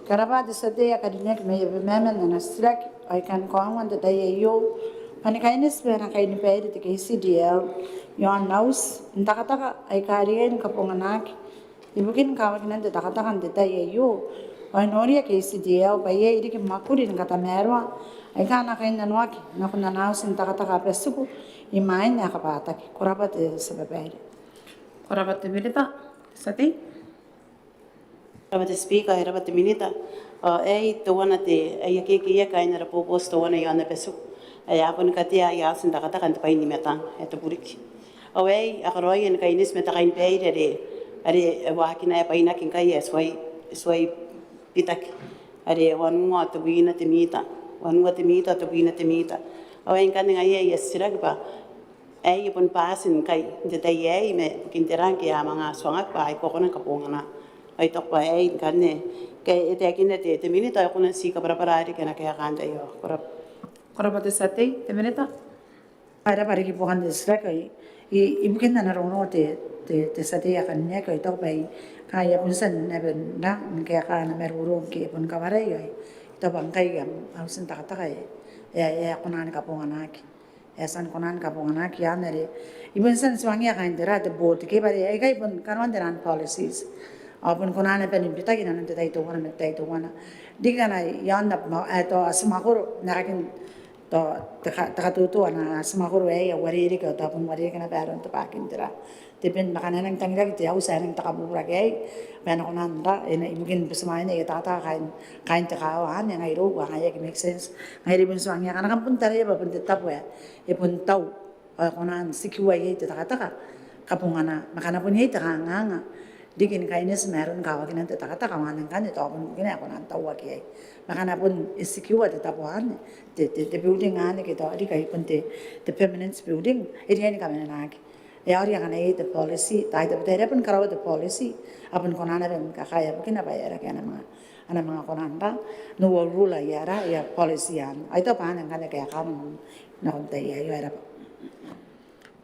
Ko rabwa te tia tei ae karineaki mai Abemama n ana titiraki, ao I kan kaongoa n te tai aio bwa ni kaineti bwa e na kainibaire te KCDL iaon auti n takataka aika riai ni kabonganaki ibukin kawakinan te takataka n te tai aio, ao e noria KCDL bwa iai riki mwakuri ni katamaroa aika a na kainnanoaki nakon ana auti n takataka Abetiku imwain ae kabwataki. Ko rabwa te tia babaire. Ko rabwa te Minita. Te tia tei. Ko rabwa te Speaker, e rabwa te Minita. Ao aei teuana te, aia kekeiaki kaain ara Boboti teuana iaon Abetiku ae a boni katea aia auti n takataka n te bwai ni matang ae te buriki. Ao aei a karaoia ni kaineti ma te kainibaire are, are e waakina ae bwainaki ngkai ae tuai, tuai bitaki, are wanua tebwina te mita, wanua te mita, tebwina te mita. Ao aei ngkanne ngaia aia titiraki bwa aei e boni bati ngkai n te tai aei ma bukin tera ngke a manga tuangaki bwa a aki kona ni kabongana. Ao I taku bwa aei ngkanne ngke e taekinna te, te Minita ao e kona n ti kabwarabwara riki ana kaeka n tai aio. Ko rabwa. Ko rabwa te tia tei, te Minita. E rabwa riki bukin te titiraki aei. I, ibukin ana rongorongo te, te, te tia tei ae karineaki, ao I taku bwa I, ngkai I a bon tia naba n ra, n kaeka ana maroro ngke e boni kawarai, ao I taku bwa ngkai am auti n takataka e, e, e a kona ni kabonganaki. E a tia ni kona ni kabonganaki anne are I bon tia n tuangia kaain te ra, te board ke bwa are aikai bon kanoan te ra n policies. Ao bon kona naba ni bitaki inanon te tai teuana ma te tai teuana. Riki ngkana iaon, a, tao, atimwakoro, n aekakin tao te ka, te katoto ana atimwakoro aei, a uarereke, ao tao bon uarereke naba aron te bwakin te ra, te ben, ma ngkana e nang tangiraki te auti ae e nang taka bubura ke aei, bwa e na kona n ra, e na ibukin butimwaean aia takataka kaain, kaain te kaawa anne, ngai irou ao ngai I aki make sense. Ngai irou I bon tuangia ngkana kam bon taraia bwa bon te tabo ae e bon tau ao e kona n secure iai te takataka kabongana, ma ngkana bon iai te kanganga riki ni kaineti ma aron kawakinan te takataka ao anne ngkanne tao bon bukina ae e kona n tauaki iai. Ma ngkana bon e secure te tabo anne, te, te, te building anne ke tao riki ai bon te, te permanent building, e riai ni kamanenaki. E a ori ngkana iai te policy, tai tabetai are a bon karaoa te policy, a bon kona naba ni kakaea bukina bwa e a rake ana manga, ana manga kona n ra, n overrule aia ra, aia policy anne. Ao I taku bwa anne ngkanne kaekaan nakon te tai aio. E rabwa.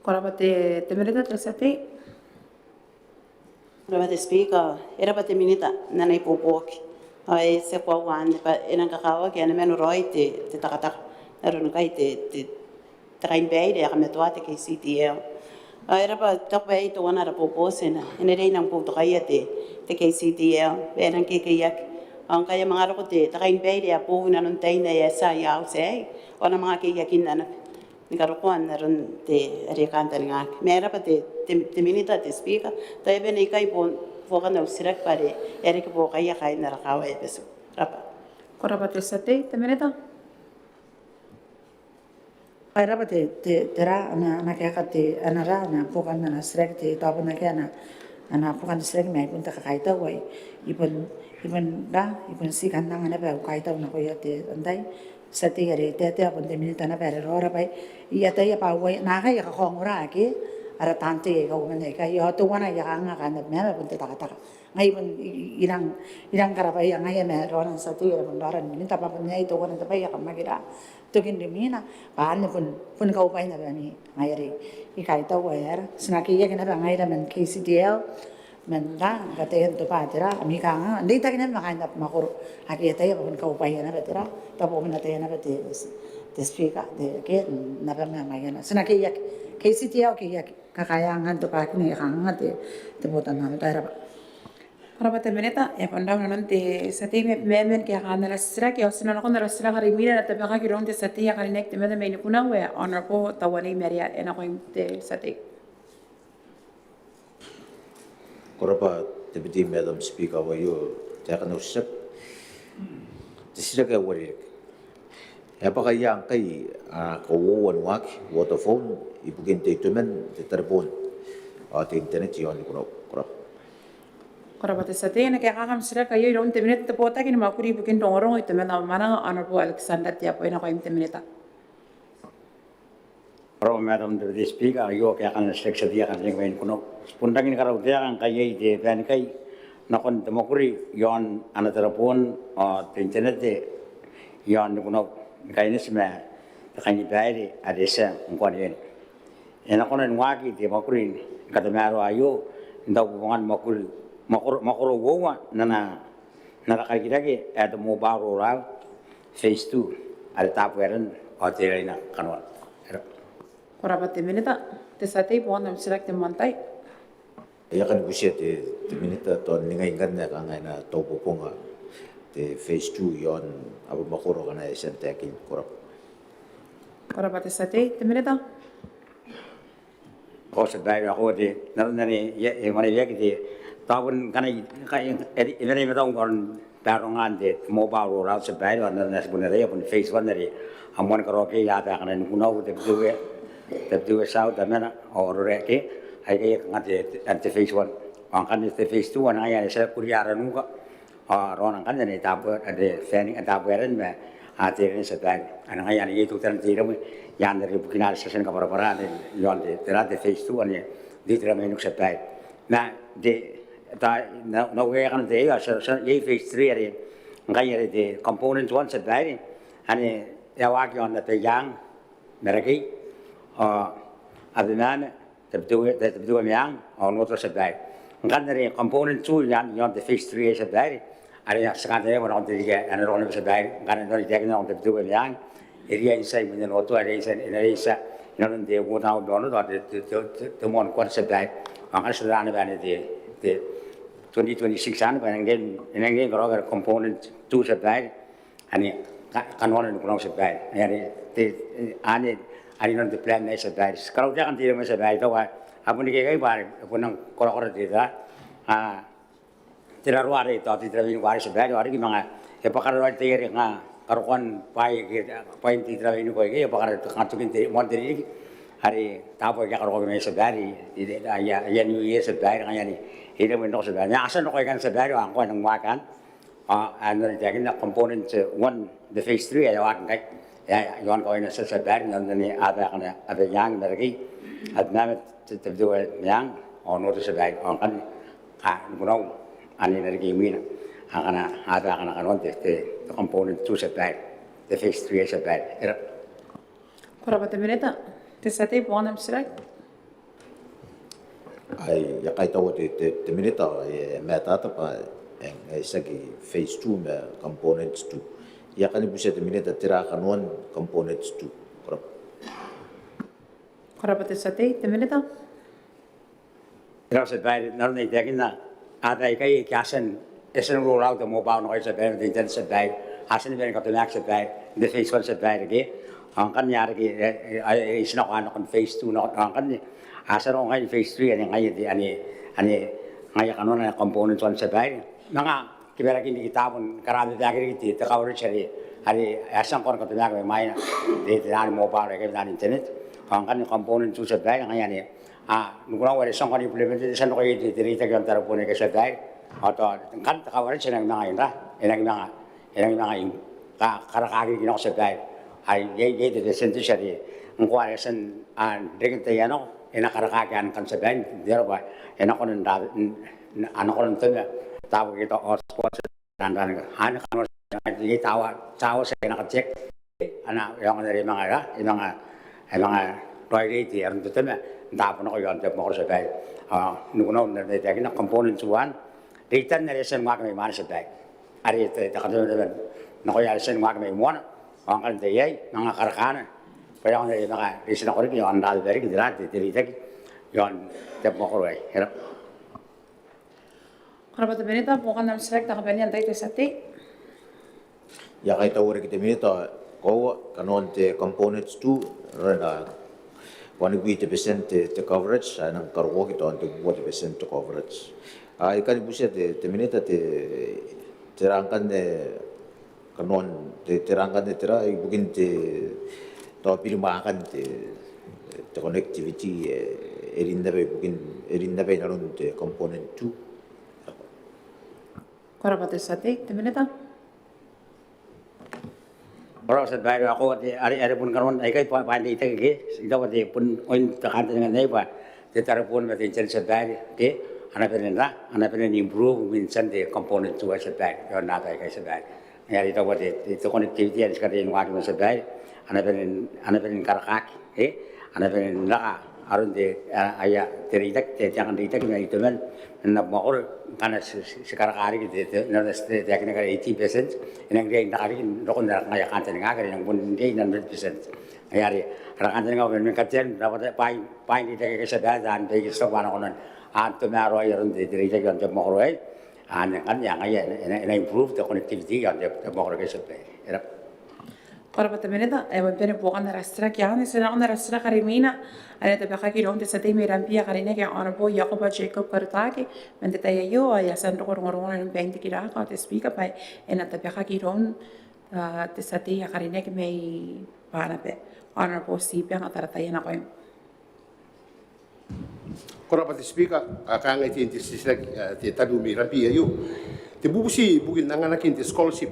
Ko rabwa te, te Minita. Te tia tei. Ko rabwa te Speaker, e rabwa te Minita n ana ibuobuoki. Ao e tia koaua anne bwa e nang kakawaki ae e na mano raoi te, te takataka n aron ngkai te, te, te kainibaire ae kamatoa te KCDL. Ao e rabwa, I taku bwa aei teuana ara boboti, e na, e na riai nang boutokaia te, te KCDL bwa e nang kekeiaki. Ao ngkai a manga roko te, te kainibaire ae boou inanon taina ae e a tia aia auti aei, ao a na manga keiakinna naba ni karokoa n aron te, are e kantaningaaki. Ma e rabwa te, te, te Minita, te Speaker, tao e a bane ikai bon buokan au titiraki bwa are e a reke buokaia kaain ara kaawa ae Abetiku. Rabwa. Ko rabwa te tia tei. Te Minita. Ko rabwa te, te, te ra, ana, ana kaeka te, ana ra, ana buokan ana titiraki te, tao bon akea ana, ana buokan titiraki ma ai bon te kakaitau ae I bon, I bon ra, I bon ti kan anga naba au kaitau nakoia te, antai, tia tei are e taetae ao bon te Minita naba are e raora bwa I ataia bwa uaia naakai a kakaongora ake ara taan tei aika uoman aikai, ao teuana aia kanganga kaain Abemama bon te takataka. Ngai bon I, I, I rang, I rang karabwaia ngaia ma raoran tia tei are bon raoran Minita bwa bon iai teuana te bwai ae kam aki ra tokin rimwina bwa anne bon, bon kaubwai naba ami, ngaia are I kaitau ae ara, ti na keiaki naba ngaira man KCDL, man ra, ni kataia n tobwa te ra, ami kanganga n reitaki naba ma kaain abamwakoro ake a ataia bwa bon kaubwaia naba te ra, tao bon ataia naba te, te Speaker, te, ke, naba ma maiana. Ti na keiaki, KCDL keiaki, kakaea angan tobwaakin aia kanganga te, te botannaomata. E rabwa. Ko rabwa te Minita. E a bon rau nanon te tia tei mai Abemama ni kaekaan ana titiraki, ao ti na nakon ara titiraki are imwina ae na tabekaki iroun te tia tei ae karineaki temanna mai Nikunau ae Honourable Tauanei Marea, e nakoim te tia tei. Ko rabwa Deputy Madam Speaker, ao aio taekan au titiraki. Te titiraki ae uarereke. E a bwaka ia ngkai ana kauoua n waaki, water phone, ibukin te itoman n te tareboon ao te internet iaon Nikunau? Ko rabwa. Ko rabwa te tia tei. E na kaekaaki am titiraki aio iroun te Minita n te Botaki ni Mwakuri ibukin Rongorongo, Itoman ao Mananga, Honourable Alexander Teabo, e nakoim te Minita. Ko rabwa Madam Deputy Speaker, aio kaekaan te titiraki ae karineaki mai Nikunau. Ti bon rangi ni karautaeka ngkai iai te banikai nakon te mwakuri iaon ana tareboon ao te internet iaon Nikunau ni kaineti ma te kainibaire are e tia ngkoa ni wene. E na kona ni waaki te mwakuri ni katamaroa aio n taubobongan mwakuri, mwakoro, mwakoro uoua n ana, n ana karikirake ae te mobile rollout phase two are Tabuaeran ao Teraina kanoana. Ko rabwa te Minita. Te tia tei, bon am titiraki te moan tai. I a kan butia te, te Minita tao n ningai ngkanne kanga e na taubobonga te phase two iaon abamwakoro akana e tia n taekin. Ko rabwa. Ko rabwa te tia tei. Te Minita. Ko rabwa te Tia Babaire, ao te, n aron are e, e mwaneweaki te, tao bon ngkana e, e, e, e mena i matau ngkoa aron baarongaan te mobile rollout, Tia Babaire, ao n aron ae ti bon ataia bon phase one are a moan karaoaki aaba akana Nikunau, Tabiteuea, Tabiteuea South, Tamana ao Arorae, aikai kanga te, te, te phase one. Ao ngkanne te phase two anne ngaia anne ti a kuria ara nuka ao raona ngkanne anne Tabu, anne Fanning, Tabuaeran ma, a, Teraina, Tia Babaire. Anne ngaia anne iai teutana te iremwe i aan are bukina are ti a tia ni kabwarabwara anne iaon te, tera, te phase two anne n te itera mainiku, Tia Babaire. Ma te, tao n au, n au kaeka n te, iai, ti a, ti a, iai phase three are ngkai are te component one, Tia Babaire, anne e a waaki iaon Abaiang, Marakei ao Abemama, Tabiteuea, Tabiteuea Meang ao North West, Tia Babaire. Ngkanne are component two iaon, iaon te phase three aei, Tia Babaire, are ti kantaningaia bwa e na nakon te ririki ae na roko naba, Tia Babaire, ngkana e na taekinaki nakon Tabiteuea Meang, e riai n tia imwin North West, e riai n tia, e riai n tia inanon te uoua ma onoua, te, te, te, te, te moan kuan, Tia Babaire. Ao ngkana ti tara naba anne te, te twenty twenty-six anne bwa e nang riai, e nang riai ni karaoaki are component two, Tia Babaire, anne ka, kanoana Nikunau, Tia Babaire. Anne, te, anne, anne inanon te plan aei, Tia Babaire. Ti karautaeka n te iremwe, Tia Babaire, tao a bon ikekei bwa are e bon nang korakora te, tera, a, te raroa are tao te itera mainiku arei, Tia Babaire, ao riki manga e bwakara raoi te tai are kanga karokoan bwaai, bwain te itera mainiku aikai, e bwakara kanga tokin te, moan te ririki are taabo aikai a karokoaki mai, Tia Babaire, i, i, aia, aia New Year, Tia Babaire, ngaia anne e iremwe n roko, Tia Babaire. Ma a tia n roko ikanne, Tia Babaire, ao ngkoa e nang waaki anne. Ao anne are I taekinna component one n te phase three ae e a waaki ngkai. E a, e a, iaon kawaina, Tia Babaire, n aron anne aaba akana Abaiang, Marakei, Abemama, Tabiteuea Meang ao North West, Tia Babaire. Ao ngkanne, a, Nikunau anne e na riki imwina akana aaba akana kanoan te, te, te component two, Tia Babaire, te phase three aei, Tia Babaire. E rabwa. Ko rabwa te Minita. Te tia tei, bon am titiraki. Ae I a kaitaua te, te, te Minita, e, e matata bwa e, e, e tiaki phase two ma component two. I a kani butia te Minita tera kanoan component two. Ko rabwa. Ko rabwa te tia tei, te Minita. Ko rabwa, Tia Babaire, n aron ae I taekinna, aaba aikai aika a tia n, e tia n roll out te mobile nakoia, Tia Babaire, ma te internet, Tia Babaire. A tia ni bane ni katomaaki, Tia Babaire, n te phase one, Tia Babaire, ke? Ao ngkanne a reke, e, e, e, e iti nako, a nako n phase two nako, ao ngkanne a tia nako ngkai n phase three, anne ngaia te, anne, anne ngaia kanoana, anne component one, Tia Babaire. Manga kabwarabwaraaki riki, taabo ni karababaki riki te, te coverage are, are e a tia ngkoa ni katomaaki mai mwaina, te, te, anne mobile aikai ma te, anne internet. Ao ngkanne component two, Tia Babaire, ngaia anne, a, Nikunau, are e tia ngkoa n implement, e tia n roko iai te, te reitaki iaon tareboon aikai, Tia Babaire. Ao tao ngkanne te coverage e nangi manga n ra, e nangi manga, e nangi manga n ka, karakaaki riki nako, Tia Babaire. Ai iai, iai te percentage are ngkoa are e tia n, a, reke n tai ae nako, e na karakaaki anne ngkanne, Tia Babaire, n te aro bwa e na kona n ra, n, n, a na kona n toma taabo ake tao hotspot, ranranga. Anne kanoana, iai tower, tower aika a na kateaki. A na, e aonga n are e manga, e manga, e manga raoiroi te aro n totoma n taabo nako iaon te abamwakoro, Tia Babaire. A, Nikunau, n aron ae I taekinna, component one, reitan are e tia ni waaki mai mwaina, Tia Babaire. Are te, te katomatoma nakoia are e tia ni waaki mai moana. Ao ngkanne n tai aei, manga karakaana bwa e aonga n are e manga reitia nako riki, ao n rababa riki te ra, te, te reitaki iaon te abamwakoro aei. E rabwa. Ko rabwa te Minita, buokan am titiraki, te kabanea n tai, te tia tei. I a kaitaua riki te Minita, koaua, kanoan te component two, e na wanibwi te percent te, te coverage, ae e nang karokoaki tao n te uabwi te percent te coverage. Ao I kani butia te, te Minita, te, tera ngkanne kanoan te, tera ngkanne, tera ibukin te, tao birimwaakan te, te connectivity, e, e rin naba ibukin, e rin naba inanon te component two. Ko rabwa te tia tei, te Minita. Ko rabwa tia babaire, ao are, are bon kanoan aikai bwa, bwa n reitaki ke, I taku bwa te bon oin te kantaninga aei bwa te tareboon ma te internet tia babaire ke, a na bane n ra, a na bane n improve mwin tian te component two tia babaire, iaon aba aikai tia babaire. Ngaia are I taku bwa te, te, te connectivity ae ti kataia ni waaki ma tia babaire, a na bane, a na bane ni karakaaki, e, a na bane n raka aron te, a, aia, te reitaki, te, te anga n reitaki ma itoman n abamwakoro, ngkana ti, ti, ti karaka riki te, te, n aron ae ti, te, te, taekinaki are eighteen percent, e nang riai n raka riki n rokon ara ngaia kantaninga, e nang bon riai n hundred percent. Ngaia are ara kantaninga bwa man katean, rabwata, bwain, bwain reitaki aikai tia babaire, taan baike ti taku bwa a na kona n, a, tamaroa aron te, te reitaki iaon te abamwakoro aei. Ao ngkanne ngaia e na, e na, e na improve te connectivity iaon te, te abamwakoro aikai tia babaire. E rab'a. Ko rabwa te minita, e a bane buokan ara titiraki anne. Ti a nakon ara titiraki are imwina, ae tabekaki iroun te tia tei mai Rabi ae karineaki, Honourable Iakoba Jacob Karutake, man te tai aio, ao e a tia n roko rongorongon bain te kiraka ao te Speaker bwa e na tabekaki iroun, a, te tia tei ae karineaki mai Banaba, Honourable Tibianga Taratai, e nakoim. Ko rabwa te Speaker, a, kangai tein te titiraki, a, te tariu mai Rabi aio. Te bubuti ibukin anganakin te scholarship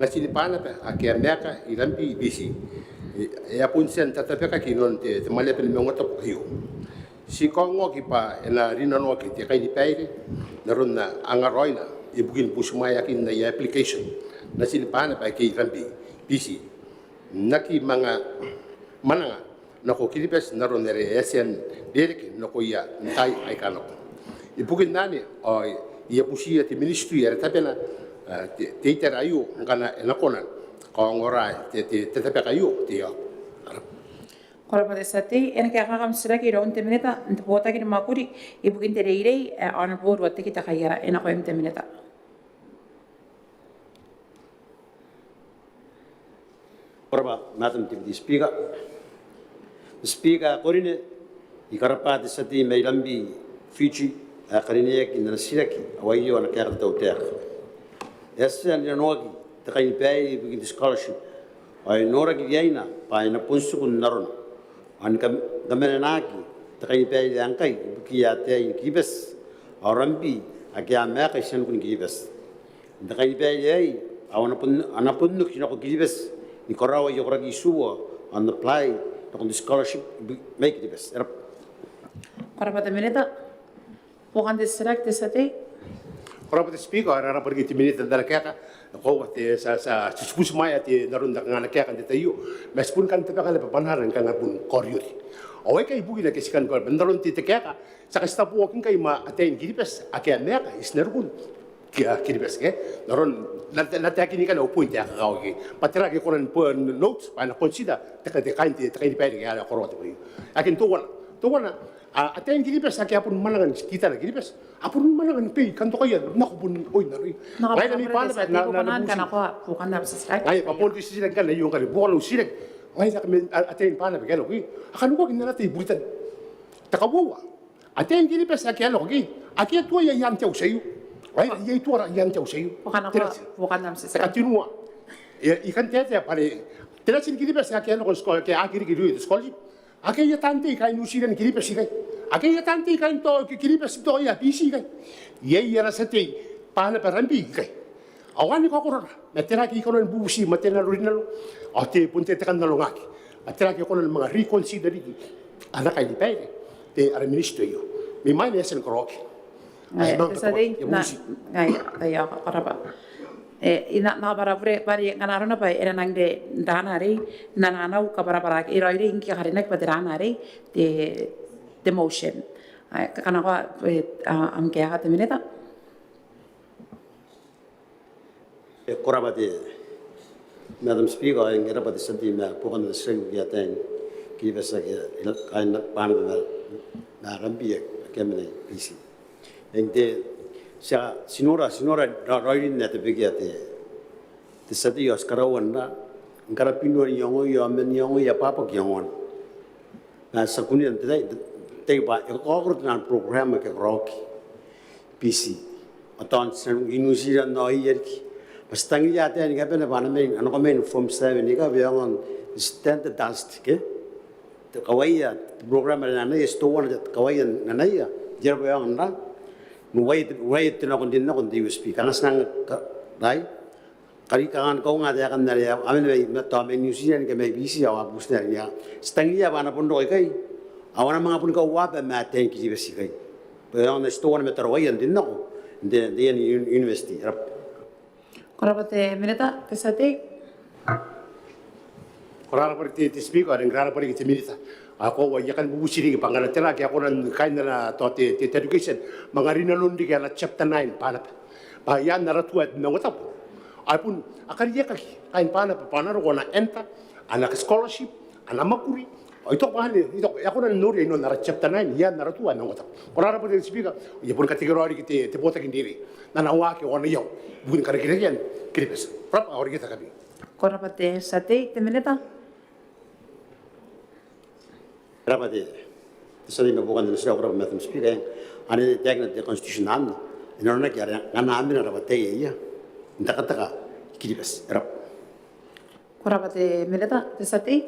natin Banaba ake a maeka i Rabi i Biti. E, e a bon tia n tatabekaki inanon te, te Mwaneaba ni Maungatabu aio. Ti kaongoaki bwa e na rinanoaki te kainibaire n aron angaraoina ibukin butimwaeakin aia application natin Banaba ake i Rabi, Biti. N aki manga mwananga nako Kiribati n aron are e a tia n rereke nakoia n taai aika nako. Ibukin anne ao I a butiia te Ministry are tabena, a, te, te itera aio ngkana e na kona ni kaongora te, te, te tabeka aio, te, a. Ko rabwa te tia tei, e na kaekaaki am titiraki iroun te minita n te botaki ni mwakuri ibukin te reirei, e, Honourable Ruateki Takaiara, e nakoim te minita. Ko rabwa Madam Deputy Speaker. Speaker ae karineaki, I karabwa te tia tei mai Rabi, Biti ae karineaki n ana titiraki, ao aio ana kaeka te tautaeka. E a tia n rinanoaki te kainibaire ibukin te scholarship, ao e noraki riaina bwa e na bon tiku n arona ao ni kam-, kamanenaki te kainibaire ae ngkai ibukiia ataei ni Kiribati ao Rabi ake a maeka i Tianikun Kiribati. N te kainibaire aei ao a na bon, a na bon oki nako Kiribati ni karaoa aia koraki itiua ao n apply nakon te scholarship mai Kiribati. E rabwa. Ko rabwa te minita. Buokan te titiraki te tia tei. Ko rabwa te Speaker, ao e rabwa riki te minita n ana kaeka. Ko rabwa te tia, tia, ti butimwaea te, n aron te kanganga n ana kaeka n te tai aio. Ma ti bon kan tabeka naba bwanaana ngkana bon kaoriori. Ao aikai ibukina ake ti kan kaoriori n aron te, te kaeka. Ti a katitaboaki ngkai ma ataein Kiribati ake a maeka i Tianikun Ki-, a, Kiribati ke. N aron, n na, n na taekin ikanne au point ae kakawaki. Bwa tera ake e kona ni bo-, note, bwa e na consider te ka-, te kain, te, te kainibaire ake a karaoa te bwai aio. Ake n teuana, teuana, a, ataein Kiribati ake a bon mwananga ni kitana Kiribati, a bon mwananga ni bei kantokaia nako bon oin aroia. Ngaira mai Banaba, n na, n na, n na bubuti. Ngaia, bwa bon te titiraki ngkanne aio ngkanne, buokan au titiraki. Ngaira ake mai, a, ataein Banaba ake a nako, a kanakoaki n ana tai i Buritan. Te kauoua, ataein Kiribati ake a nako ke, akea tuai aia anne te auti aio. Ngaia, iai tuara aia anne te auti aio. Buokan, buokan am titiraki. Te katenua. E, I kan taetae bwa are te natin Kiribati ake a nako n scholar-, ake a aki riki irouia te scholarship, akea taan tei kaain New Zealand Kiribati ikai. Akea taan tei kaain tao Ki-, Kiribati n tao aia Biti ikai. Iai ara tia tei Banaba, Rabi ikai. Ao anne kaokorara. Ma tera ake I kona ni bubuti ma te nanorinano, ao te bon te, te kan nanongaki. Ma tera ake e kona ni manga reconsider riki ana kainibaire te, ara ministry aio. Mai mwaina e a tia ni karaoaki. Ngaia, te tia tei, ngaia, ngaia, ko rabwa. E, I na, na kabwara bure, bwa are ngkana arona bwa e na nang te, n raana arei, n ana, n ana kabwarabwara, e raoiroi ngke e karinaki bwa te raana arei te, te motion. Ai, ka-, kanakoa, e, a, am kaeka te minita. E, ko rabwa te Madam Speaker, ao e rabwa te tia tei ma buokan ana titiraki ibukiia ataein Kiribati ake a, kaain Banaba ma, ma Rabi ake a mena i Biti. Eng te, ti a, ti nora, ti nora ra-, raoiroin ae tabekia te, te tia tei ao ti karaua n ra, ngkana binoa n iangoia ao man iangoia abwabwaki iangoana. Ma ti a kunea n te tai, te tai bwa e kakaokoro te nano program ake a karaoaki i Biti. Ao tao n Tianikun, i New Zealand ao iai riki. Ma ti tangiria ataei ni kabane bwa a na mai, a nako mai n form seven ikai bwa e aonga n standardised ke. Te kawaia, te program are nanaia, ti teuana te kawaia nanaia, iai bwa e aonga n ra. N uaia te, uaia te nako n rin nako n te U S P. Kanga ti nang ka-, rai. Are I kan kaunga taekan are a mena mai, ma tao mai New Zealand ke mai Biti ao a butina are I a tangiria bwa a na bon roko ikai ao a na manga bon kauaba ma taan Kiribati ikai. Bwa e aonga n titebo ma tararuaia n rin nako n te, n te university. E rab'a. Ko rab'a te minita. Te tia tei. Ko rab'a riki te, te Speaker, ao I rab'a riki te minita. Ao I a kan bubuti riki bwa ngkana tera ae e kona ni kaineti ana tao te, te education, manga rinanon riki ana chapter nine Banaba. Bwa iaan ara tua n Nautabo ai bon a kariaiakaki kaain Banaba bwa a na roko n enter, ana scholarship, ana mwakuri. Ao I taku bwa anne, I taku e kona n noria inanon ara chapter nine iaan ara tua n Nautabo. Ko rab'a riki te Speaker, I a bon katekeraoa riki te, te botaki n reirei n ana waaki ao ana iango ibukin karikirakean Kiribati. Ko rab'a, ao riki te kabi. Ko rab'a te tia tei. Te minita. E rab'a te, te tia tei ma buokan ana titiraki. Ko rab'a Madam Speaker. Eng, anne e taekinna te constitution anne, e nanonaki are ngkana a mena rabwataia n tekateka i Kiribati. E rab'a. Ko rab'a te minita. Te tia tei.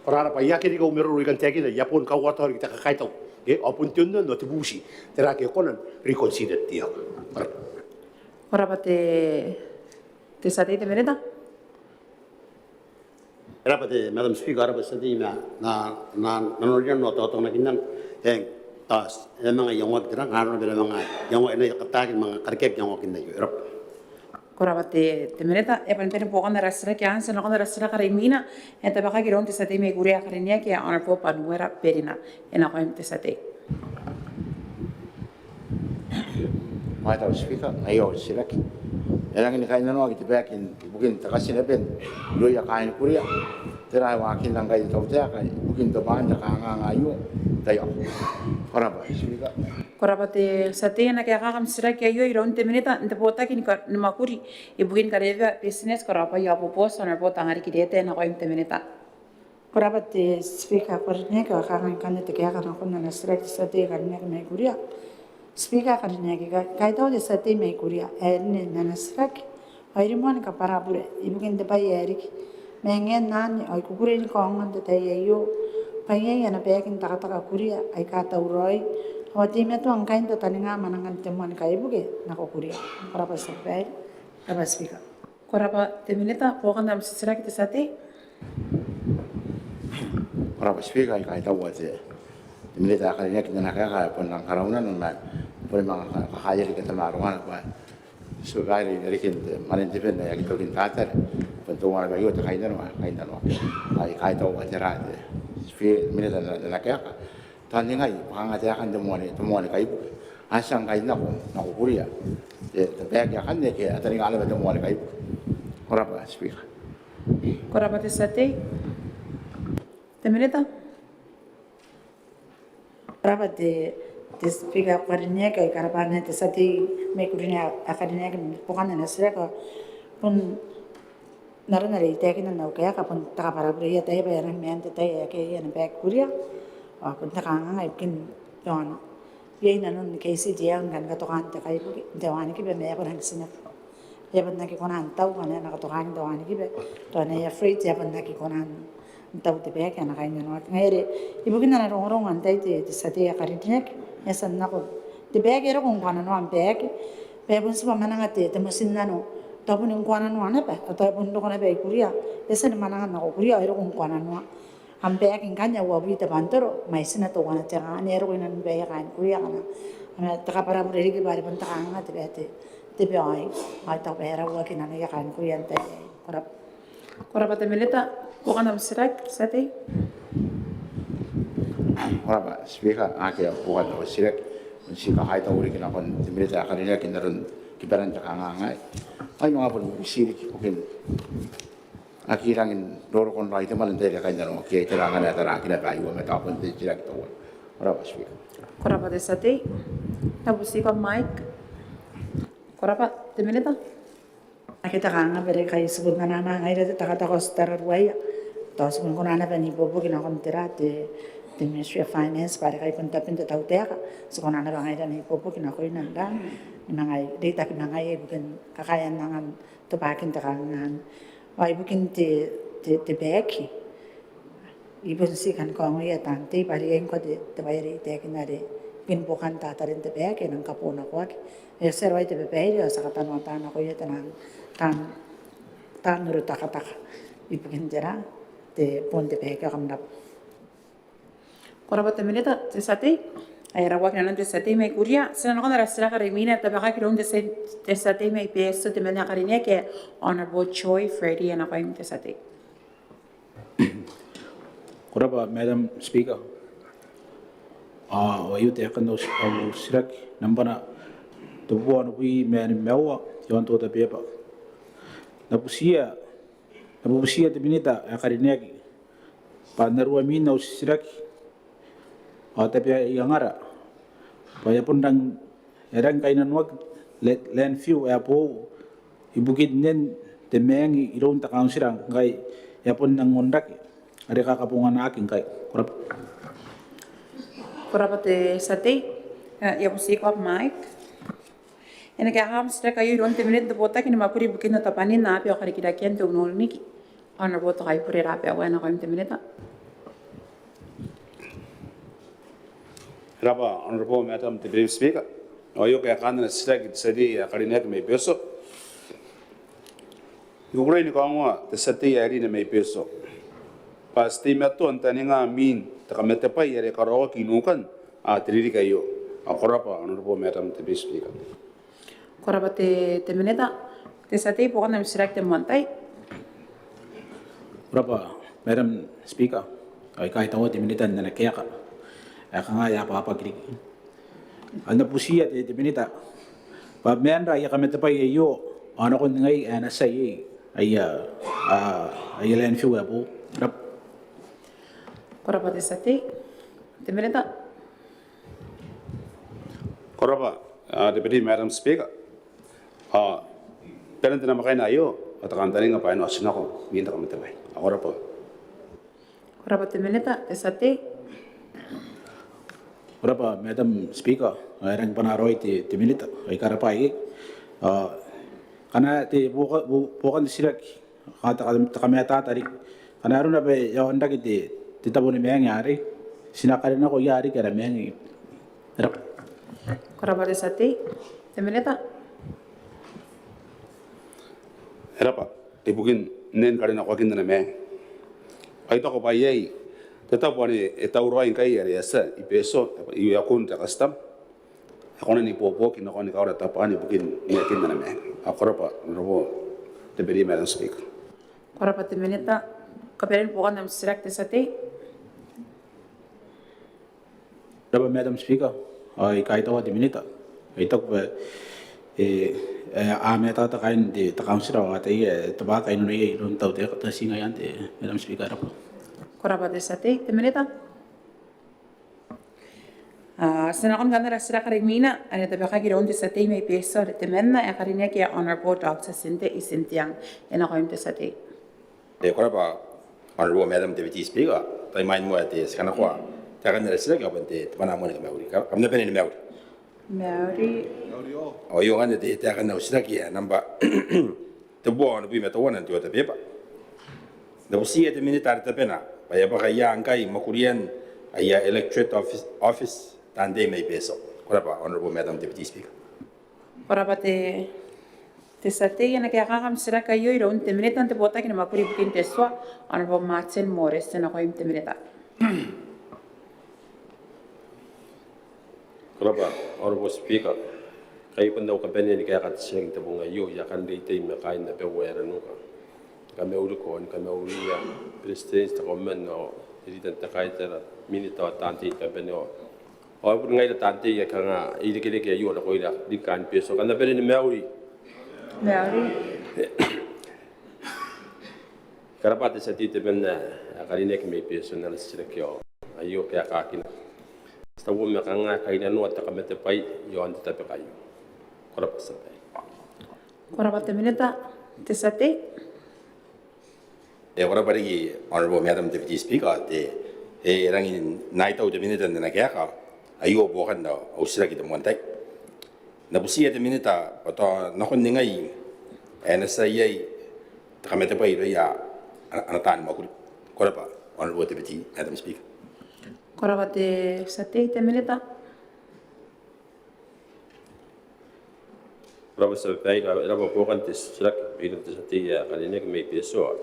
Ko rab'a. I aki riki au maroro, I kan taekinna I a bon kaota riki te kakaitau, e, ao bon te onnono, te bubuti, tera ae e kona n reconsider te iango. Ko rab'a. Ko rab'a te, te tia tei. Te minita. E rab'a te Madam Speaker, e rab'a te tia tei ma, na, na, nanona n au taotaonakinan, eng, tao e na manga iangoaki tera, ngkana e na manga iangoaki, e na iangoaki, manga karikiaki iangoakin aio. E rab'a. Ko rab'a te, te minita. E a bane buokan ara titiraki, anti nakon ara titiraki are imwina, e tabekaki iroun te tia tei mai Kuria ae karineaki, Honourable Banuera Berina. E nakoim te tia tei. Madam Speaker, aio au titiraki. E rangi ni kainnanoaki te baeki ibukin te katinabwai irouia kaain Kuria. Tera ae waakinna ngkai te tautaeka ibukin tobwaan te kanganga aio? Ko rab'a. Ko rab'a te tia tei. E na kaekaaki am titiraki aio iroun te minita n te botaki ni mwakuri ibukin karewean business, karabwarabwa ao boboti, Honourable Tangariki Reete. E nakoim te minita. Ko rab'a te Speaker ae karineaki, ao e kangai ngkanne te kaeka nakon ana titiraki te tia tei ae karineaki mai Kuria. Speaker ae karineaki, I kaitaua te tia tei mai Kuria ae e rinea ana titiraki ao I rimoa ni kabwarabure ibukin te bwai ae riki ma e ngae n anne ao I kukurei ni kaongoa n te tai aio bwa iai ana baeki n takataka Kuria aika tauraoi ao a teimatoa ngkai n tataninga mwanangan te moan kaibuke nako Kuria. Ko rab'a Speaker. Ko rab'a te minita. Buokan am titiraki te tia tei. Ko rab'a Speaker, I kaitaua te, te minita ae karineaki n ana kaeka ae bon rang karaunano ma bon manga kakaea riki te marurungana bwa ti a kairi riki n te mwanen te ben ae aki toki n tatare. Bon teuana bwa aio te kainnanoa, kainnanoa. Ao I kaitaua te, te minita n ana kaeka. Tao ningai bwa kanga taekan te moan, te moan kaibuke a tia ngkai n nako, nako Kuria. Te, te baeki akanne ke a taninga naba te moan kaibuke? Ko rab'a Speaker. Ko rab'a te tia tei. Te minita. Ko rab'a te, te Speaker ae karineaki, ao I karabwa naba te tia tei mai Kuria ae karineaki ma buokan ana titiraki. Bon n aron are I taekinna n au kaeka, bon te kabwarabure ae e tabe bwa e rang maan te tai ae akea ana baeki Kuria ao bon te kanganga ibukin teuana. Iai nanon KCDL ngkana e katoka n te kaibuke, n te wanikiba ma e a bon aki tinaki. E a bon aki kona n tau ngkana e na katoka n te wanikiba, teuana ae freight, e a bon aki kona n tau te baeki ae na kainnanoaki. Ngaia are ibukin ana rongorongo antai te, te tia tei ae karineaki, e a tia n nako te baeki, e roko ngkoananoa am baeki bwa e bon tibwa mwananga te, te motinnano, tao bon ngkoananoa naba, tao e bon roko naba i Kuria, e a tia ni mwananga nako Kuria ao e roko ngkoananoa am baeki ngkanne, uabwi te bwantoro mwaitina teuana te nga, ane e roko inanon baia kaain Kuria. Kanga te kabwarabure riki bwa are bon te kanganga te bwai ae te, te bwai ae, ao I taku bwa e rauaki nanoia kaain Kuria n tai aei. Ko rabwa. Ko rabwa te minita. Buokan am titiraki te tia tei. Ko rabwa Speaker, akea buokan au titiraki. Bon ti kakaitau riki nakon te minita ae karineaki n aron kibaran te kanganga aei. Ao I manga bon bubuti riki ibukin aki rangi n roroko n raoi te mwane n tai ae kainnanoaki, tera ngkana e taraaki naba aio ma tao bon te titiraki teuana. Ko rabwa Speaker. Ko rabwa te tia tei. Tao bubuti ko mic. Ko rabwa te minita. Akea te kanganga bwa e rikai ti bon anaa ma ngaira te takataka ao ti tararuaia. Tao ti bon kona naba n ibuobuoki nakon tera te, te Ministry of Finance bwa e rikai bon tabena te tautaeka, ti kona naba ngaira n ibuobuoki nakoina n rang ni manga reitaki ma ngaia ibukin kakaean angan tobwakin te kanganga. Ao ibukin te, te, te baeki, I bon ti kan kaongoia taan tei bwa are iai ngkoa te, te bwai are I taekinna are ibukin buokan tataren te baeki ae e nang kabonakoaki. E a tia raoi te babaire ao ti a katanoata nakoia te nang taan, taan orotakataka ibukin tera te boon te baeki. Kam rabwa. Ko rabwa te minita. Te tia tei, e a rauaki nanon te tia tei mai Kuria. Ti na nakon ara titiraki are imwina ae tabekaki iroun te tia, te tia tei mai Betio, te membwa ae karineaki ae Honourable Joy Freddy, e nakoim te tia tei. Ko rabwa Madam Speaker. Ao aio taekan au titiraki nambwa tebubua onobwi ma nimaua iaon te order paper. N na butiia, n na bubutiia te minita ae karineaki bwa n aron au titiraki ao tabeaiangara bwa e a bon rang, e rang kainnanoaki la-, landfill ae boou ibukin nnen te maeng iroun te kauntira ngkai e a bon rang onrake are kakabonganaaki ngkai. Ko rabwa. Ko rabwa te tia tei. E a butiko mic. E na kaekaaki am titiraki aio iroun te minita n te botaki ni mwakuri ibukin otabwanin aba ao karikirakean te ununiki, Honourable Tokaibure Rabaua, e nakoim te minita. Ko rabwa Honourable Madam Deputy Speaker. Ao aio kaekaan ana titiraki te tia tei ae karineaki mai Betio. I kukurei ni kaongoa te tia tei ae karineaki mai Betio bwa ti teimatoa n taninga mwin te kamatebwai are karaoaki i nukan te ririki aio. Ao ko rabwa Honourable Madam Deputy Speaker. Ko rabwa te, te minita. Te tia tei, buokan am titiraki te moan tai. Ko rabwa Madam Speaker. Ao I kaitaua te minita n ana kaeka ae kanga e abwabwaki riki. Ao n na butiia te, te minita bwa maanra aia kamatebwai aio ao nakon ningai ae e na tia iai aia, a, aia landfill ae boou. Ko rabwa. Ko rabwa te tia tei. Te minita. Ko rabwa, a, Deputy Madam Speaker. A, bwa n te namwakaina aio ao te kantaninga bwa e na otinako mwin te kamatebwai. Ao ko rabwa. Ko rabwa te minita. Te tia tei. Ko rabwa Madam Speaker. Ao e rangi ni bwanaa raoi te, te minita. Ao I karabwa iai. A, kanga te buoka-, bu-, buokan te titiraki, a, te ka-, te kamatata riki. Kanga arona bwa e a onrake te, te tabo ni maeng arei, ti na karinako ia riki ara maeng. E rabwa. Ko rabwa te tia tei. Te minita. E rabwa. Ibukin nnen karinakoakin ana maeng, ao I taku bwa iai te tabo are e tauraoi ngkai are e a tia i Betio, i akun te custom, e kona n ibuobuoki nakon kawara tabwaan ibukin meakin ana maeng. Ao ko rabwa Honourable Deputy Madam Speaker. Ko rabwa te minita. Kabanean buokan am titiraki te tia tei. Ko rabwa Madam Speaker. Ao I kaitaua te minita. I taku bwa e, e, a matata kaain te, te kauntira ao ataia, e, te bwai ae kainnanoia iroun tautaeka, te tia ngaia n te, Madam Speaker. Ko rabwa. Ko rabwa te tia tei. Te minita. A, ti na nakon kanoan ara titiraki are imwina are tabekaki iroun te tia tei mai Betio, te membwa ae karineaki ae Honourable Doctor Tinte Itinteang, e nakoim te tia tei. E, ko rabwa Honourable Madam Deputy Speaker. Tao imwain moa ae ti kanakoa taekan ara titiraki ao bon te, te bwanaa moa ni kamauri. Kam, kam na bane ni mauri. Mauri. Ao aio ngkanne te, taekan au titiraki ae nambwa tebubua onobwi ma teuana n te order paper. N na butiia te minita are tabena bwa e a bwaka ia ngkai mwakurian aia electorate office, office taan tei mai Betio. Ko rabwa Honourable Madam Deputy Speaker. Ko rabwa te, te tia tei. E na kaekaaki am titiraki aio iroun te minita n te botaki ni mwakuri ibukin te tua, Honourable Martin Moreti, e nakoim te minita. Ko rabwa Honourable Speaker. Ngkai I bon au kabanea ni kaeka te titiraki n te bong aio, I a kan reitaki ma kaain abau ae Aranuka ni kamauriko, ni kamauria Beretitenti, te Kauoman ao e ritan te kaitara, minita ao taan tei ni kabane ao ao bon ngaira taan tei aika kanga e irekereke aio nakoira riki kaain Betio. Kam na bane ni mauri. Mauri. I karabwa te tia tei temanna ae karineaki mai Betio n ana titiraki aio. Aio kaekaakina. Ti taua ma kanga e kainnanoa te kamatebwai iaon te tabeka aio. Ko rabwa te tia tei. Ko rabwa te minita. Te tia tei. E, ko rabwa riki Honourable Madam Deputy Speaker, te, e rangi n aitau te minita n ana kaeka, aio buokan au titiraki te moan tai. N na butiia te minita bwa tao nakon ningai ae e na tia iai te kamatebwai irouia ana, ana taani mwakuri. Ko rabwa Honourable Deputy Madam Speaker. Ko rabwa te tia tei. Te minita. Ko rabwa te tia babaire, ko rabwa buokan te titiraki mairoun te tia tei ae karineaki mai Betio.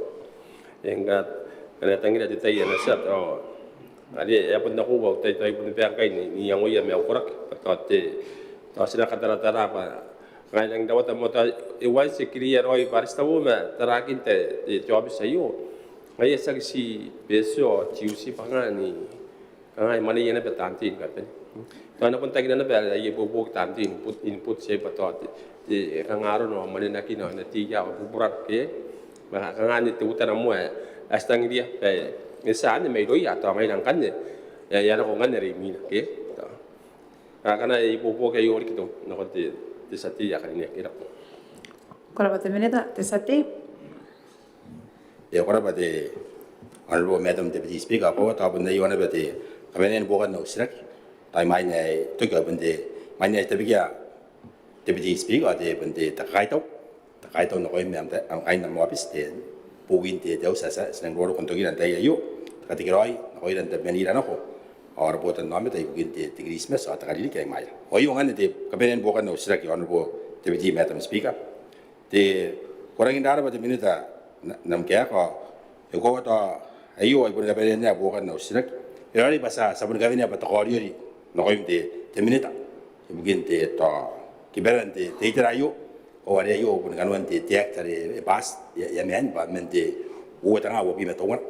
Ngkana e tangira te tai ae na tia, ao are e a bon nako au tai, tao I bon bae ngkai n iangoia ma au koraki, tao te, tao ti na kataratara bwa kanga e nangi rawata moa, tao e waekoa te clear raoi bwa are ti taua ma tarakin te, te, te aobiti aio. Ngaia tiaki ti Betio, ti uti bwa kanga ni kanga e mwaneia naba taan tei ni kabane. Tao e na bon tangira naba aia ibuobuoki taan tei n input, input iai bwa tao te, te kanga arona ao mwanenakina ao e na tei ia ao bubura ke. Ma kanga anne teutana moa ae ti tangiria bwa e tia anne mairouia, tao ngaira ngkanne e a nako ngkanne are imwina ke. Tao akana aia ibuobuoki aio riki tao nakon te, te tia tei ae karineaki. Ko rabwa. Ko rabwa te minita. Te tia tei. E, ko rabwa te Honourable Madam Deputy Speaker, ao tao bon aio naba te kabanean buokan au titiraki. Tao imwain ae I toki ao bon te, imwain ae I tabekia Deputy Speaker, ao te bon te kakaitau, kakaitau nakoim ma am tai, am kaain am aobiti, te bukin te, te auti ae ti a, ti a nang roroko n tokina n tai aio. Te katekeraoi nakoira n tabemanira nako ao ara botannaomata ibukin te, te Kiritimati ao te kaririki ae i mwaira. Ao aio ngkanne te kabanean buokan au titiraki, Honourable Deputy Madam Speaker. Te, ko rangi n rabwa te minita n am kaeka, ao e koaua tao aio ai boni kabanean ae buokan au titiraki. E raoiroi bwa ti a, ti a boni kawenea bwa te kaoriori nakoim te, te minita ibukin te, tao kibaran te, te itera aio, ao are aio boni kanoan te, te act are e pass, e a, e a maan bwa man te uoua tenga uabwi ma teuana.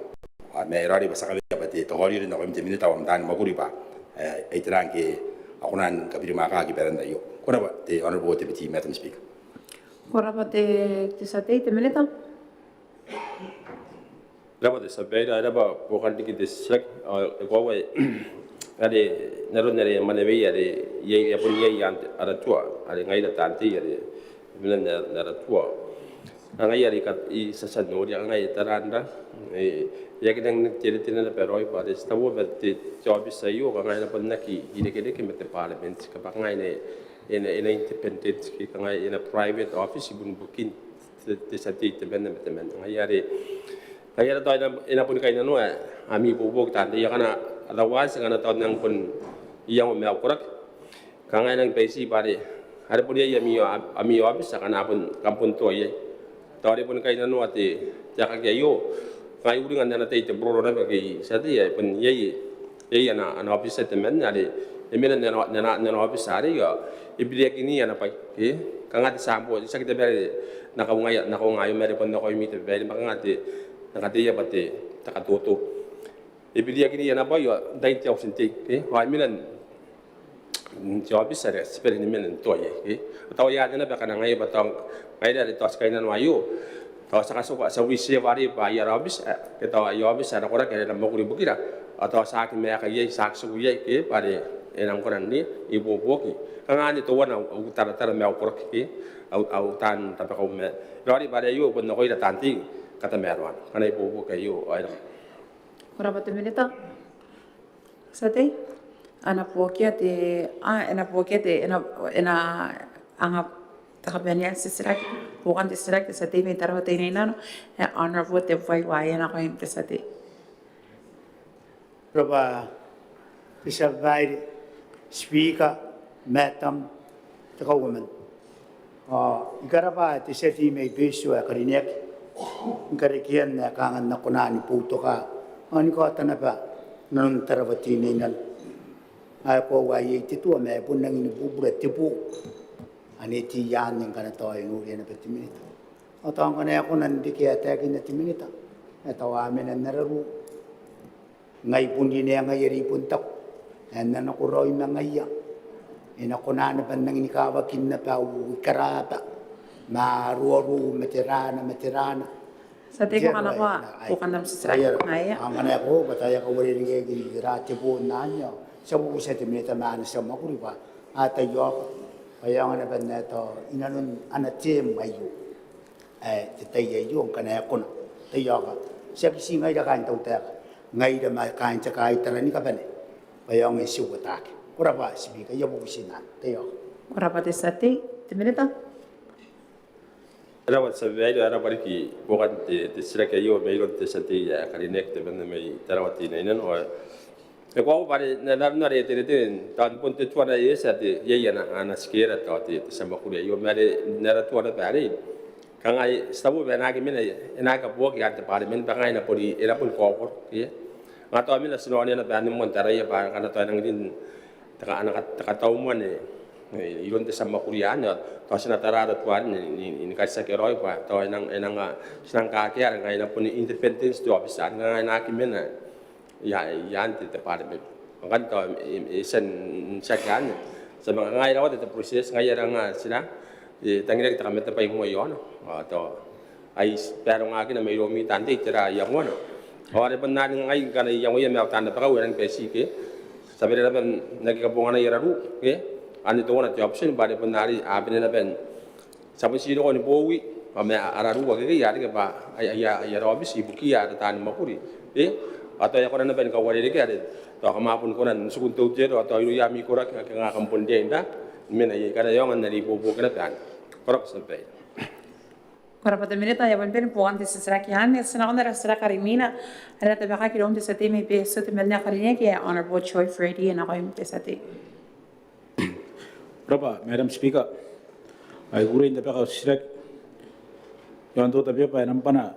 Ao ma e raoiroi bwa ti a kawenea bwa te, te kaoriori nakoim te minita ao am taani mwakuri bwa e, e itera ngke a kona ni kabirimwaaka kibaran aio. Ko rabwa te Honourable Deputy Madam Speaker. Ko rabwa te, te tia tei. Te minita. Ko rabwa te tia babaire, ko rabwa buokan riki te titiraki. Ao e koaua are n aron are mwaneweia are iai, e a bon iai ara tua are ngaira taan tei are e mena n ara tua. Kanga ngaia are I tia n noria kanga e taraan ra, e aki rangi n teretere naba raoi bwa are ti taua bwa te, te aobiti aio kanga e na bon aki irekereke ma te Parliament, ke bwa kanga e na, e na, e na independent, ke kanga e na private office ibukin te, te tia tei temanna ma temanna. Ngaia are, ngaia are tao e na, e na boni kainnanoa ami ibuobuoki taan tei akana, otherwise ngkana tao N nang bon iango ma au koraki, kanga e nangi baiti bwa are, are bon iai ami, ami aobiti akana a bon, kam bon toa iai. Tao are boni kainnanoa te, te aekaki aio, kanga I uringa n ana tai te buroro naba ke I tia tei ae bon iai, iai ana, ana aobiti temanna are e mena n ana, n ana, n ana aobiti arei ao e biriakini ana bwai ke. Kanga te sample, tiaki te babaire, N na kaungaia, N na kaunga aio ma are bon nakoimi te babaire, ma kanga te, N na kateia bwa te, te katoto. E biriakini ana bwai ao n tain te auti n tei ke, ao e mena n te aobiti are ti bane ni mena n toa iai ke. Ao tao e a tena bwa kanga ngaia bwa tao ngaira are tao ti kainnanoa aio, tao ti a katiuka, ti a witieba arei bwa aia aobiti, e, ke tao aia aobiti ana koraki are e na mwakuri ibukira. Ao tao ti aki maeka iai, ti aki tiku iai ke, bwa are e nang kona n ibuobuoki. Kanga anne teuana au taratara ma au koraki ke, au, au taan rabakau ma e raoiroi bwa are aio bon nakoira taan tei katamaroana. Kanga ibuobuoki aio ao e raba. Ko rabwa te minita. Tia tei, a na buokia te, a, e na buokia te, e na, e na anga te kabanean titiraki, buokan te titiraki, te tia tei mai Tarawa Teinainano, e, Honourable Tebuai Uaea, nakoim te tia tei. Ko rabwa te tia babaire, Speaker, Madam, te Kauoman. Ao I karabwa te tia tei mai Betio ae karineaki ni karekean ae kanga N na kona ni boutoka ao ni kaota naba nanon Tarawa Teinainano. Ao e koaua ae iai te tua ma e bon rangi ni bubura te boo ane e tei anne ngkana tao e noria naba te minita. Ao tao ngkana e kona n reke ae taekinna te minita, e tao a mena n ara ruu. Ngai bon rineangai are I bon taku ae N na nakoraoi ma ngaia. E na kona naba n nangi ni kawakin naba au ikaraaba ma aroaro ma tera ma tera. Tia tei, ko kanakoa, ai, ko kanam titiraki. Ao ngkana e koaua bwa tao e a kauarerekea riki tera te boo n anne ao ti a bubutia te minita ma ana tia mwakuri bwa a taiaoka bwa e aonga naba n ae tao inanon ana term aio ae te tai aio ngkana e kona. Taiaoka, tiaki ti ngaira kaain tautaeka, ngaira ma kaain te kaitara ni kabane bwa e aonga n tia uataki. Ko rabwa Speaker, I a bubuti anne. Taiaoka. Ko rabwa te tia tei. Te minita. E raba te tia babaire, e raba riki buokan te, te titiraki aio mairoun te tia tei ae karineaki temanna mai Tarawa Teinainano. E koaua bwa are n aron are e teretere tao bon te tua naba e tia te iai ana, ana tikera tao te, te tia mwakuri aio ma are n ara tua naba arei. Kanga e tabu bwa e na aki mena, e na aki kaboaki iaan te Parliament bwa kanga e na boni, e na boni kaokoro, ke? Nga tao mena ti na onea naba anne moa n taraia bwa ngkana tao e nang rin te ka, ana ka, te katau mwane iroun te tia mwakuri anne, tao ti na tara ara tua anne ni, ni, ni katiaki raoi bwa tao e nang, e nang, ti nang kakea are nga e na boni independence te office anne, nga e na aki mena ia, iaan te, te Parliament. Ngkana tao e, e, e tia n, n tiaki anne, ti a manga ngai rawata te process ngaia are nga ti na, e tangiraki te kamatebwai moa iaona. Ao tao ai barongakina mairoumi taan tei tera iangoana. Ao are bon anne ngai ngkana iangoia ma au taan rabakau e nang bati ke ti a bane naba n aki kabongana iai ara ruu, ke? Anne teuana te option bwa are bon arei a bane naba n ti a bon ti roko ni bowi ao ma ara ruu akekei a reke bwa aia, aia, aia ara office ibukiia ara taani mwakuri. E? Ao tao e a kona naba ni kauarerekea are tao kam a boni kona n tiku n te uteroa tao irouia ami koraki ake nga kam bon riai n ra ni mena iai, ngkana e aonga n ari ibuobuoki naba anne. Ko rabwa te tia babaire. Ko rabwa te Minita. E a bane buokan te titiraki anne, ti na nakon ara titiraki are imwina are e na tabekaki iroun te tia tei mai Betio, te membwa ae karineaki ae Honourable Joy Freddy, e nakoim te tia tei. Ko rabwa Madam Speaker. I kukurei n tabeka au titiraki iaon te order paper ae nambwana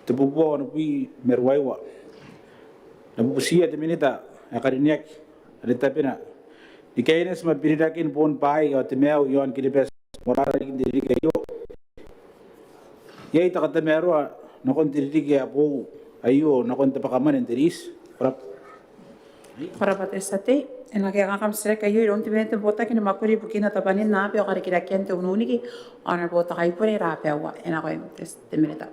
tebubua onobwi ma ruaiwa. N na bubutiia te Minita ae karineaki are tabena ni kaineti ma birirakin boon bwaai ao te maiu iaon Kiribati, moarara riki n te ririki aio. Iai te katamaroa nakon te ririki ae boou aio nakon te bwakamwane n te riti? Ko rabwa. Ko rabwa te tia tei. E na kaekaaki am titiraki aio iroun te Minita n te Botaki ni Mwakuri ibukin Atabwanin Aaba ao Karikirakean te Ununiki, Honourable Takaibure Rabaua, e nakoim te, te Minita.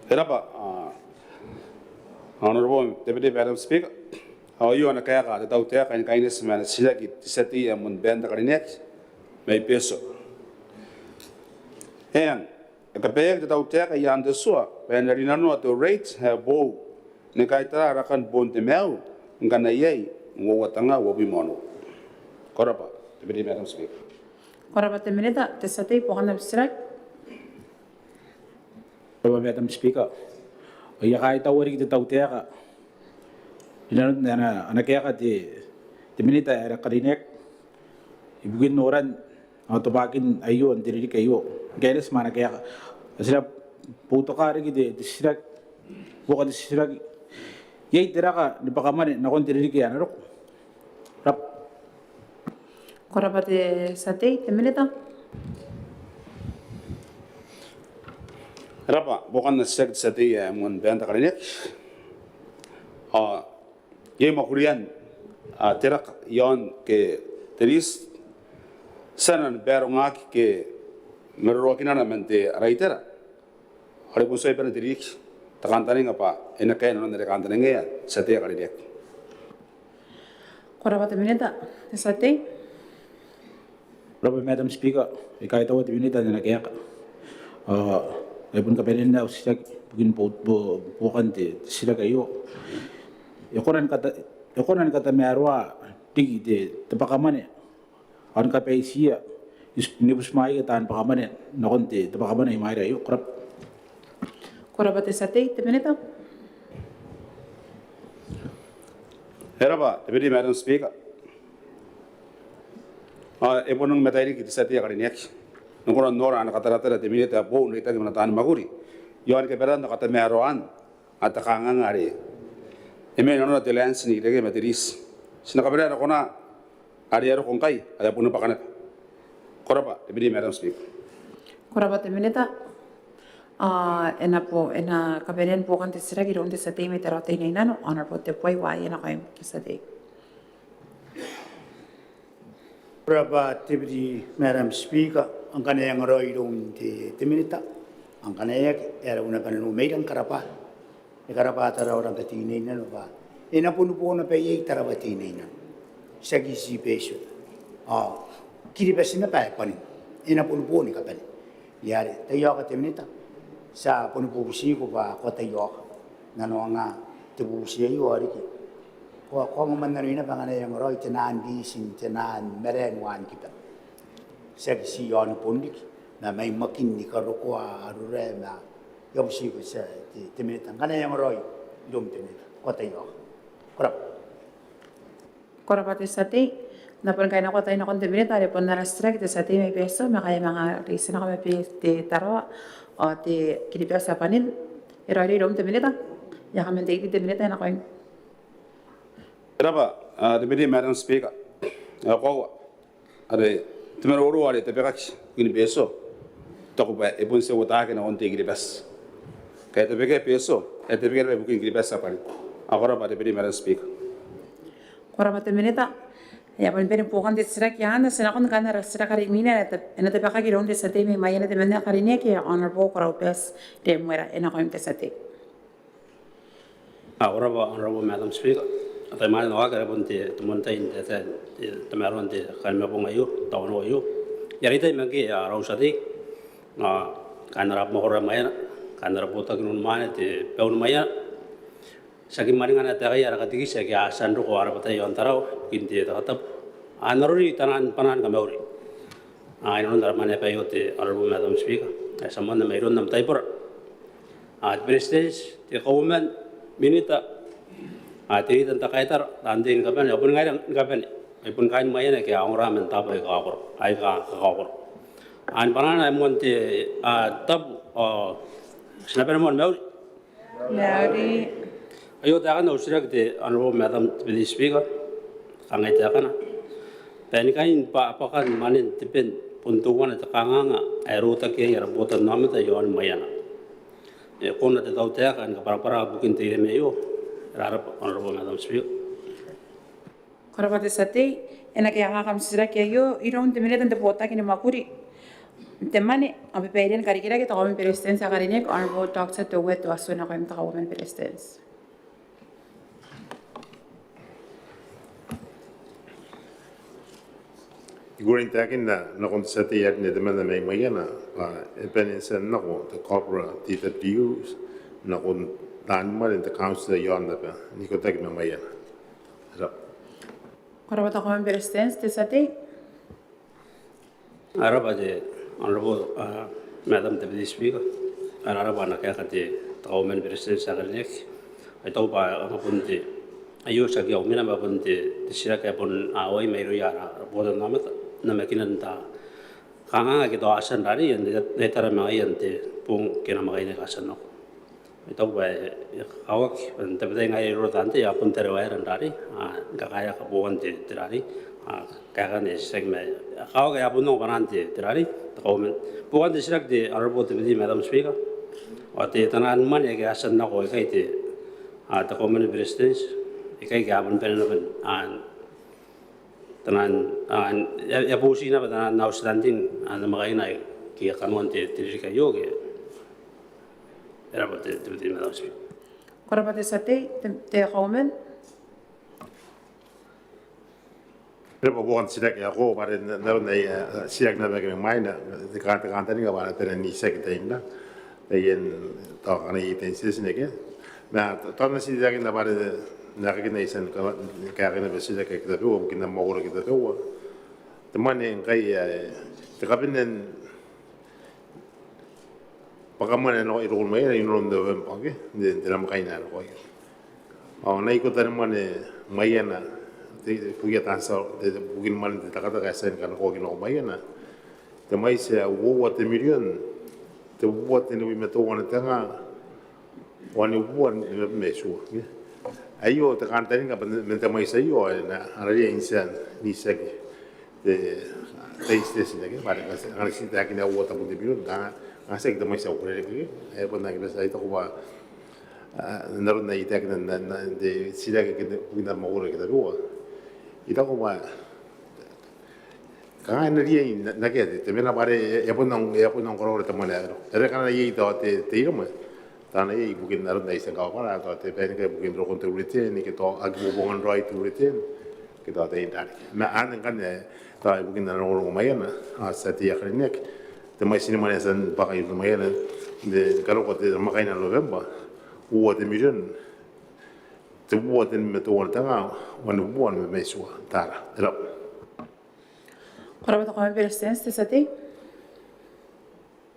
E rabwa, a, Honourable Deputy Madam Speaker. Ao aio ana kaeka te tautaeka ni kaineti ma ana titiraki te tia tei ae moan baan te karineaki mai Betio. Eng, e kabaeaki te tautaeka i aan te tua bwa e na rinanoa te rate ae boou ni kaitara rakan boon te maiu ngkana iai uoua te nga uabwi ma onoua. Ko rabwa Deputy Madam Speaker. Ko rabwa te Minita. Te tia tei, buokan am titiraki. Ko rabwa Madam Speaker. Ao I a kaitaua riki te tautaeka rinanon ana, ana kaeka te, te Minita ae karineaki ibukin noran ao tobwaakin aio n te ririki aio. Kaineti ma ana kaeka. Ao ti na boutoka riki te, te titiraki, buokan te titiraki. Iai te raka ni bwakamwane nakon te ririki ae na roko? Ko rabwa. Ko rabwa te tia tei. Te Minita. E rabwa, buokan ana titiraki te tia tei ae moan baan te karineaki. Ao iai mwakurian, a, te raka iaon ke te riti, ti a nang barongaki ke maroroakinana man te ara itera. Ao are bon tuai bane te ririki, te kantaninga bwa e na kaea nanon are kantaningaia te tia tei ae karineaki. Ko rabwa te Minita. Te tia tei. Ko rabwa Madam Speaker. I kaitaua te Minita n ana kaeka. Ao I bon kabanea au titiraki ibukin bo, bo, buokan te, te titiraki aio. E kona ni kata, e kona ni katamaroa riki te, te bwakamwane ao ni kabaitiia ni butimwaeia taan bwakamwane nakon te, te bwakamwane i mwaira aio? Ko rabwa. Ko rabwa te tia tei. Te Minita. E rabwa Deputy Madam Speaker. Ao e bon matairiki te tia tei ae karineaki. N kona n nora ana kataratara te Minita ae boou n reitaki ma ana taani mwakuri iaon kabaeran te katamaroaan ao te kanganga are e mena inanona te lands n irekereke ma te riti. Ti na kabanea nakon are e a roko ngkai ao e a bon bwaka naba. Ko rabwa Deputy Madam Speaker. Ko rabwa te Minita. Ao e na bo, e na kabanea buokan te titiraki iroun te tia tei mai Tarawa Teinainano, Honourable Tebuai Uaai, e nakoim te tia tei. Ko rabwa Deputy Madam Speaker. Ao ngkana e angaraoi iroun te, te Minita, ao ngkana e aki, e a rau naba nanou maira ni karabwa. E karabwa Tarawa Teinainano bwa e na boni bo naba iai Tarawa Teinainano, tiaki tii Betio. Ao Kiribati naba ae bwanin e na boni bo ni kabane. Ia are taiaoka te Minita, ti a boni bubutiko bwa ko a taiaoka nanoanga te bubuti aio ao riki ko a, ko a mwamwananoi naba ngkana e angaraoi te naan riti n te naan marae ni wanikiba, tiaki tii iaoni bon riki ma mai Makin ni karokoa Arorae ma I a butiko te, te, te minita ngkana e a ongoraoi iroum te minita. Ko ataia. Ko rabwa. Ko rabwa te tia tei. N na bon kainakoa tai nakon te minita are bon ana titiraki te tia tei mai Betio ma ngkai e a manga reitinako ma Betio, Tarawa ao Kiribati ae bwanin. E raoiroi iroum te minita. I a kaman tei te minita e nakoim. Ko rabwa, a, Deputy Madam Speaker. E koaua are te maroro are e tabekaki ibukin Betio, I taku bwa e bon tia uotaki nakon te I-Kiribati. Ngkai e tabekaki Betio, e tabekaki naba ibukin Kiribati ae bwanin. Ko rabwa Deputy Madam Speaker. Ko rabwa te minita. E a bon bane buokan te titiraki anne, ti nakon kanoan ara titiraki are imwina, e na tabekaki iroun te tia tei mai Maiana te mwaane ae karineaki, Honourable Koraubati Remuera, e nakoim te tia tei. A, ko rabwa Honourable Madam Speaker. Ataei mwaane, ao akea are bon te, te moan tai n te, te, te tamaroan te kanimabong aio, tao nako aio. I a reitai ma ngkoe ara tia tei, a, kaain ara mwakoro ae Maiana, kaain ara botaki n unimwaane, te bwai ni Maiana. Tiaki mwaninga n taekan ara katekista ake a tia n roko ara bwai iaon Tarawa ibukin te takatabu. A na rori taian bwanaa ni kamauri. A, inanon ara mwane aio te Honourable Madam Speaker, e a tia moa n mairoun am taibora, a, te Beretitenti, te Kauoman, minita, a, te rita n te kaitara, taan tei ni kabane, ao bon ngaira ni kabane, ai bon kaain Maiana ake a ongora man taabo aika kakaokoro, aika kakaokoro. Ao ni bwanaan ae moan te, a, tabu, ao ti na bane moa ni mauri. Mauri. Aio taekan au titiraki te Honourable Madam Deputy Speaker, kangai taekana. Bwa ni kain bwa, bwakan mwanen te ben bon teuana te kanganga ae e rotaki iai ara botannaomata iaoni Maiana. E kona te tautaeka ni kabwarabwara ibukin te iremwe aio? Ko rabwa Honourable Madam Speaker. Ko rabwa te tia tei. E na kaekaaki am titiraki aio iroun te minita n te botaki ni mwakuri, te mwane ao babairean karikirake, te Kauoman ni Beretitenti ae karineaki, Honourable Doctor Teuea Tuatua, e nakoim te Kauoman ni Beretitenti. I kukurei n taekinna nakon te tia tei are e temanna mai Maiana bwa e bane n tia n nako te Cobra T W nakon taan mwane n te council iaon aba n ikotaki ma Maiana. Ko rabwa. Ko rabwa te Kauoman ni Beretitenti, te tia tei. Ko rabwa te Honourable, a, Madam Deputy Speaker. Ko rabwa ana kaeka te Kauoman ni Beretitenti ae karineaki. Ao I taku bwa e a bon te, aio tiaki au mena ma bon te, te titiraki ae bon a wai mairouia ara botannaomata n namakinan te kanganga ake tao a tia n rarei, n na, n na taraa ma ngaia n te bong ke namwakaina ake a tia n nako. I taku bwa e, e kakawaki, bwa n tabetai ngaia iroura taan tei a bon tarewaera n rarei, a, ni kakaea kabooan te, te rarei, a, kaekaan te titiraki ma e kakawaki ae a bon ongo bwanaan te, te rarei, te Kauoman. Bukina te titiraki te Honourable Deputy Madam Speaker, ao te taian mwane ake a tia n nako ikai te, a, te Kauoman ni Beretitenti, ikai ake a bon bane naba n, a, taian, a, e a, e a boutokaa naba taian outstanding, a, namwakaina aika kanoan te, te ririki aio ke. E rabwa te, te, te Madam Speaker. Ko rabwa te tia tei, te, te Kauoman. E rabwa bukin te titiraki aio bwa are n, n aron ae, e, titiraki naba ake mai mwaina, te kan, te kantaninga bwa are tera n itiaki taian, taian, tao kanga iai taian titiraki ake. Ma, tao n na titiraki naba are, n na kaekaa naba titiraki ake tabeua, bukin am mwakoro ake tabeua. Te mwane ngkai, e, te kabanea n bwakamwane nako i rokon Maiana inanon November, ke? N te, n te namwakaina nako. Ao n na ikota ni mwane Maiana, te, bukin taan tia, te, bukin mwanen te takataka ae tia ni kanakoaki nako Maiana. Te mwaiti ae uoua te mirion, tebubua tenibwi ma teuana te nga, wanibubua nimabwi ma itiua. Aio te kantaninga bwa man te mwaiti aio, e na, a na riai n tia n itiaki te, te station ake, bwa are kanga ti taekinna uoua tabun te mirion, kanga, kanga tiaki te mwaiti ae uarereke, e bon aki bati. I taku bwa, a, n aron ae I taekinna n, n, n te titiraki ake bukin am mwakoro ake tabeua. I taku bwa kanga e na riai n, n akea te, te mena bwa are e, e bon nang, e bon nang korakora te mwane ae e roko. Are kanga iai tao te, te iremwe. Tao iai ibukin aron ae I tia ni kabwarabwara, tao te bwai ni kai ibukin rokon te return, ke tao aki bobongan raoi te return, ke tao taian rarei. Ma anne ngkanne, tao ibukin ana rongorongo Maiana, a, te tia tei ae karineaki, te mwaiti ni mwane ae tia ni bwaka i rokon Maiana, n te, ni karokoa te namwakaina November, uoua te mirion, tebubua tenibwi ma teuana te nga, wanibubua nimabwi ma itiua. Tara. E rabwa. Ko rabwa te Kauoman ni Beretitenti, te tia tei.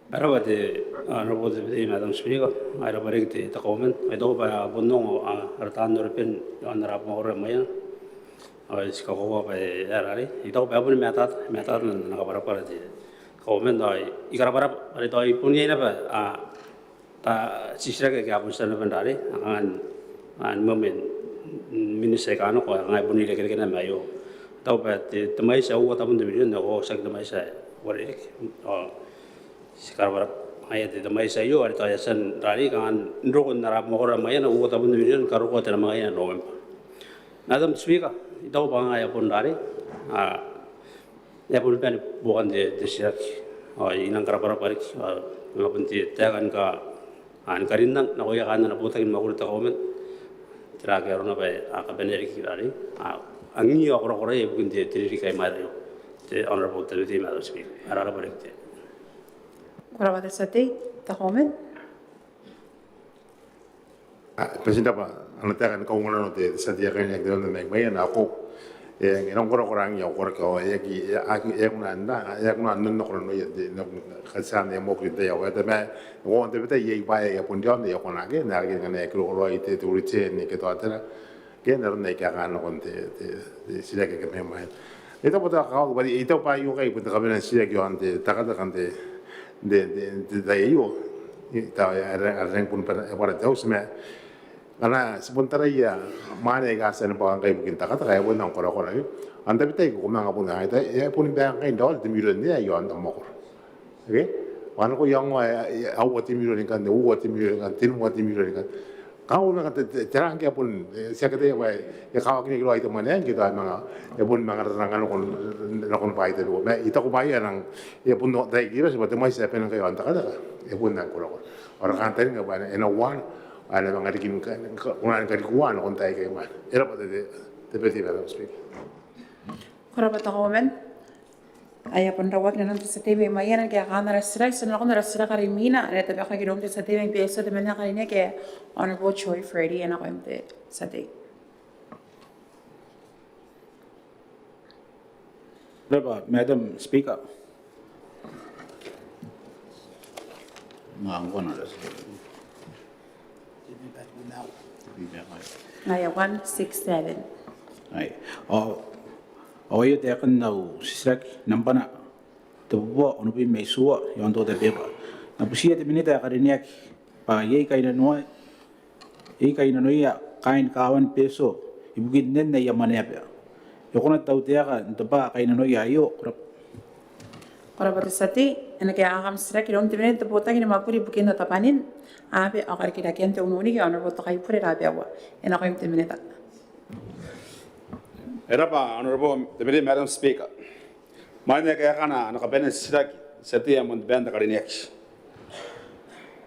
E rab'a te, a, Honourable Deputy Madam Speaker, e rab'a riki te, te Kauoman. I taku b'a a bon ongo, a, ara taan oro ben iaon ara abamwakoro ae Maiana. Ao ti kakoaua b'a e aera arei, I taku b'a e boni matata, matata n ana kabwarabwara te Kauoman. Ao I karabwarabwa are tao I bon iai naba, a, te titiraki ake a bon tia naba n rarei, kanga n, kanga ni mwemwe n miniti aika a nako, kanga e bon irekereke naba ma aio. I taku b'a te, te mwaiti ae uoua tabun te mirion, ao tiaki te mwaiti ae uarereke. Ao ti karabwarabwa, ngaia te, te mwaiti aio are tao e a tia n rarei, kanga n roko n ara abamwakoro ae Maiana, uoua tabun te mirion, karokoa te namangaia n Nobembwa. Madam Speaker, I taku b'a ngaia bon rarei, a, e a boni bane buokan te, te titiraki. Ao I nang karabwarabwa riki, a, e a bon te, te taeka ni ka, a, ni karinnang nakoia kaain ana botaki ni mwakuri te Kauoman. Tera ake arona b'a a kabanea riki rarei, a, angiia ao korakoraia ibukin te, te ririki ae i mwaira aio. Te Honourable Deputy Madam Speaker, e rab'a riki te. Ko rab'a te tia tei, te Kauoman. A, b'a ti n rab'a, ana taeka ni kaunganano te, te tia tei ae karineaki n te Maneaba mai Maiana. Ao e, e nang korakora angiia, ao koraki ao e aki, e aki, e aki nang, e aki nang nonnakoraoi te, n, katiana e moki n te aoa. E tabe, e, ao n tabetai iai bwaai aika a bon riaon, e a kona ke, n aron ngkana e aki rokoroaoi te, te written ke tao tera. Ke n aron ae I kaeka nakon te, te, te titiraki ake mai Maiana. I taku b'a te kakawaki b'a I taku b'a aio ngkai bon te kabanea n titiraki iaon te takataka n te, te, te, te tai aio. I taku are, are bon b'a, e b'a ara te auti ma ngkana ti bon taraia mwane aika a tia ni bwaka ngkai ibukin takataka, e bon nang korakora aio. Ao n tabetai ko manga bon ngaia, e a bon b'a ngkai n rawa te mirion ae iaon te mwakoro. Okay? Ao nako iangoa, e, e, aua te mirion ngkanne, uoua te mirion ngkanne, tenua te mirion ngkanne. Kanga bon te, te, tera ngke e a bon, e, tiaki te, e, e kawakinaki raoi te mwane aei, ngke tao e manga, e bon manga raranga nakon, nakon bwaai tabeua. Ma I taku b'a aio e nang, e bon taekinaki b'a te mwaiti ae bane ngkai iaon takataka, e bon nang korakora. Ao ara kantaninga b'a e na uaana, ao e na manga riki ni ka, ni ka, kona ni karikuaa nakon taai aika imwaina. E rab'a te, te, te Deputy Madam Speaker. Ko rab'a te Kauoman. Ae a bon rawaki nanon te tia tei mai Maiana, ke a kaanna ara titiraki, ti a nakon ara titiraki are imwina, are e tabekaki iroun te tia tei mai Betio, te Maneaba ae karineaki, Honourable Joy Freddie, e nakoim te tia tei. Ko rab'a, Madam Speaker. Ngaia one six seven. Ai. Ao, ao aio taekan au titiraki, nambana tebubua onobwi ma itiua iaon te order paper. N na butiia te Minita ae karineaki b'a iai kainnanoia, iai kainnanoia kaain kaawan Betio ibukin nnen aia mwaneaba. E kona te tautaeka n tobwa kainnanoia aio? Ko rab'a. Ko rab'a te tia tei. E na kaekaaki am titiraki iroun te Minita n te botaki ni mwakuri ibukin tatabeman aaba ao karikirakean te ununiki, Honourable Takaibure Rabaua. E nakoim te Minita. E rab'a Honourable Deputy Madam Speaker. Mwaane ae kaekana ana kabanea n titiraki te tia tei ae moan te band ae karineaki.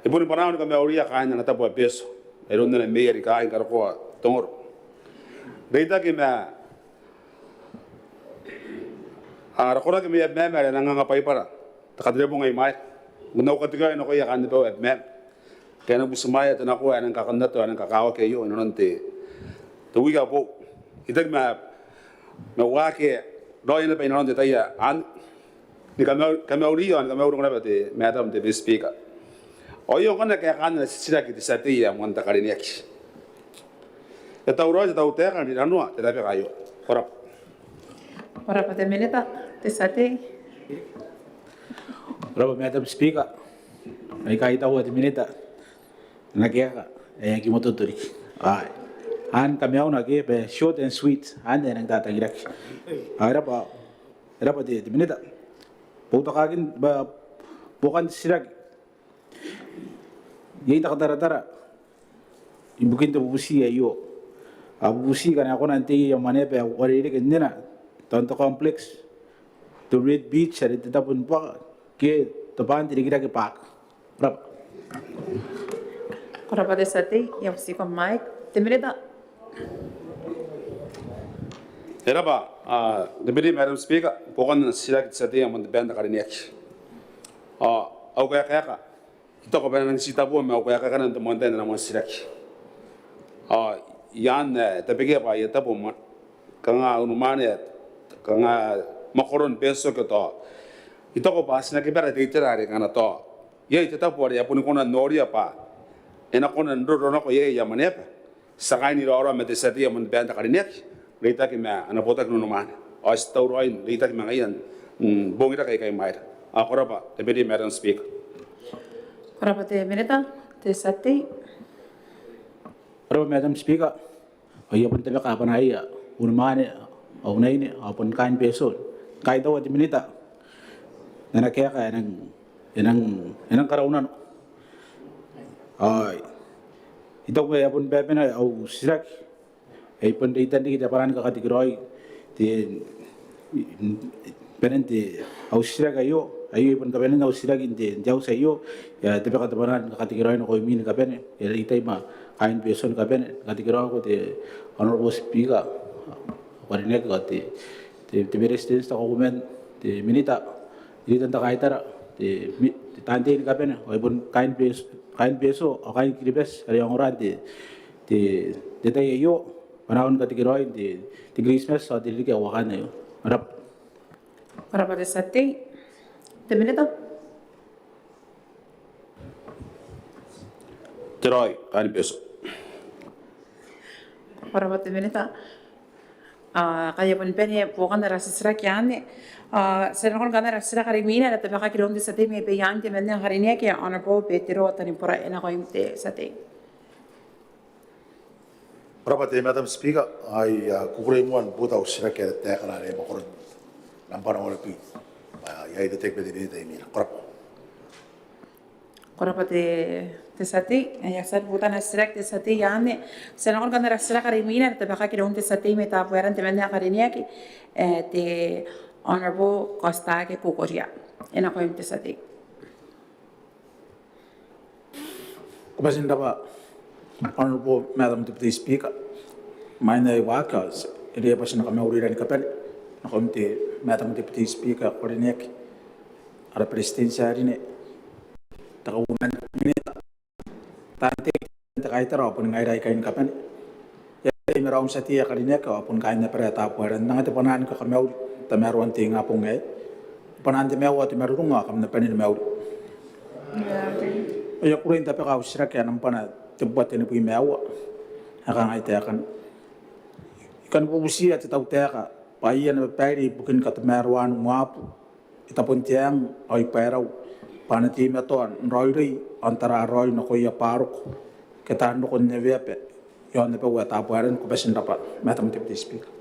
E boni bwanaau ni kamauriia kaain ana tabo ae Betio, iroun ana meea ni kaai ni karokoa Tongoro. Reitaki ma, a, rakoraki mai Abemama are e nang anga Baibara te Katenibong ae i mwaira. N na uka tiki raoi nakoia kaain abau Abemama. Ke a nang butimwaea te nakoa ae e nang kakannato, ae e nang kakawaki aio inanon te, te wiki ae boou. I taku ma, ma waakina raoi naba inanon te tai anne. Ni kamau-, kamauri, ao ni kamauri naba te Madam te Speaker. Ao aio ngkanne kaekaan ana titiraki te tia tei ae moan te karineaki. E tauraoi te tautaeka n rinanoa te tabeka aio? Ko rab'a. Ko rab'a te Minita, te tia tei. Ko rab'a Madam Speaker. Ai kaitaua te Minita n ana kaeka ae aki mototo riki. Ai. Anne kamaiuna ke, b'a short and sweet, anne e nang tatangiraki. Ai, e rab'a, e rab'a te, te Minita. Boutokakin, b'a, buokan te titiraki. Iai te kataratara ibukin te bubuti aio. A bubuti ngkana e kona n tei aia mwaneaba ae uarereke nnena, tao n te complex, te Red Beach are te tabo ni buaka, ke tobwaan te rikirake park. Ko rab'a. Ko rab'a te tia tei, I a butiko mic. Te Minita. E rab'a, a, Deputy Madam Speaker, buokan ana titiraki te tia tei ae moan te band ae karineaki. A, au kaekaeka, I taku b'a e nang ti tabo ma au kaekaeka n te moan tai n ana moan titiraki. A, i aan, e, tabekia b'a aia tabo ma, kanga unimwaane, kanga mwakoron Betio ke tao. I taku b'a ti na kibara te itera are ngkana tao iai te tabo are a boni kona n noria bwa e na kona n roro nako iai aia mwaneaba. Ti a kaai n iraorao ma te tia tei ae moan te bwai ae karineaki, reitaki ma ana botaki n unimwaane. Ao ti tauraoi n reitaki ma ngaiia n bongiraki aikai mwaira. Ao ko rabwa te Deputy Madam Speaker. Ko rabwa te Minita. Te tia tei. Ko rabwa Madam Speaker. Ao I a bon tabeka bwanaia unimwaane ao unaine ao bon kaain Betio ni kaitaua te Minita n ana kaeka ae e nang, e nang, e nang karaunano. Ao I taku bwa e a bon babane au titiraki ae I bon reitan riki te bwanaa ni kakatekeraoi te banen te au titiraki aio, aio I bon kabanean au titiraki n te, n te auti aio. I a tabeka te bwanaa ni kakatekeraoi nakoimi ni kabane, I a reitai ma kaain Betio ni kabane, ni katekeraoako te Honourable Speaker ae karineaki, ao te, te, te Beretitenti, te Kauoman, te Minita, te Leader n te Kaitara, te mi-, te taan tei ni kabane, ao ai bon kaain Betio, kaain Betio ao kaain Kiribati are a ongora n te, te, te tai aio, bwanaau ni katekeraoi n te, te Kiritimati ao te ririki ae uakaan aio. Ko rabwa. Ko rabwa te tia tei. Te Minita. Te raoi, kaain Betio. Ko rabwa te Minita. Ao ngkai e a boni bane buokan ara titiraki anne, ao ti a nakon kanoan ara titiraki are imwina ae e na tabekaki iroun te tia tei mai Abaiang, te membwa ae karineaki, Honourable Betero Tanibora, e nakoim te tia tei. Ko rabwa te Madam Speaker, ao I a kukurei moa ni buta au titiraki ae taekana are mwakoron nambwa onobitu. Ao I a tia n taekinna bwa te Minita imwina. Ko rabwa. Ko rabwa te, te tia tei, e a tia ni buta ana titiraki te tia tei anne. Ti a nakon kanoan ara titiraki are imwina ae e na tabekaki iroun te tia tei mai Tabuaeran, te membwa ae karineaki, e, te Honourable Kaotiake Kukoria. E nakoim te tia tei. Ko bati n rabwa Honourable Madam Deputy Speaker. Imwain ae I waaki ao I a bati ni kamauri ni kabane nakoim te Madam Deputy Speaker ae karineaki, ara Beretitenti ae karineaki, te Kauoman, Minita, taan tei n te kaitara ao boni ngaira aikai ni kabane. I a tei ma raou n tia tei ae karineaki ao boni kaain abara ae Tabuaeran n anga te bwanaa ni kakamauri n tamaroan te ingabong aei. Bwanaan te maiu ao te marurung ao kam na bane ni mauri. Ao I a kukurei n tabeka au titiraki ae nambwana tebubua tenibwi ma aua ae kangai taekana. I kan bubutiia te tautaeka bwa iai ana babaire ibukin katamaroan uabu i Tabon te Aeng ao i Baerau bwa a na teimatoa n raoiroi ao n tara raoi nakoia bwa a roko ke taan roko n neweaba iaon abau ae Tabuaeran. Ko bati n rabwa Madam Deputy Speaker.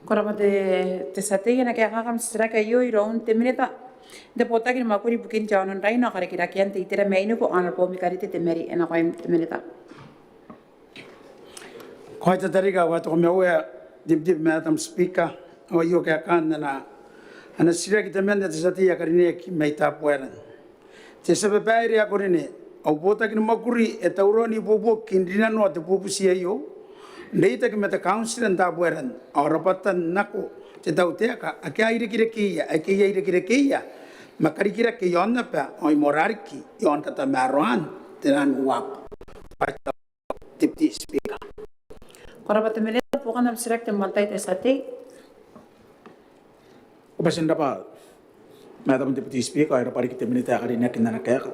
Ko rabwa te, te tia tei. E na kaekaaki am titiraki aio iroun te Minita n te Botaki ni Mwakuri ibukin te Aono n Raina ao Karikirakean te Itera Mainiku, Honourable Mikarite Temari. E nakoim te Minita. Ko a tia n tatarika, ko a tia ni kamauea Deputy Madam Speaker, ao aio kaekaan ana, ana titiraki temanna te tia tei ae karineaki mai Tabuaeran. Te tia babaire ae karineaki, au botaki ni mwakuri e tauraoi n ibuobuoki n rinanoa te bubuti aio n reitaki ma te kauntira n Tabuaeran ao rabwatan nako te tautaeka ake a irekerekeia, ake a irekerekeia ma karikirake iaon aba ao i moarara riki iaon katamaroan te ran uabu. Deputy Speaker. Ko rabwa te Minita, buokan am titiraki te moan tai te tia tei. Ko bati n rabwa Madam Deputy Speaker, ao e rabwa riki te Minita ae karineaki n ana kaeka.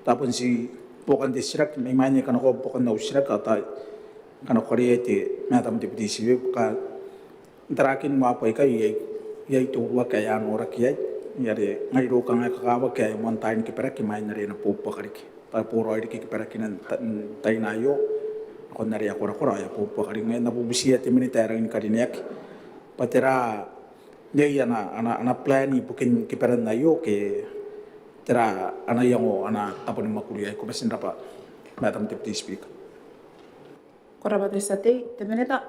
Tao bon ti buokan te titiraki, ma imwain ae I kanakoa buokan au titiraki ao tao I kanakoa iai te Madam Deputy Speaker bwa n tarakin uabu aikai iai, iai te uruaki ae a noraki iai, are ngai irou kanga e kakawaki ae moan tai ni kabwaraki imwain are e na bobuaka riki. Tao e boraoi riki kabwarakina n ta-, n taina aio nakon are e a korakora ao e a bobuaka riki. Ngaia ae N na bubutiia te Minita ae rangi ni karineaki bwa tera, iai ana, ana, ana plan ibukin kabwaran aio ke tera ana iango ana tabo ni mwakuri aei. Ko bati n rabwa Madam Deputy Speaker. Ko rabwa te tia tei, te Minita.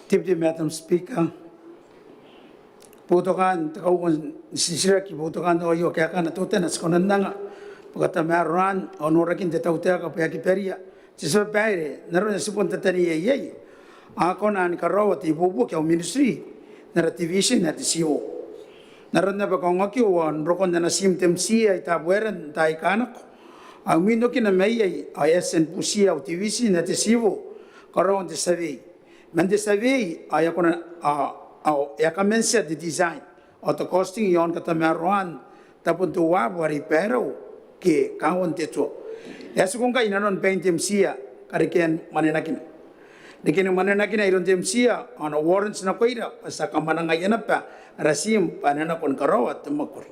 Deputy Madam Speaker, boutokaan te kauoua n titiraki, boutokaan aio kaekaana teutana, ti kona n anga bwa katamaroan ao norakin te tautaeka bwa e aki baria te tia babaire n aron ae ti bon tataneiai iai, a kona ni karaoa te ibuobuoki au ministry n ara division ae te civil. N aron naba kaongakio ao n rokon ana team te MTC i Tabuaeran n taai aika nako, ao imwin okina mai iai ao e a tia ni butiia au division ae te civil karaoan te survey. Man te survey ao e a kona, ao, ao e a kamantia te design ao te costing iaon katamaroan tabon te uabu are i Bairau ke Kaontetua. E a tiku ngkai inanon bain te MTIA karekean mwanenakina. Rekeni mwanenakina iroun te MTIA ao ana warrant nakoira bwa ti a kamwanangaia naba ara tiim bwa a na nako ni karaoa te mwakuri.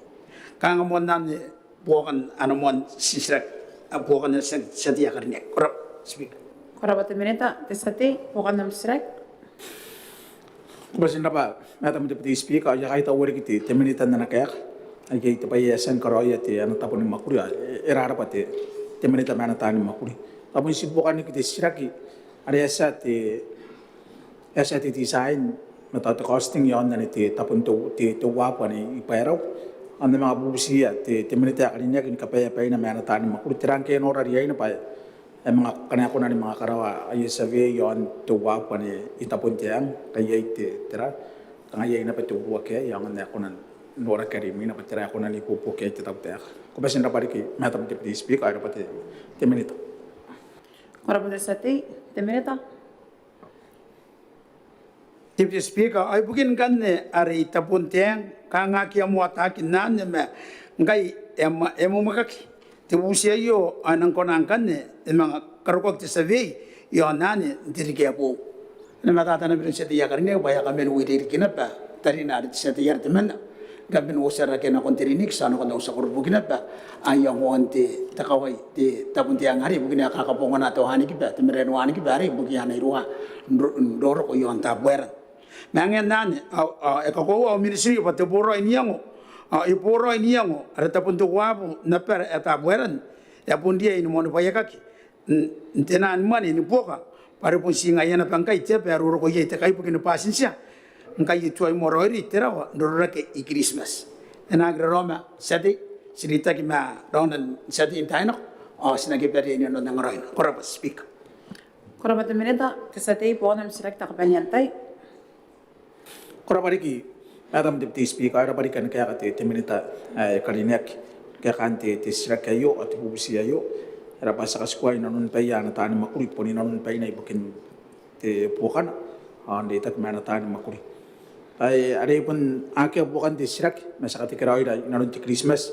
Kanga moan anne buokan ana moan titiraki, a buokan ana titiraki ae karineaki. Ko rabwa Speaker. Ko rabwa te Minita. Te tia tei, buokan am titiraki. Ko bati n rabwa Madam Deputy Speaker, ao I a kaitaua riki te, te Minita n ana kaeka. Ai iai te bwai ae e a tia ni karaoia te ana tabo ni mwakuri, ao e, e rarabwa te, te Minita ma ana taani mwakuri. Ao bon ti buokan riki te titiraki are e a tia te, e a tia te design ma tao te costing iaon anne te tabon te, te, te uabu anne i Bairau. Ao N na manga bubutiia te, te Minita ae karineaki ni kabaea baina ma ana taani mwakuri tera ngke e nora riaina bwa e manga, ngkana e kona ni manga karaoa aia survey iaon te uabu anne i Tabon te Aang, ngkai iai te, tera, kanga iai naba te uruaki aei, ao ngkana e kona n noraki are imwina bwa tera ae kona n ibuobuoki iai te tautaeka. Ko bati n rabwa riki Madam Deputy Speaker, ao e rabwa te, te Minita. Ko rabwa te tia tei. Te Minita. Deputy Speaker, ao ibukin ngkanne are i Tabon te Aang, kanga akea moa taekan anne ma ngkai e a mwa, e a mwamwakaki te bubuti aio, ao e nang kona ngkanne e manga karokoaki te survey iaon anne n te ririki ae boou. E na matata naba iroun te tia tei ae karineaki bwa e a kaman uireriki naba tarina are te tia tei are temanna. Ngkana e a bon uotia rake nakon te Linnix ao nakon au tia koroboki naba, a iangoan te, te kawai, te Tabon te Aang arei, ibukina ae kakabongana te wanikiba, te marae ni wanikiba arei, ibukia ana iruwa n ro, n roroko iaon Tabuaeran. Ma ngaia anne, ao, ao e kakoaua au ministry bwa te boraoi n iango, ao e boraoi n iango ara tabon te uabu n abara ae Tabuaeran, e a bon riai ni moanibwaiakaki n, n te naan mwane ni buoka, bwa are bon ti ngaia naba ngkai te aba ae roroko iai te kaibuke ni bwatintia ngkai e tuai moa raoiroi te rawa n rororake i Kiritimati. E na aki raraoma te tia tei, ti reitaki ma raona n tia tei n taai nako, ao ti na aki bati inanon angaraoina. Ko rabwa Speaker. Ko rabwa te Minita. Te tia tei, buokan am titiraki te kabanean tai. Ko rabwa riki Madam Deputy Speaker, e rabwa riki ana kaeka te, te Minita ae karineaki. Kaekaan te, te titiraki aio ao te bubuti aio, e rabwa, ti a katikua inanon baia ana taani mwakuri, bon inanon baina ibukin te buokana, ao n reitaki ma ana taani mwakuri. Ai are bon akea buokan te titiraki, ma ti a katekeraoira inanon te Kiritimati,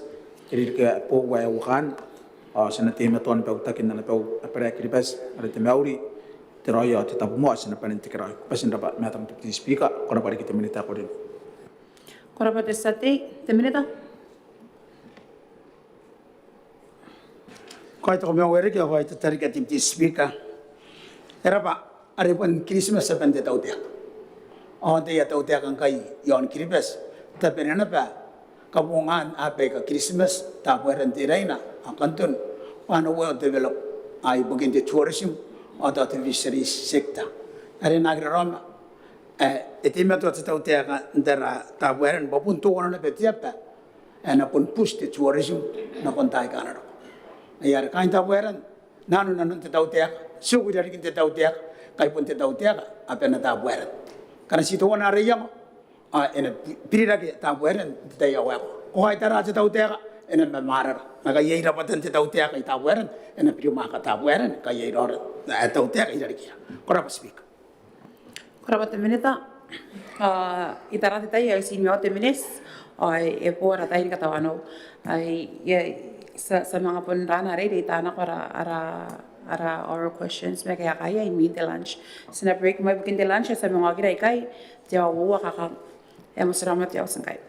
te ririki ae boou ae uakaan, ao ti na teimatoa ni bautaki n ana bau abara ae Kiribati are te mauri, te raoi ao te tabomoa, ti na bane n tekeraoi. Ko bati n rabwa Madam Deputy Speaker, ko rabwa riki te Minita ae karineaki. Ko rabwa te tia tei. Te Minita. Kaitau, ko mauri riki ao kaitau riki Deputy Speaker. E rabwa, are bon Kiritimati aban te tautaeka. Ao antai aia tautaeka ngkai iaon Kiribati? Tabena naba kabongaan aaba aika Kiritimati, Tabuaeran, Teraina ao Kanton, bwa a na well develop ibukin te tourism ao tao te fisheries sector. Are e na aki raraoma ae e teimatoa te tautaeka n tara Tabuaeran bwa bon teuana naba te aba ae na bon boost te tourism nakon taai aika a na roko. Ai are kaain Tabuaeran, nanon, nanon te tautaeka, tiku i rarikin te tautaeka, ngkai bon te tautaeka abana Tabuaeran. Ngkana ti teuana ara iango, ao e na bi, birirake Tabuaeran n te tai ae waekoa. Ko kaitara te tautaeka, e na mamaarara. Ma ngkai iai rabwatan te tautaeka i Tabuaeran, e na birimwaaka Tabuaeran ngkai iai raora, e, tautaeka i rarikira. Ko rabwa Speaker. Ko rabwa te Minita. Ao I tara te tai ae I tii manga oti te miniti, ao e bo ara tai ni katawanou. Ai, ia, ti a, ti a manga bon rana arei, reita nako ara, ara, ara oral questions ma kaekaan imwin te lunch. Ti na break moa ibukin te lunch, ti a manga okira ikai te aoa uoua kakang. E a motirawa te House ngkai.